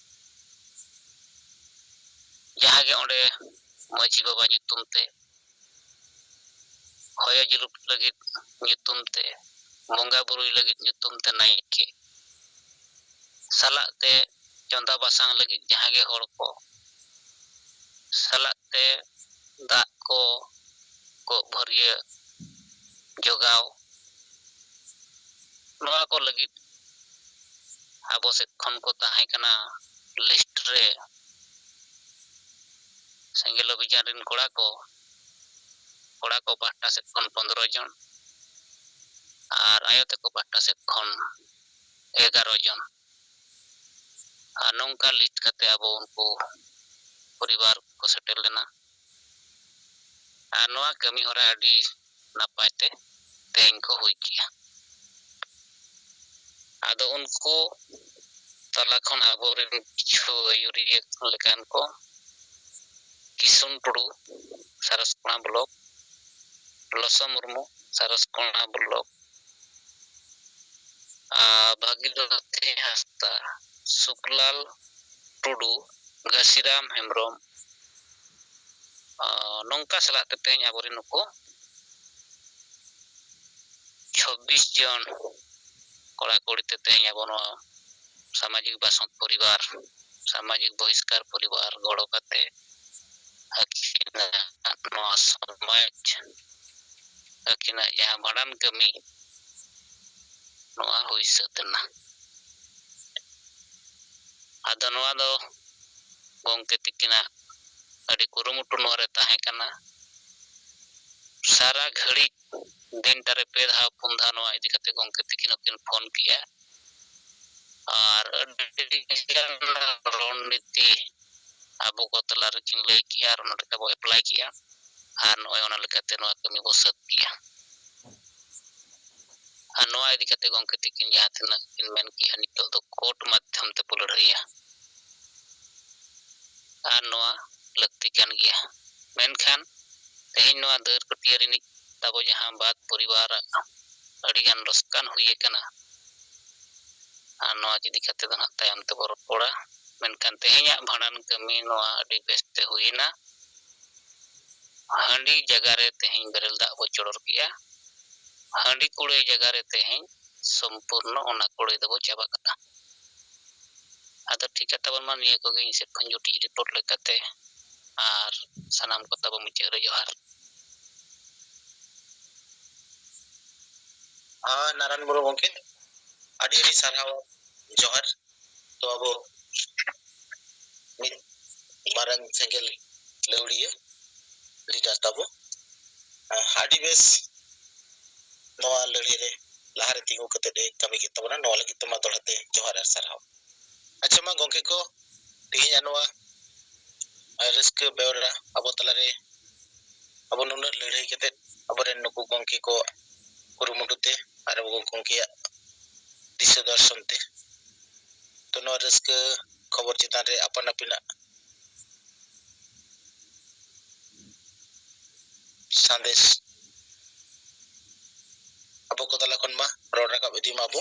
ᱡᱟᱦᱟᱸ ᱜᱮ ᱚᱸᱰᱮ ᱢᱟᱹᱡᱷᱤ ᱵᱟᱵᱟ ᱧᱩᱛᱩᱢ ᱛᱮ, ᱦᱚᱭᱚ ᱡᱩᱞᱩᱯ ᱞᱟᱹᱜᱤᱫ ᱧᱩᱛᱩᱢ ᱛᱮ, ᱵᱚᱸᱜᱟ ᱵᱩᱨᱩᱭ ᱞᱟᱹᱜᱤᱫ ᱧᱩᱛᱩᱢ ᱛᱮ ᱱᱟᱭᱠᱮ, ᱥᱟᱞᱟᱜ ᱛᱮ ᱪᱚᱸᱫᱟ ᱵᱟᱥᱟᱝ ᱞᱟᱹᱜᱤᱫ ᱡᱟᱦᱟᱸ ᱜᱮ ᱦᱚᱲ ᱠᱚ, ᱥᱟᱞᱟᱜ ᱛᱮ ᱫᱟᱜ ᱠᱚ, ᱠᱚᱜ ᱵᱷᱟᱹᱨᱭᱟᱹ ᱡᱚᱜᱟᱣ, ᱱᱚᱣᱟ ᱠᱚ ᱞᱟᱹᱜᱤᱫ ᱟᱵᱚ ᱥᱮᱫ ᱠᱷᱚᱱ ᱠᱚ ᱛᱟᱦᱮᱸ ᱠᱟᱱᱟ ᱞᱤᱥᱴ ᱨᱮ ᱥᱮᱸᱜᱮᱞ ᱚᱵᱷᱤᱡᱟᱱ ᱨᱤᱱ ᱠᱚᱲᱟ ᱠᱚ, ᱠᱚᱲᱟ ᱠᱚ ᱯᱟᱦᱴᱟ ᱥᱮᱫ ᱠᱷᱚᱱ ᱯᱚᱱᱫᱽᱨᱚ ᱡᱚᱱ ᱟᱨ ᱟᱭᱳ ᱛᱟᱠᱚ ᱯᱟᱦᱴᱟ ᱥᱮᱫ ᱠᱷᱚᱱ ᱮᱜᱟᱨᱚ ᱡᱚᱱ᱾ ᱟᱨ ᱱᱚᱝᱠᱟ ᱞᱤᱥᱴ ᱠᱟᱛᱮ ᱟᱵᱚ ᱩᱱᱠᱩ ᱯᱚᱨᱤᱵᱟᱨ ᱠᱚ ᱥᱮᱴᱮᱨ ᱞᱮᱱᱟ᱾ ᱟᱨ ᱱᱚᱣᱟ ᱠᱟᱹᱢᱤ ᱦᱚᱨᱟ ᱟᱹᱰᱤ ᱱᱟᱯᱟᱭ ᱛᱮ ᱛᱮᱦᱮᱧ ᱠᱚ ᱦᱩᱭ ᱠᱮᱜᱼᱟ᱾ ᱟᱫᱚ ᱩᱱᱠᱩ ᱛᱟᱞᱟ ᱠᱷᱚᱱ ᱟᱵᱚᱨᱮᱱ ᱠᱤᱪᱷᱩ ᱟᱹᱭᱩᱨᱤᱭᱟᱹ ᱞᱮᱠᱟᱱ ᱠᱚ ᱵᱤᱥᱩᱱ ᱴᱩᱰᱩ, ᱥᱟᱨᱟᱥᱠᱳᱲᱟ ᱵᱞᱚᱠ, ᱞᱚᱥᱚ ᱢᱩᱨᱢᱩ, ᱥᱟᱨᱟᱥᱠᱳᱲᱟ ᱵᱞᱚᱠ, ᱟᱨ ᱵᱷᱟᱜᱤᱨᱚᱛᱷᱤ ᱦᱟᱸᱥᱫᱟ, ᱥᱩᱠᱞᱟᱞ ᱴᱩᱰᱩ, ᱜᱷᱟᱥᱤᱨᱟᱢ ᱦᱮᱢᱵᱨᱚᱢ, ᱟᱨ ᱱᱚᱝᱠᱟ ᱥᱟᱞᱟᱜ ᱛᱮ ᱛᱮᱦᱮᱧ ᱟᱵᱚᱨᱮᱱ ᱱᱩᱠᱩ ᱪᱷᱚᱵᱵᱤᱥ ᱡᱚᱱ ᱠᱚᱲᱟ ᱠᱩᱲᱤ ᱛᱮ ᱛᱮᱦᱮᱧ ᱟᱵᱚ ᱱᱚᱣᱟ ᱥᱟᱢᱟᱡᱤᱠ ᱵᱟᱥᱚᱱ ᱯᱚᱨᱤᱵᱟᱨ, ᱥᱟᱢᱟᱡᱤᱠ ᱵᱚᱦᱤᱥᱠᱟᱨ ᱯᱚᱨᱤᱵᱟᱨ ᱜᱚᱲᱚ ᱠᱟᱛᱮ ᱟᱹᱠᱤᱱᱟᱜ ᱱᱚᱣᱟ ᱥᱚᱢᱟᱡᱽ, ᱟᱹᱠᱤᱱᱟᱜ ᱡᱟᱦᱟᱸ ᱵᱷᱟᱸᱰᱟᱱ ᱠᱟᱹᱢᱤ, ᱱᱚᱣᱟ ᱦᱩᱭ ᱥᱟᱹᱛ ᱮᱱᱟ᱾ ᱟᱫᱚ ᱱᱚᱣᱟ ᱫᱚ ᱜᱚᱢᱠᱮ ᱛᱤᱠᱤᱱᱟᱜ ᱟᱹᱰᱤ ᱠᱩᱨᱩᱢᱩᱴᱩ ᱱᱚᱣᱟ ᱨᱮ ᱛᱟᱦᱮᱸ ᱠᱟᱱᱟ᱾ ᱥᱟᱨᱟ ᱜᱷᱟᱹᱲᱤᱡ ᱫᱤᱱᱴᱟ ᱨᱮ ᱯᱮ ᱫᱷᱟᱣ ᱯᱩᱱ ᱫᱷᱟᱣ ᱱᱚᱣᱟ ᱤᱫᱤ ᱠᱟᱛᱮ ᱜᱚᱢᱠᱮ ᱛᱤᱠᱤᱱ ᱦᱚᱸᱠᱤᱱ ᱯᱷᱳᱱ ᱠᱮᱜᱼᱟ᱾ ᱟᱨ ᱟᱹᱰᱤ ᱜᱟᱱ ᱨᱚᱱᱱᱤᱛᱤ ᱟᱵᱚ ᱠᱚ ᱛᱟᱞᱟ ᱨᱮᱠᱤᱱ ᱞᱟᱹᱭ ᱠᱮᱜᱼᱟ ᱟᱨ ᱚᱱᱟ ᱞᱮᱠᱟ ᱵᱚ ᱮᱯᱞᱟᱭ ᱠᱮᱜᱼᱟ᱾ ᱟᱨ ᱱᱚᱜᱼᱚᱭ ᱚᱱᱟ ᱞᱮᱠᱟᱛᱮ ᱱᱚᱣᱟ ᱠᱟᱹᱢᱤ ᱵᱚ ᱥᱟᱹᱛ ᱠᱮᱜᱼᱟ᱾ ᱟᱨ ᱱᱚᱣᱟ ᱤᱫᱤ ᱠᱟᱛᱮ ᱜᱚᱢᱠᱮ ᱛᱤᱠᱤᱱ ᱡᱟᱦᱟᱸ ᱛᱤᱱᱟᱹᱜ ᱠᱤᱱ ᱢᱮᱱ ᱠᱮᱜᱼᱟ, ᱱᱤᱛᱚᱜ ᱫᱚ ᱠᱳᱨᱴ ᱢᱟᱫᱽᱫᱷᱚᱢ ᱛᱮᱵᱚ ᱞᱟᱹᱲᱦᱟᱹᱭᱟ᱾ ᱟᱨ ᱱᱚᱣᱟ ᱞᱟᱹᱠᱛᱤ ᱠᱟᱱ ᱜᱮᱭᱟ᱾ ᱢᱮᱱᱠᱷᱟᱱ ᱛᱮᱦᱮᱧ ᱱᱚᱣᱟ ᱫᱟᱹᱨ ᱯᱟᱹᱴᱭᱟᱹ ᱨᱤᱱᱤᱡ ᱛᱟᱵᱚ ᱡᱟᱦᱟᱸ ᱵᱟᱫ ᱯᱚᱨᱤᱵᱟᱨᱟᱜ ᱟᱹᱰᱤᱜᱟᱱ ᱞᱚᱥᱠᱟᱱ ᱦᱩᱭ ᱟᱠᱟᱱᱟ, ᱟᱨ ᱱᱚᱣᱟ ᱤᱫᱤ ᱠᱟᱛᱮ ᱫᱚ ᱱᱟᱦᱟᱜ ᱛᱟᱭᱚᱢ ᱛᱮᱵᱚ ᱨᱚᱯᱚᱲᱟ᱾ ᱢᱮᱱᱠᱷᱟᱱ ᱛᱮᱦᱮᱧᱟᱜ ᱵᱷᱟᱸᱰᱟᱱ ᱠᱟᱹᱢᱤ ᱱᱚᱣᱟ ᱟᱹᱰᱤ ᱵᱮᱥ ᱛᱮ ᱦᱩᱭᱮᱱᱟ᱾ ᱦᱟᱺᱰᱤ ᱡᱟᱭᱜᱟ ᱨᱮ ᱛᱮᱦᱮᱧ ᱵᱮᱨᱮᱞ ᱫᱟᱜ ᱵᱚ ᱪᱚᱰᱚᱨ ᱠᱮᱜᱼᱟ᱾ ᱦᱟᱺᱰᱤ ᱠᱩᱲᱟᱹᱭ ᱡᱟᱭᱜᱟ ᱨᱮ ᱛᱮᱦᱮᱧ ᱥᱚᱢᱯᱩᱨᱱᱚ ᱚᱱᱟ ᱠᱩᱲᱟᱹᱭ ᱫᱚᱵᱚ ᱪᱟᱵᱟ ᱠᱟᱜᱼᱟ᱾ ᱟᱫᱚ ᱴᱷᱤᱠ ᱜᱮᱭᱟ ᱛᱟᱵᱚᱱ ᱢᱟ, ᱱᱤᱭᱟᱹ ᱠᱚᱜᱮ ᱤᱧ ᱥᱮᱫ ᱠᱷᱚᱱ ᱡᱩᱴᱤᱡ ᱨᱤᱯᱳᱨᱴ ᱞᱮᱠᱟᱛᱮ, ᱟᱨ ᱥᱟᱱᱟᱢ ᱠᱚ ᱛᱟᱵᱚ ᱢᱩᱪᱟᱹᱫ ᱨᱮ ᱡᱚᱦᱟᱨ᱾ ᱦᱮᱸ, ᱱᱟᱨᱟᱭᱚᱱ ᱢᱩᱨᱢᱩ ᱜᱚᱢᱠᱮ, ᱟᱹᱰᱤ ᱟᱹᱰᱤ ᱥᱟᱨᱦᱟᱣ, ᱡᱚᱦᱟᱨ᱾ ᱛᱚ ᱟᱵᱚ ᱢᱤᱫ ᱢᱟᱨᱟᱝ ᱥᱮᱸᱜᱮᱞ ᱞᱟᱹᱣᱲᱤᱭᱟᱹ ᱞᱤᱰᱟᱨ ᱛᱟᱵᱚ, ᱟᱹᱰᱤ ᱵᱮᱥ ᱱᱚᱣᱟ ᱞᱟᱹᱲᱦᱟᱹᱭ ᱨᱮ ᱞᱟᱦᱟᱨᱮ ᱛᱤᱸᱜᱩ ᱠᱟᱛᱮ ᱮ ᱠᱟᱹᱢᱤ ᱠᱮᱫ ᱛᱟᱵᱚᱱᱟ᱾ ᱱᱚᱣᱟ ᱞᱟᱹᱜᱤᱫ ᱛᱮ ᱢᱟ ᱫᱚᱦᱲᱟ ᱛᱮ ᱡᱚᱦᱟᱨ ᱟᱨ ᱥᱟᱨᱦᱟᱣ᱾ ᱟᱪᱪᱷᱟ ᱢᱟ ᱜᱚᱢᱠᱮ ᱠᱚ, ᱛᱮᱦᱮᱧᱟᱜ ᱱᱚᱣᱟ ᱨᱟᱹᱥᱠᱟᱹ ᱵᱮᱣᱨᱟ ᱟᱵᱚ ᱛᱟᱞᱟᱨᱮ ᱟᱵᱚ ᱱᱩᱱᱟᱹᱜ ᱞᱟᱹᱲᱦᱟᱹᱭ ᱠᱟᱛᱮ ᱟᱵᱚᱨᱮᱱ ᱱᱩᱠᱩ ᱜᱚᱢᱠᱮ ᱠᱚ ᱠᱩᱨᱩᱢᱩᱴᱩ ᱛᱮ ᱟᱨ ᱟᱵᱚ ᱜᱚᱢᱠᱮᱭᱟᱜ ᱫᱤᱥᱟᱹ ᱫᱚᱨᱥᱚᱱ ᱛᱮ, ᱛᱚ ᱱᱚᱣᱟ ᱨᱟᱹᱥᱠᱟᱹ ᱠᱷᱚᱵᱚᱨ ᱪᱮᱛᱟᱱ ᱨᱮ ᱟᱯᱟᱱ ᱟᱹᱯᱤᱱᱟᱜ ᱥᱟᱸᱫᱮᱥ ᱟᱵᱚ ᱠᱚ ᱛᱟᱞᱟ ᱠᱷᱚᱱ ᱢᱟ ᱨᱚᱲ ᱨᱟᱠᱟᱵ ᱤᱫᱤ ᱢᱟ ᱵᱚ᱾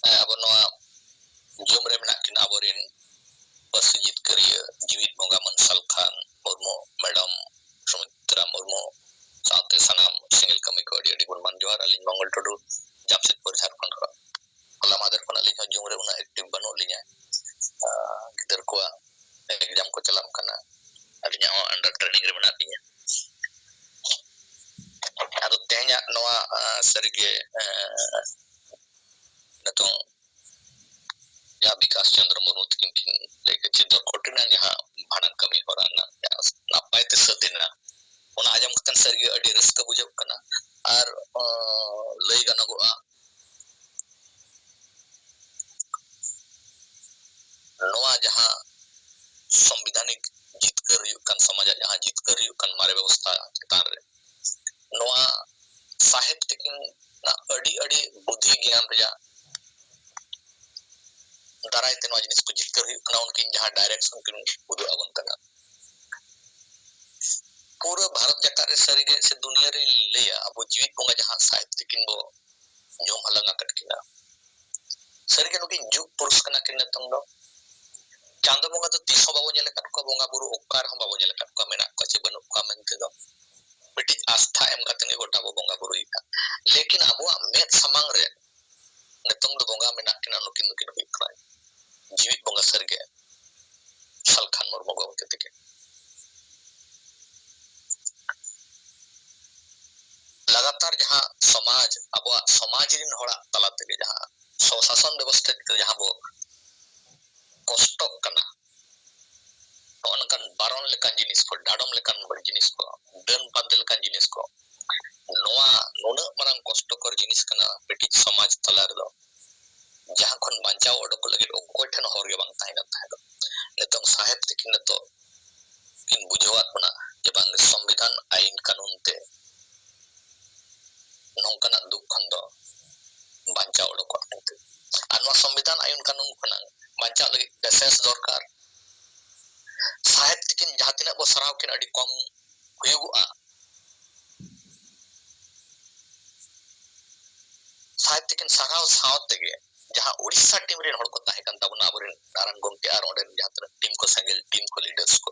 ᱦᱮᱸ, ᱟᱵᱚ ᱱᱚᱣᱟ ᱡᱩᱢ ᱨᱮ ᱢᱮᱱᱟᱜ ᱠᱤᱱᱟ ᱟᱵᱚᱨᱮᱱ ᱯᱟᱹᱨᱥᱤ ᱡᱤᱛᱠᱟᱹᱨᱤᱭᱟᱹ ᱡᱤᱣᱤᱫ ᱵᱚᱸᱜᱟ ᱢᱟᱹᱱ ᱥᱟᱞᱠᱷᱟᱱ ᱢᱩᱨᱢᱩ, ᱢᱮᱰᱟᱢ ᱥᱩᱢᱤᱛᱨᱟ ᱢᱩᱨᱢᱩ, ᱥᱟᱶᱛᱮ ᱥᱟᱱᱟᱢ ᱥᱮᱸᱜᱮᱞ ᱠᱟᱹᱢᱤ ᱠᱚ ᱟᱹᱰᱤ ᱟᱹᱰᱤ ᱜᱩᱱᱢᱟᱱ ᱡᱚᱦᱟᱨ᱾ ᱟᱹᱞᱤᱧ ᱢᱚᱝᱜᱚᱞ ᱴᱩᱰᱩ, ᱡᱟᱢᱥᱮᱫᱽᱯᱩᱨ, ᱡᱷᱟᱲᱠᱷᱚᱸᱰ ᱠᱷᱚᱱ᱾ ᱦᱚᱞᱟ ᱢᱟᱦᱫᱮᱨ ᱠᱷᱚᱱ ᱟᱹᱞᱤᱧ ᱦᱚᱸ ᱡᱩᱢ ᱨᱮ ᱩᱱᱟᱹᱜ active ᱵᱟᱹᱱᱩᱜ ᱞᱤᱧᱟ᱾ ᱟᱸ, ᱜᱤᱫᱟᱹᱨ ᱠᱚᱣᱟᱜ exam ᱠᱚ ᱪᱟᱞᱟᱜ ᱠᱟᱱᱟ, ᱟᱹᱞᱤᱧᱟᱜ ᱦᱚᱸ under training ᱨᱮ ᱢᱮᱱᱟᱜ ᱞᱤᱧᱟ᱾ ᱟᱫᱚ ᱛᱮᱦᱮᱧᱟᱜ ᱱᱚᱣᱟ, ᱟᱸ, ᱥᱟᱹᱨᱤᱜᱮ, ᱟᱸ, ᱱᱤᱛᱚᱝ ᱡᱟᱦᱟᱸ ᱵᱤᱠᱟᱥ ᱪᱚᱱᱫᱨᱚ ᱢᱩᱨᱢᱩ ᱛᱟᱹᱠᱤᱱ ᱠᱤᱱ ᱞᱟᱹᱭ ᱠᱮᱫ, ᱪᱤᱛᱚᱨ ᱠᱚᱴ ᱨᱮᱱᱟᱜ ᱡᱟᱦᱟᱸ ᱵᱷᱟᱸᱰᱟᱱ ᱠᱟᱹᱢᱤ ᱦᱚᱨᱟ ᱨᱮᱱᱟᱜ ᱡᱟᱦᱟᱸ ᱱᱟᱯᱟᱭ ᱛᱮ ᱥᱟᱹᱛ ᱮᱱᱟ, ᱚᱱᱟ ᱟᱸᱡᱚᱢ ᱠᱟᱛᱮ ᱥᱟᱹᱨᱤᱜᱮ ᱟᱹᱰᱤ ᱨᱟᱹᱥᱠᱟᱹ ᱵᱩᱡᱷᱟᱹᱜ ᱠᱟᱱᱟ᱾ ᱟᱨ, ᱟᱸ, ᱞᱟᱹᱭ ᱜᱟᱱᱚᱜᱚᱜᱼᱟ, ᱱᱚᱣᱟ ᱡᱟᱦᱟᱸ ᱥᱚᱝᱵᱤᱫᱷᱟᱱᱤᱠ ᱡᱤᱛᱠᱟᱹᱨ ᱦᱩᱭᱩᱜ ᱠᱟᱱ, ᱥᱚᱢᱟᱡᱟᱜ ᱡᱟᱦᱟᱸ ᱡᱤᱛᱠᱟᱹᱨ ᱦᱩᱭᱩᱜ ᱠᱟᱱ ᱢᱟᱨᱮ ᱵᱮᱵᱚᱥᱛᱷᱟ ᱪᱮᱛᱟᱱ ᱨᱮ, ᱱᱚᱣᱟ ᱥᱟᱦᱮᱵ ᱛᱟᱹᱠᱤᱱᱟᱜ ᱟᱹᱰᱤ, ᱟᱹᱰᱤ ᱵᱩᱫᱷᱤ ᱜᱮᱭᱟᱱ ᱨᱮᱭᱟᱜ ᱫᱟᱨᱟᱭ ᱛᱮ ᱱᱚᱣᱟ ᱡᱤᱱᱤᱥ ᱠᱚ ᱡᱤᱛᱠᱟᱹᱨ ᱦᱩᱭᱩᱜ ᱠᱟᱱᱟ, ᱩᱱᱠᱤᱱ ᱡᱟᱦᱟᱸ direction ᱠᱤᱱ ᱩᱫᱩᱜ ᱟᱵᱚᱱ ᱠᱟᱱᱟ᱾ ᱯᱩᱨᱟᱹ ᱵᱷᱟᱨᱚᱛ ᱡᱟᱠᱟᱛ ᱨᱮ ᱥᱟᱹᱨᱤᱜᱮ ᱥᱮ ᱫᱩᱱᱤᱭᱟᱹ ᱨᱮᱧ ᱞᱟᱹᱭᱟ, ᱟᱵᱚ ᱡᱤᱣᱤᱫ ᱵᱚᱸᱜᱟ ᱡᱟᱦᱟᱸ ᱥᱟᱦᱮᱵ ᱛᱟᱹᱠᱤᱱ ᱵᱚ ᱧᱩᱢ ᱦᱟᱞᱟᱝ ᱟᱠᱟᱫ ᱠᱤᱱᱟ, ᱥᱟᱹᱨᱤᱜᱮ ᱱᱩᱠᱤᱱ ᱡᱩᱜᱽ ᱯᱩᱨᱩᱥ ᱠᱟᱱᱟ ᱠᱤᱱ᱾ ᱱᱤᱛᱚᱝ ᱫᱚ ᱪᱟᱸᱫᱚ ᱵᱚᱸᱜᱟ ᱫᱚ ᱛᱤᱥ ᱦᱚᱸ ᱵᱟᱵᱚ ᱧᱮᱞ ᱟᱠᱟᱫ ᱠᱚᱣᱟ, ᱵᱚᱸᱜᱟ ᱵᱩᱨᱩ ᱚᱠᱟ ᱨᱮᱦᱚᱸ ᱵᱟᱵᱚ ᱧᱮᱞ ᱟᱠᱟᱫ ᱠᱚᱣᱟ, ᱢᱮᱱᱟᱜ ᱠᱚᱣᱟ ᱪᱮ ᱵᱟᱹᱱᱩᱜ ᱠᱚᱣᱟ ᱢᱮᱱᱛᱮ ᱫᱚ ᱢᱤᱫᱴᱤᱡ ᱟᱥᱛᱷᱟ ᱮᱢ ᱠᱟᱛᱮ ᱜᱮ ᱜᱚᱴᱟ ᱵᱚ ᱵᱚᱸᱜᱟ ᱵᱩᱨᱩᱭᱮᱫᱟ᱾ ᱞᱮᱠᱤᱱ ᱟᱵᱚᱣᱟᱜ ᱢᱮᱫ ᱥᱟᱢᱟᱝ ᱨᱮ ᱱᱤᱛᱚᱝ ᱫᱚ ᱵᱚᱸᱜᱟ ᱢᱮᱱᱟᱜ ᱠᱤᱱᱟ, ᱱᱩᱠᱤᱱ ᱫᱚᱠᱤᱱ ᱦᱩᱭᱩᱜ ᱠᱟᱱᱟ ᱡᱤᱣᱤᱫ ᱵᱚᱸᱜᱟ ᱥᱟᱹᱨᱤᱜᱮ ᱥᱟᱞᱠᱷᱟᱱ ᱢᱩᱨᱢᱩ ᱜᱚᱢᱠᱮ ᱛᱟᱹᱠᱤᱱ᱾ ᱞᱟᱜᱟᱛᱟᱨ ᱡᱟᱦᱟᱸ ᱥᱚᱢᱟᱡᱽ, ᱟᱵᱚᱣᱟᱜ ᱥᱚᱢᱟᱡᱽ ᱨᱮᱱ ᱦᱚᱲᱟᱜ ᱛᱟᱞᱟ ᱛᱮᱜᱮ ᱡᱟᱦᱟᱸ ᱥᱚ-, ᱥᱟᱥᱚᱱ ᱵᱮᱵᱚᱥᱛᱷᱟ ᱛᱮ ᱡᱟᱦᱟᱸ ᱵᱚ ᱠᱚᱥᱴᱚᱜ ᱠᱟᱱᱟ, ᱱᱚᱜᱼᱚ ᱱᱚᱝᱠᱟᱱ ᱵᱟᱨᱚᱱ ᱞᱮᱠᱟᱱ ᱡᱤᱱᱤᱥ ᱠᱚ, ᱰᱟᱰᱚᱢ ᱞᱮᱠᱟᱱ ᱡᱤᱱᱤᱥ ᱠᱚ, ᱰᱟᱹᱱ ᱯᱟᱱᱛᱮ ᱞᱮᱠᱟᱱ ᱡᱤᱱᱤᱥ ᱠᱚ, ᱱᱚᱣᱟ ᱱᱩᱱᱟᱹᱜ ᱢᱟᱨᱟᱝ ᱠᱚᱥᱴᱚᱠᱚᱨ ᱡᱤᱱᱤᱥ ᱠᱟᱱᱟ ᱢᱤᱫᱴᱤᱡ ᱥᱚᱢᱟᱡᱽ ᱛᱟᱞᱟ ᱨᱮᱫᱚ, ᱡᱟᱦᱟᱸ ᱠᱷᱚᱱ ᱵᱟᱧᱪᱟᱣ ᱚᱰᱚᱠ ᱞᱟᱹᱜᱤᱫ ᱚᱠᱚᱭ ᱴᱷᱮᱱ ᱦᱚᱨ ᱜᱮ ᱵᱟᱝ ᱛᱟᱦᱮᱸ ᱠᱟᱱ ᱛᱟᱦᱮᱸ ᱫᱚ᱾ ᱱᱤᱛᱚᱝ ᱥᱟᱦᱮᱵ ᱛᱟᱹᱠᱤᱱ ᱱᱤᱛᱚᱜ ᱠᱤᱱ ᱵᱩᱡᱷᱟᱹᱣᱟᱫ ᱵᱚᱱᱟ ᱡᱮ ᱵᱟᱝ, ᱥᱚᱝᱵᱤᱫᱷᱟᱱ ᱟᱹᱭᱤᱱ ᱠᱟᱹᱱᱩᱱ ᱛᱮ ᱱᱚᱝᱠᱟᱱᱟᱜ ᱫᱩᱠ ᱠᱷᱚᱱ ᱫᱚ ᱥᱟᱨᱦᱟᱣ ᱠᱤᱱ ᱟᱹᱰᱤ ᱠᱚᱢ ᱦᱩᱭᱩᱜᱚᱜᱼᱟ᱾ ᱥᱟᱦᱮᱵ ᱛᱤᱠᱤᱱ ᱥᱟᱨᱦᱟᱣ ᱥᱟᱶ ᱛᱮᱜᱮ ᱡᱟᱦᱟᱸ ᱩᱲᱤᱥᱥᱟ ᱴᱤᱢ ᱨᱮᱱ ᱦᱚᱲ ᱠᱚ ᱛᱟᱦᱮᱸ ᱠᱟᱱ ᱛᱟᱵᱚᱱᱟ, ᱟᱵᱚᱨᱮᱱ ᱢᱟᱨᱟᱝ ᱜᱚᱢᱠᱮ ᱟᱨ ᱚᱸᱰᱮ ᱨᱮᱱ ᱡᱟᱦᱟᱸ ᱛᱤᱱᱟᱹᱜ ᱴᱤᱢ ᱠᱚ, ᱥᱮᱸᱜᱮᱞ ᱴᱤᱢ ᱠᱚ, ᱞᱤᱰᱟᱨᱥ ᱠᱚ,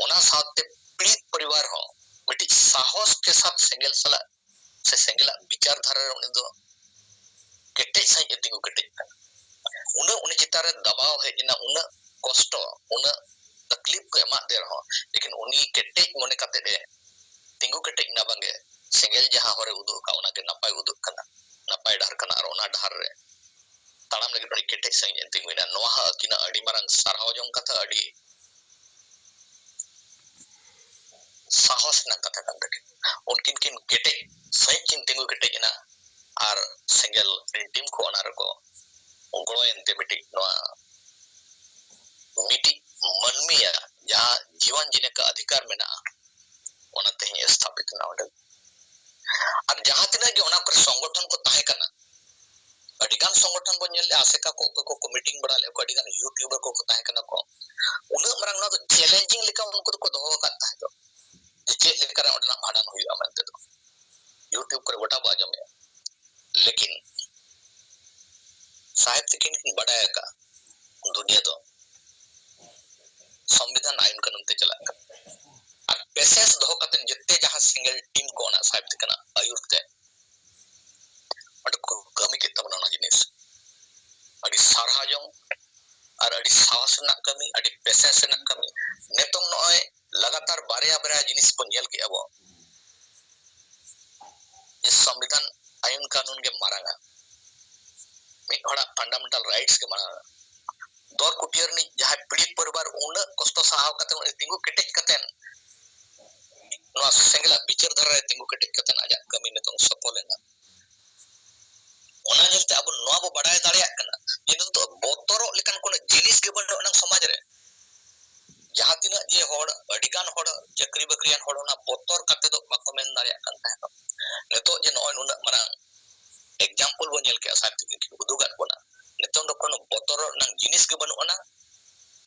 ᱚᱱᱟ ᱥᱟᱶᱛᱮ ᱯᱤᱲᱤᱛ ᱯᱚᱨᱤᱵᱟᱨ ᱦᱚᱸ ᱢᱤᱫᱴᱤᱡ ᱥᱟᱦᱚᱥ ᱠᱮ ᱥᱟᱛ ᱥᱮᱸᱜᱮᱞ ᱥᱟᱞᱟᱜ ᱥᱮ ᱥᱮᱸᱜᱮᱞᱟᱜ ᱵᱤᱪᱟᱨ ᱫᱷᱟᱨᱟ ᱨᱮ ᱩᱱᱤ ᱫᱚ ᱠᱮᱴᱮᱡ ᱥᱟᱺᱦᱤᱡ ᱮ ᱛᱤᱸᱜᱩ ᱠᱮᱴᱮᱡ ᱠᱟᱱᱟ᱾ ᱩᱱᱟᱹᱜ ᱩᱱᱤ ᱪᱮᱛᱟᱱ ᱨᱮ ᱫᱟᱵᱟᱣ ᱦᱮᱡ ᱮᱱᱟ, ᱩᱱᱟᱹᱜ ᱠᱚᱥᱴᱚ, ᱩᱱᱟᱹᱜ ᱛᱟᱠᱞᱤᱯ ᱠᱚ ᱮᱢᱟᱜ ᱫᱮ ᱨᱮᱦᱚᱸ, ᱞᱮᱠᱤᱱ ᱩᱱᱤ ᱠᱮᱴᱮᱡ ᱢᱚᱱᱮ ᱠᱟᱛᱮ ᱮ ᱛᱤᱸᱜᱩ ᱠᱮᱴᱮᱡ ᱮᱱᱟ, ᱵᱟᱝᱜᱮ ᱥᱮᱸᱜᱮᱞ ᱡᱟᱦᱟᱸ ᱦᱚᱨᱮ ᱩᱫᱩᱜ ᱟᱠᱟᱫ, ᱚᱱᱟᱜᱮ ᱱᱟᱯᱟᱭ ᱩᱫᱩᱜ ᱠᱟᱱᱟ, ᱱᱟᱯᱟᱭ ᱰᱟᱦᱟᱨ ᱠᱟᱱᱟ, ᱟᱨ ᱚᱱᱟ ᱰᱟᱦᱟᱨ ᱨᱮ ᱛᱟᱲᱟᱢ ᱞᱟᱹᱜᱤᱫ ᱩᱱᱤ ᱠᱮᱴᱮᱡ ᱥᱟᱺᱦᱤᱡ ᱮ ᱛᱤᱸᱜᱩᱭᱮᱱᱟ᱾ ᱱᱚᱣᱟ ᱦᱚᱸ ᱟᱹᱠᱤᱱᱟᱜ ᱟᱹᱰᱤ ᱢᱟᱨᱟᱝ ᱥᱟᱨᱦᱟᱣ ᱡᱚᱝ ᱠᱟᱛᱷᱟ, ᱟᱹᱰᱤ ᱥᱟᱦᱚᱥ ᱨᱮᱱᱟᱜ ᱠᱟᱛᱷᱟ ᱠᱟᱱ ᱛᱟᱹᱠᱤᱱ᱾ ᱩᱱᱠᱤᱱ ᱠᱤᱱ ᱠᱮᱴᱮᱡ ᱥᱟᱺᱦᱤᱡ ᱠᱤᱱ ᱛᱤᱸᱜᱩ ᱠᱮᱴᱮᱡ ᱮᱱᱟ, ᱟᱨ ᱥᱮᱸᱜᱮᱞ ᱨᱮᱱ ᱴᱤᱢ ᱠᱚ ᱚᱱᱟ ᱨᱮᱠᱚ ᱜᱚᱲᱚᱭᱮᱱ ᱛᱮ ᱢᱤᱫᱴᱤᱡ, ᱱᱚᱣᱟ ᱢᱤᱫᱴᱤᱡ ᱢᱟᱹᱱᱢᱤᱭᱟᱜ ᱡᱟᱦᱟᱸ ᱡᱤᱣᱟᱱ ᱡᱤᱱᱤ ᱠᱟ ᱚᱫᱷᱤᱠᱟᱨ ᱢᱮᱱᱟᱜᱼᱟ, ᱚᱱᱟ ᱛᱮᱦᱮᱧ ᱥᱛᱷᱟᱯᱤᱛ ᱮᱱᱟ ᱚᱸᱰᱮ᱾ ᱟᱨ ᱡᱟᱦᱟᱸ ᱛᱤᱱᱟᱹᱜ ᱜᱮ ᱚᱱᱟ ᱠᱚᱨᱮ ᱥᱚᱝᱜᱚᱴᱷᱚᱱ ᱠᱚ ᱛᱟᱦᱮᱸ ᱠᱟᱱᱟ, ᱟᱹᱰᱤ ᱜᱟᱱ ᱥᱚᱝᱜᱚᱴᱷᱚᱱ ᱵᱚᱱ ᱧᱮᱞ ᱞᱮᱜᱼᱟ, ᱟᱥᱮᱠᱟ ᱠᱚ, ᱚᱠᱚᱭ ᱠᱚᱠᱚ ᱢᱤᱴᱤᱝ ᱵᱟᱲᱟ ᱞᱮᱫ ᱠᱚ, ᱟᱹᱰᱤ ᱜᱟᱱ ᱭᱩᱴᱩᱵᱟᱨ ᱠᱚᱠᱚ ᱛᱟᱦᱮᱸ ᱠᱟᱱᱟ ᱠᱚ᱾ ᱩᱱᱟᱹᱜ ᱢᱟᱨᱟᱝ ᱱᱚᱣᱟ ᱫᱚ ᱪᱮᱞᱮᱧᱡᱤᱝ ᱞᱮᱠᱟ ᱩᱱᱠᱩ ᱫᱚᱠᱚ ᱫᱚᱦᱚ ᱟᱠᱟᱫ ᱛᱟᱦᱮᱸ ᱫᱚ, ᱡᱮ ᱪᱮᱫ ᱞᱮᱠᱟᱨᱮ ᱚᱸᱰᱮᱱᱟᱜ ᱵᱷᱟᱸᱰᱟᱱ ᱦᱩᱭᱩᱜᱼᱟ ᱢᱮᱱᱛᱮ ᱫᱚ᱾ ᱭᱩᱴᱩᱵᱽ ᱠᱚᱨᱮ ᱜᱚᱴᱟ ᱵᱚ ᱟᱸᱡᱚᱢᱮᱜᱼᱟ᱾ ᱞᱮᱠᱤᱱ ᱥᱟᱦᱮᱵ ᱛᱤᱠᱤᱱ ᱠᱤᱱ ᱵᱟᱰᱟᱭ ᱟᱠᱟᱫ ᱫᱩᱱᱤᱭᱟᱹ ᱫᱚ ᱥᱚᱝᱵᱤᱫᱷᱟᱱ ᱟᱭᱤᱱ ᱠᱟᱹᱱᱩᱱ ᱛᱮ ᱪᱟᱞᱟᱜ ᱠᱟᱱᱟ᱾ ᱟᱨ ᱯᱮᱥᱮᱱᱥ ᱫᱚᱦᱚ ᱠᱟᱛᱮ ᱡᱮᱛᱮ ᱡᱟᱦᱟᱸ ᱥᱮᱸᱜᱮᱞ ᱴᱤᱢ ᱠᱚ ᱚᱱᱟ ᱥᱟᱦᱮᱵ ᱛᱤᱠᱤᱱᱟᱜ ᱟᱹᱭᱩᱨ ᱛᱮ ᱚᱸᱰᱮ ᱠᱚ ᱠᱟᱹᱢᱤ ᱠᱮᱫ ᱛᱟᱵᱚᱱᱟ, ᱚᱱᱟ ᱡᱤᱱᱤᱥ ᱟᱹᱰᱤ ᱥᱟᱨᱦᱟᱣ ᱡᱚᱝ ᱟᱨ ᱟᱹᱰᱤ ᱥᱟᱦᱚᱥ ᱨᱮᱱᱟᱜ ᱠᱟᱹᱢᱤ, ᱟᱹᱰᱤ ᱯᱮᱥᱮᱱᱥ ᱨᱮᱱᱟᱜ ᱠᱟᱹᱢᱤ᱾ ᱱᱤᱛᱚᱝ ᱱᱚᱜᱼᱚᱭ ᱞᱟᱜᱟᱛᱟᱨ ᱵᱟᱨᱭᱟ ᱵᱟᱨᱭᱟ ᱡᱤᱱᱤᱥ ᱵᱚᱱ ᱧᱮᱞ ᱠᱮᱜᱼᱟ ᱵᱚ, ᱡᱮ ᱥᱚᱝᱵᱤᱫᱷᱟᱱ ᱟᱭᱤᱱ ᱠᱟᱹᱱᱩᱱ ᱜᱮ ᱢᱟᱨᱟᱝᱟ, ᱢᱤᱫ ᱦᱚᱲᱟᱜ ᱯᱷᱟᱱᱰᱟᱢᱮᱱᱴᱟᱞ ᱨᱟᱭᱤᱴᱥ ᱜᱮ ᱢᱟᱨᱟᱝᱟ᱾ ᱫᱚᱨ ᱠᱩᱴᱤᱭᱟᱹ ᱨᱤᱱᱤᱡ ᱡᱟᱦᱟᱸᱭ ᱯᱤᱲᱤᱛ ᱯᱚᱨᱤᱵᱟᱨ ᱩᱱᱟᱹᱜ ᱠᱚᱥᱴᱚ ᱥᱟᱦᱟᱣ ᱠᱟᱛᱮ ᱩᱱᱤ ᱛᱤᱸᱜᱩ ᱠᱮᱴᱮᱡ ᱠᱟᱛᱮ ᱱᱚᱣᱟ ᱥᱮᱸᱜᱮᱞᱟᱜ ᱵᱤᱪᱟᱹᱨ ᱫᱷᱟᱨᱟ ᱨᱮ ᱛᱤᱸᱜᱩ ᱠᱮᱴᱮᱡ ᱠᱟᱛᱮ ᱟᱡᱟᱜ ᱠᱟᱹᱢᱤ ᱱᱤᱛᱚᱝ ᱥᱚᱯᱷᱚᱞ ᱮᱱᱟ᱾ ᱚᱱᱟ ᱧᱮᱞᱛᱮ ᱟᱵᱚ ᱱᱚᱣᱟ ᱵᱚ ᱵᱟᱰᱟᱭ ᱫᱟᱲᱮᱭᱟᱜ ᱠᱟᱱᱟ ᱡᱮ ᱱᱤᱛᱚᱜ ᱵᱚᱛᱚᱨᱚᱜ ᱞᱮᱠᱟᱱ ᱠᱳᱱᱳ ᱡᱤᱱᱤᱥ ᱜᱮ ᱵᱟᱹᱱᱩᱜ ᱟᱱᱟᱝ ᱥᱚᱢᱟᱡᱽ ᱨᱮ᱾ ᱡᱟᱦᱟᱸ ᱛᱤᱱᱟᱹᱜ ᱡᱮ ᱦᱚᱲ, ᱟᱹᱰᱤ ᱜᱟᱱ ᱦᱚᱲ, ᱪᱟᱹᱠᱨᱤ ᱵᱟᱹᱠᱨᱤᱭᱟᱱ ᱦᱚᱲ ᱚᱱᱟ ᱵᱚᱛᱚᱨ ᱠᱟᱛᱮ ᱫᱚ ᱵᱟᱠᱚ ᱢᱮᱱ ᱫᱟᱲᱮᱭᱟᱜ ᱠᱟᱱ ᱛᱟᱦᱮᱸᱫ᱾ ᱱᱤᱛᱚᱜ ᱡᱮ ᱱᱚᱜᱼᱚᱭ ᱱᱩᱱᱟᱹᱜ ᱢᱟᱨᱟᱝ ᱮᱠᱡᱟᱢᱯᱚᱞ ᱵᱚᱱ ᱧᱮᱞ ᱠᱮᱜᱼᱟ, ᱥᱟᱦᱮᱵ ᱛᱤᱠᱤᱱ ᱠᱤᱱ ᱩᱫᱩᱜᱟᱫ ᱵᱚᱱᱟ, ᱱᱤᱛᱚᱝ ᱫᱚ ᱠᱳᱱᱳ ᱵᱚᱛᱚᱨᱚᱜ ᱨᱮᱱᱟᱜ ᱡᱤᱱᱤᱥ ᱜᱮ ᱵᱟᱹᱱᱩᱜ ᱟᱱᱟ᱾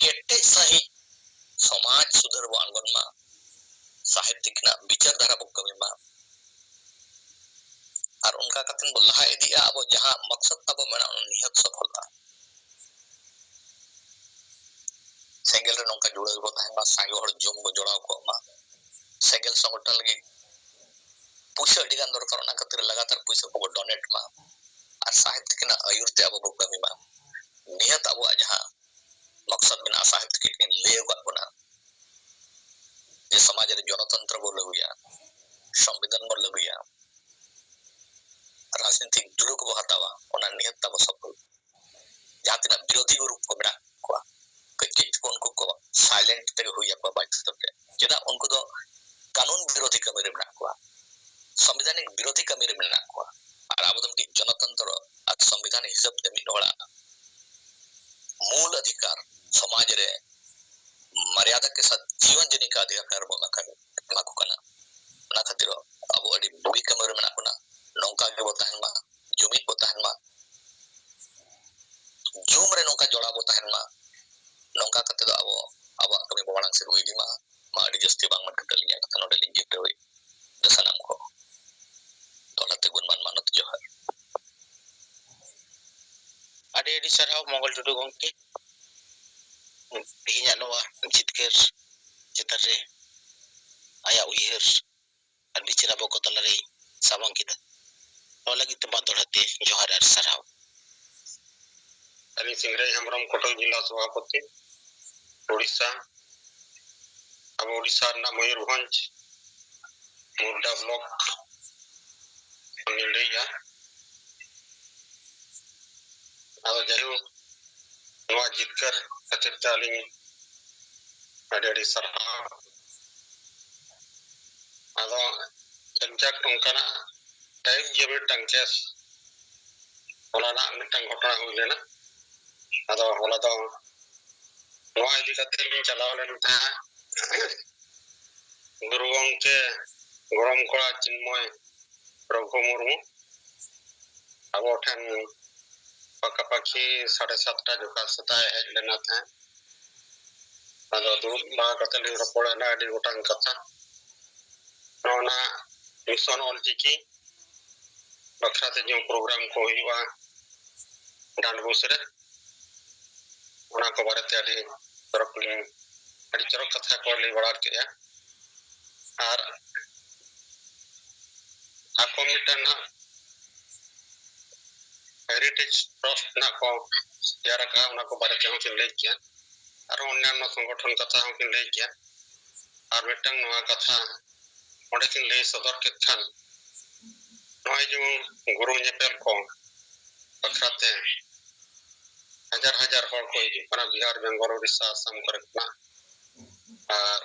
ᱠᱮᱴᱮᱡ ᱥᱟᱺᱦᱤᱡ ᱥᱚᱢᱟᱡᱽ ᱥᱩᱫᱷᱟᱹᱨ ᱵᱚ ᱟᱬᱜᱚᱱ ᱢᱟ, ᱥᱟᱦᱮᱵᱽ ᱛᱤᱠᱤᱱᱟᱜ ᱵᱤᱪᱟᱹᱨ ᱫᱷᱟᱨᱟ ᱵᱚ ᱠᱟᱹᱢᱤ ᱢᱟ᱾ ᱟᱨ ᱚᱱᱠᱟ ᱠᱟᱛᱮ ᱵᱚ ᱞᱟᱦᱟ ᱤᱫᱤᱜᱼᱟ᱾ ᱟᱵᱚ ᱡᱟᱦᱟᱸ ᱢᱚᱠᱥᱚᱫ ᱛᱟᱵᱚ ᱢᱮᱱᱟᱜᱼᱟ, ᱚᱱᱟ ᱱᱤᱦᱟᱹᱛ ᱥᱚᱯᱷᱚᱞᱚᱜᱼᱟ᱾ ᱥᱮᱸᱜᱮᱞ ᱨᱮ ᱱᱚᱝᱠᱟ ᱡᱩᱲᱟᱹᱣ ᱵᱚ ᱛᱟᱦᱮᱱ ᱢᱟ, ᱥᱟᱸᱜᱮ ᱦᱚᱲ ᱡᱩᱢ ᱵᱚ ᱡᱚᱲᱟᱣ ᱠᱚᱜ ᱢᱟ, ᱥᱮᱸᱜᱮᱞ ᱥᱚᱝᱜᱚᱴᱷᱚᱱ ᱞᱟᱹᱜᱤᱫ ᱯᱩᱭᱥᱟᱹ ᱟᱹᱰᱤ ᱜᱟᱱ ᱫᱚᱨᱠᱟᱨ, ᱚᱱᱟ ᱠᱷᱟᱹᱛᱤᱨ ᱞᱟᱜᱟᱛᱟᱨ ᱯᱩᱭᱥᱟᱹ ᱠᱚᱵᱚ ᱰᱚᱱᱮᱴ ᱢᱟ ᱟᱨ ᱥᱟᱦᱮᱵᱽ ᱛᱤᱠᱤᱱᱟᱜ ᱟᱹᱭᱩᱨ ᱛᱮ ᱟᱵᱚ ᱵᱚ ᱠᱟᱹᱢᱤ ᱢᱟ᱾ ᱱᱤᱦᱟᱹᱛ ᱟᱵᱚᱣᱟᱜ ᱡᱟᱦᱟᱸ ᱢᱚᱠᱥᱚᱫ ᱢᱮᱱᱟᱜᱼᱟ, ᱥᱟᱦᱮᱵᱽ ᱛᱤᱠᱤᱱ ᱠᱤᱱ ᱞᱟᱹᱭ ᱟᱠᱟᱫ ᱵᱚᱱᱟ ᱡᱮ ᱥᱚᱢᱟᱡᱽ ᱨᱮ ᱡᱚᱱᱚᱛᱚᱱᱛᱨᱚ ᱵᱚ ᱞᱟᱹᱜᱩᱭᱟ, ᱥᱚᱝᱵᱤᱫᱷᱟᱱ ᱵᱚ ᱞᱟᱹᱜᱩᱭᱟ, ᱨᱟᱡᱽᱱᱤᱛᱤᱠ ᱫᱩᱲᱩᱵ ᱵᱚ ᱦᱟᱛᱟᱣᱟ, ᱚᱱᱟ ᱱᱤᱦᱟᱹᱛ ᱛᱟᱵᱚ ᱥᱚᱯᱷᱚᱞ᱾ ᱡᱟᱦᱟᱸ ᱛᱤᱱᱟᱹᱜ ᱵᱤᱨᱳᱫᱷᱤ ᱜᱨᱩᱯ ᱠᱚ ᱢᱮᱱᱟᱜ ᱠᱚᱣᱟ, ᱠᱟᱹᱡ ᱠᱟᱹᱡ ᱛᱮᱠᱚ ᱩᱱᱠᱩ ᱠᱚ ᱥᱟᱭᱞᱮᱱᱴ ᱛᱮᱜᱮ ᱦᱩᱭ ᱟᱠᱚᱣᱟ ᱵᱟᱫᱽᱫᱷᱚ ᱛᱮ᱾ ᱪᱮᱫᱟᱜ? ᱩᱱᱠᱩ ᱫᱚ ᱠᱟᱹᱱᱩᱱ ᱵᱤᱨᱳᱫᱷᱤ ᱠᱟᱹᱢᱤ ᱨᱮ ᱢᱮᱱᱟᱜ ᱠᱚᱣᱟ, ᱥᱚᱝᱵᱤᱫᱷᱟᱱᱤᱠ ᱵᱤᱨᱳᱫᱷᱤ ᱠᱟᱹᱢᱤ ᱨᱮ ᱢᱮᱱᱟᱜ ᱠᱚᱣᱟ᱾ ᱟᱨ ᱟᱵᱚ ᱫᱚ ᱢᱤᱫᱴᱤᱡ ᱡᱚᱱᱚᱛᱚᱱᱛᱨᱚ ᱟᱨ ᱥᱚᱝᱵᱤᱫᱷᱟᱱ ᱦᱤᱥᱟᱹᱵ ᱛᱮ ᱢᱤᱫ ᱦᱚᱲᱟᱜ ᱢᱩᱞ ᱚᱫᱷᱤᱠᱟᱨ ᱥᱚᱢᱟᱡᱽ ᱨᱮ ᱢᱟᱨᱭᱟᱫᱟ ᱠᱮ ᱥᱟᱛ ᱡᱤᱭᱚᱱ ᱡᱤᱱᱤ ᱠᱟ ᱚᱫᱷᱤᱠᱟᱨ ᱵᱚ ᱮᱢᱟ ᱠᱚ ᱠᱟᱱᱟ᱾ ᱚᱱᱟ ᱠᱷᱟᱹᱛᱤᱨ ᱟᱵᱚ ᱟᱹᱰᱤ ᱵᱩᱜᱤ ᱠᱟᱹᱢᱤ ᱨᱮ ᱢᱮᱱᱟᱜ ᱵᱚᱱᱟ᱾ ᱱᱚᱝᱠᱟ ᱜᱮᱵᱚ ᱛᱟᱦᱮᱱ ᱢᱟ, ᱡᱩᱢᱤᱫ ᱵᱚ ᱛᱟᱦᱮᱱ ᱢᱟ, ᱡᱩᱢ ᱨᱮ ᱱᱚᱝᱠᱟ ᱡᱚᱲᱟᱣ ᱵᱚ ᱛᱟᱦᱮᱱ ᱢᱟ᱾ ᱱᱚᱝᱠᱟ ᱠᱟᱛᱮ ᱫᱚ ᱟᱵᱚ ᱟᱵᱚᱣᱟᱜ ᱠᱟᱹᱢᱤ ᱵᱚ ᱢᱟᱲᱟᱝ ᱥᱮᱫ ᱵᱚ ᱤᱫᱤ ᱢᱟ᱾ ᱢᱟ ᱟᱹᱰᱤ ᱡᱟᱹᱥᱛᱤ ᱵᱟᱝ ᱢᱮᱱ ᱠᱟᱛᱮ ᱟᱹᱞᱤᱧᱟᱜ ᱠᱟᱛᱷᱟ ᱱᱚᱰᱮ ᱞᱤᱧ ᱡᱤᱨᱟᱹᱣᱮᱫ ᱫᱚ ᱥᱟᱱᱟᱢ ᱠᱚ᱾ ᱫᱚᱦᱲᱟ ᱛᱮ ᱜᱩᱱᱢᱟᱱ ᱢᱟᱱᱚᱛ ᱡᱚᱦᱟᱨ᱾ ᱟᱹᱰᱤ ᱟᱹᱰᱤ ᱥᱟᱨᱦᱟᱣ ᱢᱚᱝᱜᱚᱞ ᱴᱩᱰᱩ ᱜᱚᱢᱠᱮ, ᱛᱮᱦᱮᱧᱟᱜ ᱱᱚᱣᱟ ᱡᱤᱛᱠᱟᱹᱨ ᱪᱮᱛᱟᱱ ᱨᱮ ᱟᱭᱟᱜ ᱩᱭᱦᱟᱹᱨ ᱟᱨ ᱵᱤᱪᱟᱹᱨ ᱟᱵᱚ ᱠᱚ ᱛᱟᱞᱟᱨᱮᱭ ᱥᱟᱢᱟᱝ ᱠᱮᱫᱟ᱾ ᱱᱚᱣᱟ ᱞᱟᱹᱜᱤᱫ ᱛᱮ ᱢᱟ ᱫᱚᱦᱲᱟ ᱛᱮ ᱡᱚᱦᱟᱨ ᱟᱨ ᱥᱟᱨᱦᱟᱣ᱾ ᱟᱹᱞᱤᱧ ᱥᱤᱝᱨᱟᱹᱭ ᱦᱮᱢᱵᱨᱚᱢ, ᱠᱚᱴᱚᱠ ᱡᱮᱞᱟ ᱥᱚᱵᱷᱟᱯᱚᱛᱤ, ᱳᱰᱤᱥᱟ᱾ ᱟᱵᱚ ᱳᱰᱤᱥᱟ ᱨᱮᱱᱟᱜ ᱢᱚᱭᱩᱨᱵᱷᱚᱸᱡᱽ ᱢᱩᱨᱰᱟ ᱵᱞᱚᱠ ᱠᱷᱚᱱ ᱞᱤᱧ ᱞᱟᱹᱭᱮᱫᱼᱟ᱾ ᱟᱫᱚ ᱡᱟᱭᱦᱳᱠ, ᱱᱚᱣᱟ ᱡᱤᱛᱠᱟᱹᱨ ᱠᱷᱟᱹᱛᱤᱨ ᱛᱮ ᱟᱹᱞᱤᱧ ᱟᱹᱰᱤ ᱟᱹᱰᱤ ᱥᱟᱨᱦᱟᱣ᱾ ᱟᱫᱚ ᱮᱠᱡᱟᱠᱴ ᱚᱱᱠᱟᱱᱟᱜ ᱴᱟᱭᱤᱯ ᱜᱮ ᱢᱤᱫᱴᱟᱝ ᱠᱮᱥ ᱦᱚᱞᱟᱱᱟᱜ ᱢᱤᱫᱴᱟᱝ ᱜᱷᱚᱴᱚᱱᱟ ᱦᱩᱭ ᱞᱮᱱᱟ᱾ ᱟᱫᱚ ᱦᱚᱞᱟ ᱫᱚ ᱱᱚᱣᱟ ᱤᱫᱤ ᱠᱟᱛᱮ ᱞᱤᱧ ᱪᱟᱞᱟᱣ ᱞᱮᱱ ᱛᱟᱦᱮᱸᱫ ᱜᱩᱨᱩ ᱜᱚᱢᱠᱮ ᱜᱚᱲᱚᱢ ᱠᱚᱲᱟ ᱪᱤᱱᱢᱚᱭ ᱨᱚᱜᱷᱩ ᱢᱩᱨᱢᱩ ᱟᱵᱚ ᱴᱷᱮᱱ ᱯᱟᱠᱟᱯᱟᱠᱤ ᱥᱟᱲᱮ ᱥᱟᱛᱴᱟ ᱡᱚᱠᱷᱟ ᱥᱮᱛᱟᱜ ᱮ ᱦᱮᱡ ᱞᱮᱱᱟ ᱛᱟᱦᱮᱸᱫ᱾ ᱟᱫᱚ ᱫᱩᱲᱩᱵ ᱵᱟᱲᱟ ᱠᱟᱛᱮ ᱞᱤᱧ ᱨᱚᱯᱚᱲᱮᱱᱟ ᱟᱹᱰᱤ ᱜᱚᱴᱟᱝ ᱠᱟᱛᱷᱟ᱾ ᱱᱚᱜᱼᱚ ᱱᱟ ᱢᱤᱥᱚᱱ ᱚᱞᱪᱤᱠᱤ ᱵᱟᱠᱷᱨᱟ ᱛᱮ ᱡᱟᱦᱟᱸ ᱯᱨᱳᱜᱨᱟᱢ ᱠᱚ ᱦᱩᱭᱩᱜᱼᱟ ᱰᱟᱸᱰᱵᱳᱥ ᱨᱮ, ᱚᱱᱟ ᱠᱚ ᱵᱟᱨᱮᱛᱮ ᱟᱹᱰᱤ ᱪᱚᱨᱚᱠ ᱞᱤᱧ, ᱟᱹᱰᱤ ᱪᱚᱨᱚᱠ ᱠᱟᱛᱷᱟ ᱠᱚ ᱞᱟᱹᱭ ᱵᱟᱲᱟ ᱠᱮᱫᱼᱟ᱾ ᱟᱨ ᱟᱠᱚ ᱢᱤᱫᱴᱟᱝ ᱱᱟᱜ ᱦᱮᱨᱤᱴᱮᱡᱽ ᱴᱨᱟᱥᱴ ᱨᱮᱱᱟᱜ ᱠᱚ ᱛᱮᱭᱟᱨ ᱟᱠᱟᱫᱼᱟ, ᱚᱱᱟ ᱠᱚ ᱵᱟᱨᱮ ᱛᱮᱦᱚᱸ ᱠᱤᱱ ᱞᱟᱹᱭ ᱠᱮᱜᱼᱟ᱾ ᱟᱨ ᱚᱱᱱᱟᱱᱚ ᱥᱚᱝᱜᱚᱴᱷᱚᱱ ᱠᱟᱛᱷᱟ ᱦᱚᱸ ᱠᱤᱱ ᱞᱟᱹᱭ ᱠᱮᱜᱼᱟ᱾ ᱟᱨ ᱢᱤᱫᱴᱟᱝ ᱱᱚᱣᱟ ᱠᱟᱛᱷᱟ ᱚᱸᱰᱮ ᱠᱤᱱ ᱞᱟᱹᱭ ᱥᱚᱫᱚᱨ ᱠᱮᱫ ᱠᱷᱟᱱ, ᱱᱚᱜᱼᱚᱭ ᱡᱮᱢᱚᱱ ᱜᱩᱨᱩ ᱧᱮᱯᱮᱞ ᱠᱚ ᱵᱟᱠᱷᱨᱟᱛᱮ ᱦᱟᱡᱟᱨ ᱦᱟᱡᱟᱨ ᱦᱚᱲ ᱠᱚ ᱦᱤᱡᱩᱜ ᱠᱟᱱᱟ ᱵᱤᱦᱟᱨ, ᱵᱮᱝᱜᱚᱞ, ᱩᱲᱤᱥᱥᱟ, ᱟᱥᱟᱢ ᱠᱚᱨᱮ ᱠᱷᱚᱱᱟᱜ᱾ ᱟᱨ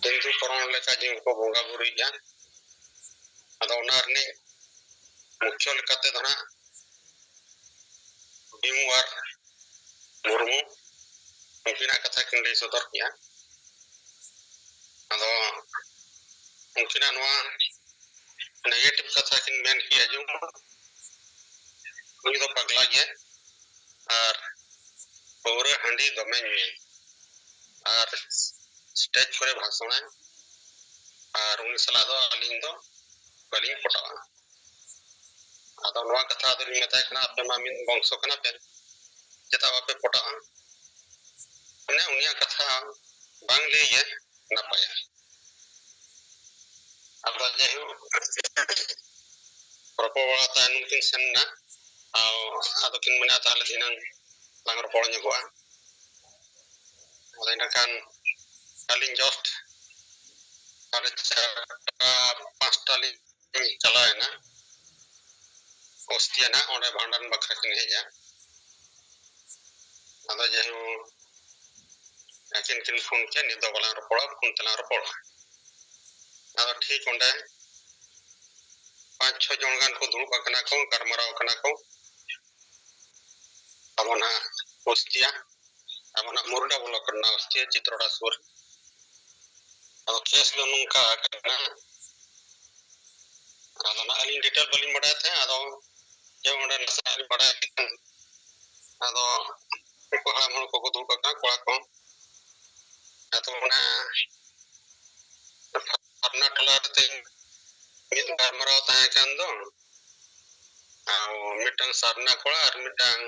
ᱦᱤᱱᱫᱩ ᱯᱚᱨᱚᱱ ᱞᱮᱠᱟ ᱡᱮ ᱠᱚ ᱵᱚᱸᱜᱟ ᱵᱩᱨᱩᱭᱮᱫᱼᱟ᱾ ᱟᱫᱚ ᱚᱱᱟ ᱨᱤᱱᱤᱡ ᱢᱩᱠᱷᱭᱚ ᱞᱮᱠᱟᱛᱮ ᱫᱚ ᱱᱟᱜ ᱵᱤᱢᱩ ᱟᱨ ᱢᱩᱨᱢᱩ, ᱩᱱᱠᱤᱱᱟᱜ ᱠᱟᱛᱷᱟ ᱠᱤᱱ ᱞᱟᱹᱭ ᱥᱚᱫᱚᱨ ᱠᱮᱜᱼᱟ᱾ ᱟᱫᱚ ᱩᱱᱠᱤᱱᱟᱜ ᱱᱚᱣᱟ ᱱᱮᱜᱮᱴᱤᱵᱷ ᱠᱟᱛᱷᱟ ᱠᱤᱱ ᱢᱮᱱ ᱠᱮᱜᱼᱟ, ᱡᱮᱢᱚᱱ ᱩᱱᱤ ᱫᱚ ᱯᱟᱜᱽᱞᱟ ᱜᱮᱭᱟᱭ ᱟᱨ ᱯᱟᱹᱣᱨᱟᱹ ᱦᱟᱺᱰᱤ ᱫᱚᱢᱮ ᱧᱩᱭᱟᱭ ᱟᱨ ᱥᱴᱮᱡᱽ ᱠᱚᱨᱮ ᱵᱷᱟᱥᱚᱬᱟᱭ, ᱟᱨ ᱩᱱᱤ ᱥᱟᱞᱟᱜ ᱫᱚ ᱟᱹᱞᱤᱧ ᱫᱚ ᱵᱟᱹᱞᱤᱧ ᱯᱚᱴᱟᱜᱼᱟ᱾ ᱟᱫᱚ ᱱᱚᱣᱟ ᱠᱟᱛᱷᱟ ᱟᱫᱚᱞᱤᱧ ᱢᱮᱛᱟᱭ ᱠᱟᱱᱟ, ᱟᱯᱮ ᱢᱟ ᱢᱤᱫ ᱵᱚᱝᱥᱚ ᱠᱟᱱᱟ ᱯᱮ, ᱪᱮᱫᱟᱜ ᱵᱟᱯᱮ ᱯᱚᱴᱟᱜᱼᱟ? ᱢᱟᱱᱮ ᱩᱱᱤᱭᱟᱜ ᱠᱟᱛᱷᱟ ᱵᱟᱝ ᱞᱟᱹᱭ ᱜᱮ ᱱᱟᱯᱟᱭᱟ᱾ ᱟᱫᱚ ᱡᱟᱭᱦᱳᱠ, ᱨᱚᱯᱚᱲ ᱵᱟᱲᱟ ᱛᱟᱭᱱᱚᱢ ᱠᱤᱱ ᱥᱮᱱ ᱮᱱᱟ᱾ ᱟᱨ ᱟᱫᱚ ᱠᱤᱱ ᱢᱮᱱᱟ, ᱛᱟᱦᱚᱞᱮ ᱫᱷᱤᱱᱟᱹᱝ ᱞᱟᱝ ᱨᱚᱯᱚᱲ ᱧᱚᱜᱚᱜᱼᱟ᱾ ᱟᱫᱚ ᱤᱱᱟᱹᱠᱷᱟᱱ ᱟᱹᱞᱤᱧ just ᱥᱟᱲᱮ ᱪᱟᱨᱴᱟ, ᱯᱟᱸᱪᱴᱟ ᱞᱤᱧ ᱪᱟᱞᱟᱣᱮᱱᱟ ᱠᱚᱥᱛᱤᱭᱟ ᱱᱟᱜ, ᱚᱸᱰᱮ ᱵᱷᱟᱸᱰᱟᱱ ᱵᱟᱠᱷᱨᱟ ᱠᱤᱱ ᱦᱮᱡᱼᱟ᱾ ᱟᱫᱚ ᱡᱟᱭᱦᱳᱠ, ᱟᱹᱠᱤᱱ ᱠᱤᱱ ᱯᱷᱳᱱ ᱠᱮᱫ, ᱱᱤᱛ ᱫᱚ ᱵᱟᱞᱟᱝ ᱨᱚᱯᱚᱲᱟ, ᱯᱷᱳᱱ ᱛᱮᱞᱟᱝ ᱨᱚᱯᱚᱲᱟ᱾ ᱟᱫᱚ ᱴᱷᱤᱠ ᱚᱸᱰᱮ ᱯᱟᱸᱪ ᱪᱷᱚ ᱡᱚᱱ ᱜᱟᱱ ᱠᱚ ᱫᱩᱲᱩᱵ ᱟᱠᱟᱱᱟ ᱠᱚ, ᱜᱟᱞᱢᱟᱨᱟᱣ ᱠᱟᱱᱟ ᱠᱚ᱾ ᱟᱵᱚ ᱱᱟᱜ ᱠᱚᱥᱛᱤᱭᱟ, ᱟᱵᱚ ᱱᱟᱜ ᱢᱩᱨᱰᱟ ᱵᱞᱚᱠ ᱨᱮᱱᱟᱜ ᱠᱚᱥᱛᱤᱭᱟ ᱪᱤᱛᱨᱚᱰᱟ ᱥᱩᱨ᱾ ᱟᱫᱚ ᱠᱮᱥ ᱫᱚ ᱱᱚᱝᱠᱟ ᱟᱠᱟᱱᱟ, ᱟᱫᱚ ᱱᱟᱜ ᱟᱹᱞᱤᱧ ᱰᱤᱴᱮᱞ ᱵᱟᱹᱞᱤᱧ ᱵᱟᱲᱟᱭ ᱛᱟᱦᱮᱸᱫ, ᱟᱫᱚ ᱡᱮ ᱚᱸᱰᱮ ᱱᱟᱥᱮᱱᱟᱜ ᱞᱤᱧ ᱵᱟᱲᱟᱭ ᱠᱮᱫᱟ᱾ ᱟᱫᱚ ᱩᱱᱠᱩ ᱦᱟᱲᱟᱢ ᱦᱚᱲ ᱠᱚᱠᱚ ᱫᱩᱲᱩᱵ ᱟᱠᱟᱱᱟ, ᱠᱚᱲᱟ ᱠᱚ᱾ ᱟᱫᱚ ᱚᱱᱟ ᱯᱷᱟᱨᱱᱟ ᱴᱚᱞᱟ ᱨᱮ ᱛᱮᱦᱮᱧ ᱢᱤᱫ ᱜᱟᱞᱢᱟᱨᱟᱣ ᱛᱟᱦᱮᱸ ᱠᱟᱱ ᱫᱚ, ᱟᱨ ᱢᱤᱫᱴᱟᱝ ᱥᱟᱨᱱᱟ ᱠᱚᱲᱟ ᱟᱨ ᱢᱤᱫᱴᱟᱝ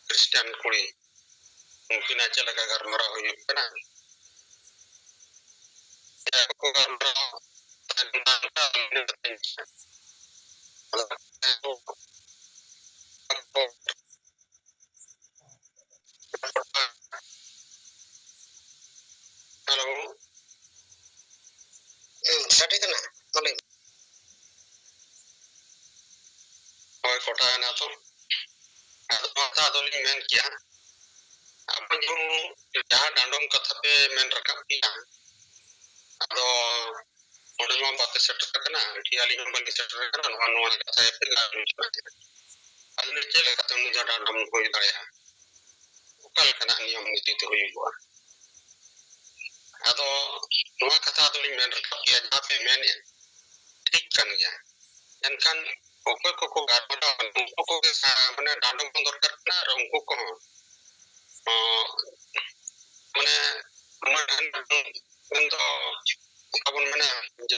ᱠᱷᱨᱤᱥᱴᱟᱱ ᱠᱩᱲᱤ, ᱩᱱᱠᱤᱱᱟᱜ ᱪᱮᱫ ᱞᱮᱠᱟ ᱜᱟᱞᱢᱟᱨᱟᱣ ᱦᱩᱭᱩᱜ ᱠᱟᱱᱟ? ᱪᱮᱫ ᱠᱚ ᱜᱟᱞᱢᱟᱨᱟᱣ? ᱦᱮᱞᱳ᱾ ᱦᱮᱸ, ᱥᱟᱰᱮ ᱠᱟᱱᱟ᱾ ᱢᱟ ᱞᱟᱹᱭ ᱢᱮ᱾ ᱦᱳᱭ, ᱠᱚᱴᱟᱭᱮᱱᱟ ᱛᱚ᱾ ᱟᱫᱚ ᱱᱚᱣᱟ ᱠᱟᱛᱷᱟ ᱫᱚᱞᱤᱧ ᱢᱮᱱ ᱠᱮᱭᱟ, ᱟᱵᱚ ᱡᱮᱢᱚᱱ ᱡᱟᱦᱟᱸ ᱰᱟᱸᱰᱚᱢ ᱠᱟᱛᱷᱟ ᱯᱮ ᱢᱮᱱ ᱨᱟᱠᱟᱵ ᱠᱮᱭᱟ, ᱟᱫᱚ ᱚᱸᱰᱮ ᱢᱟ ᱵᱟᱯᱮ ᱥᱮᱴᱮᱨ ᱟᱠᱟᱱᱟ, ᱴᱷᱤᱠ ᱟᱹᱞᱤᱧ ᱦᱚᱸ ᱵᱟᱹᱞᱤᱧ ᱥᱮᱴᱮᱨ ᱟᱠᱟᱱᱟ, ᱱᱚᱣᱟ, ᱱᱚᱣᱟ ᱠᱟᱛᱷᱟ ᱜᱮᱯᱮ ᱞᱟᱹᱭ ᱦᱚᱪᱚᱭᱮᱫ ᱛᱟᱦᱮᱸᱫ᱾ ᱟᱫᱚ ᱪᱮᱫ ᱞᱮᱠᱟᱛᱮ ᱩᱱᱤ ᱫᱚ ᱰᱟᱸᱰᱚᱢ ᱦᱩᱭ ᱫᱟᱲᱮᱭᱟᱜᱼᱟ? ᱚᱠᱟ ᱞᱮᱠᱟᱱᱟᱜ ᱱᱤᱭᱚᱢ ᱱᱤᱛᱤ ᱛᱮ ᱦᱩᱭᱩᱜᱚᱜᱼᱟ? ᱟᱫᱚ ᱱᱚᱣᱟ ᱠᱟᱛᱷᱟ ᱫᱚᱞᱤᱧ ᱢᱮᱱ ᱨᱟᱠᱟᱵ ᱜᱮᱭᱟ, ᱡᱟᱦᱟᱸ ᱯᱮ ᱢᱮᱱᱮᱫ ᱴᱷᱤᱠ ᱠᱟᱱ ᱜᱮᱭᱟ, ᱮᱱᱠᱷᱟᱱ ᱚᱠᱚᱭ ᱠᱚᱠᱚ ᱜᱟᱞᱢᱟᱨᱟᱣ ᱠᱟᱱᱟ, ᱩᱱᱠᱩ ᱠᱚᱜᱮ ᱥᱟ-, ᱢᱟᱱᱮ ᱰᱟᱸᱰᱚᱢ ᱦᱚᱸ ᱫᱚᱨᱠᱟᱨ ᱠᱟᱱᱟ, ᱟᱨ ᱩᱱᱠᱩ ᱠᱚᱦᱚᱸ, ᱚ, ᱢᱟᱱᱮ ᱩᱱᱟᱹᱜ ᱰᱷᱮᱨ ᱢᱮᱱᱫᱚ ᱚᱱᱠᱟ ᱵᱚᱱ ᱢᱮᱱᱟ ᱡᱮ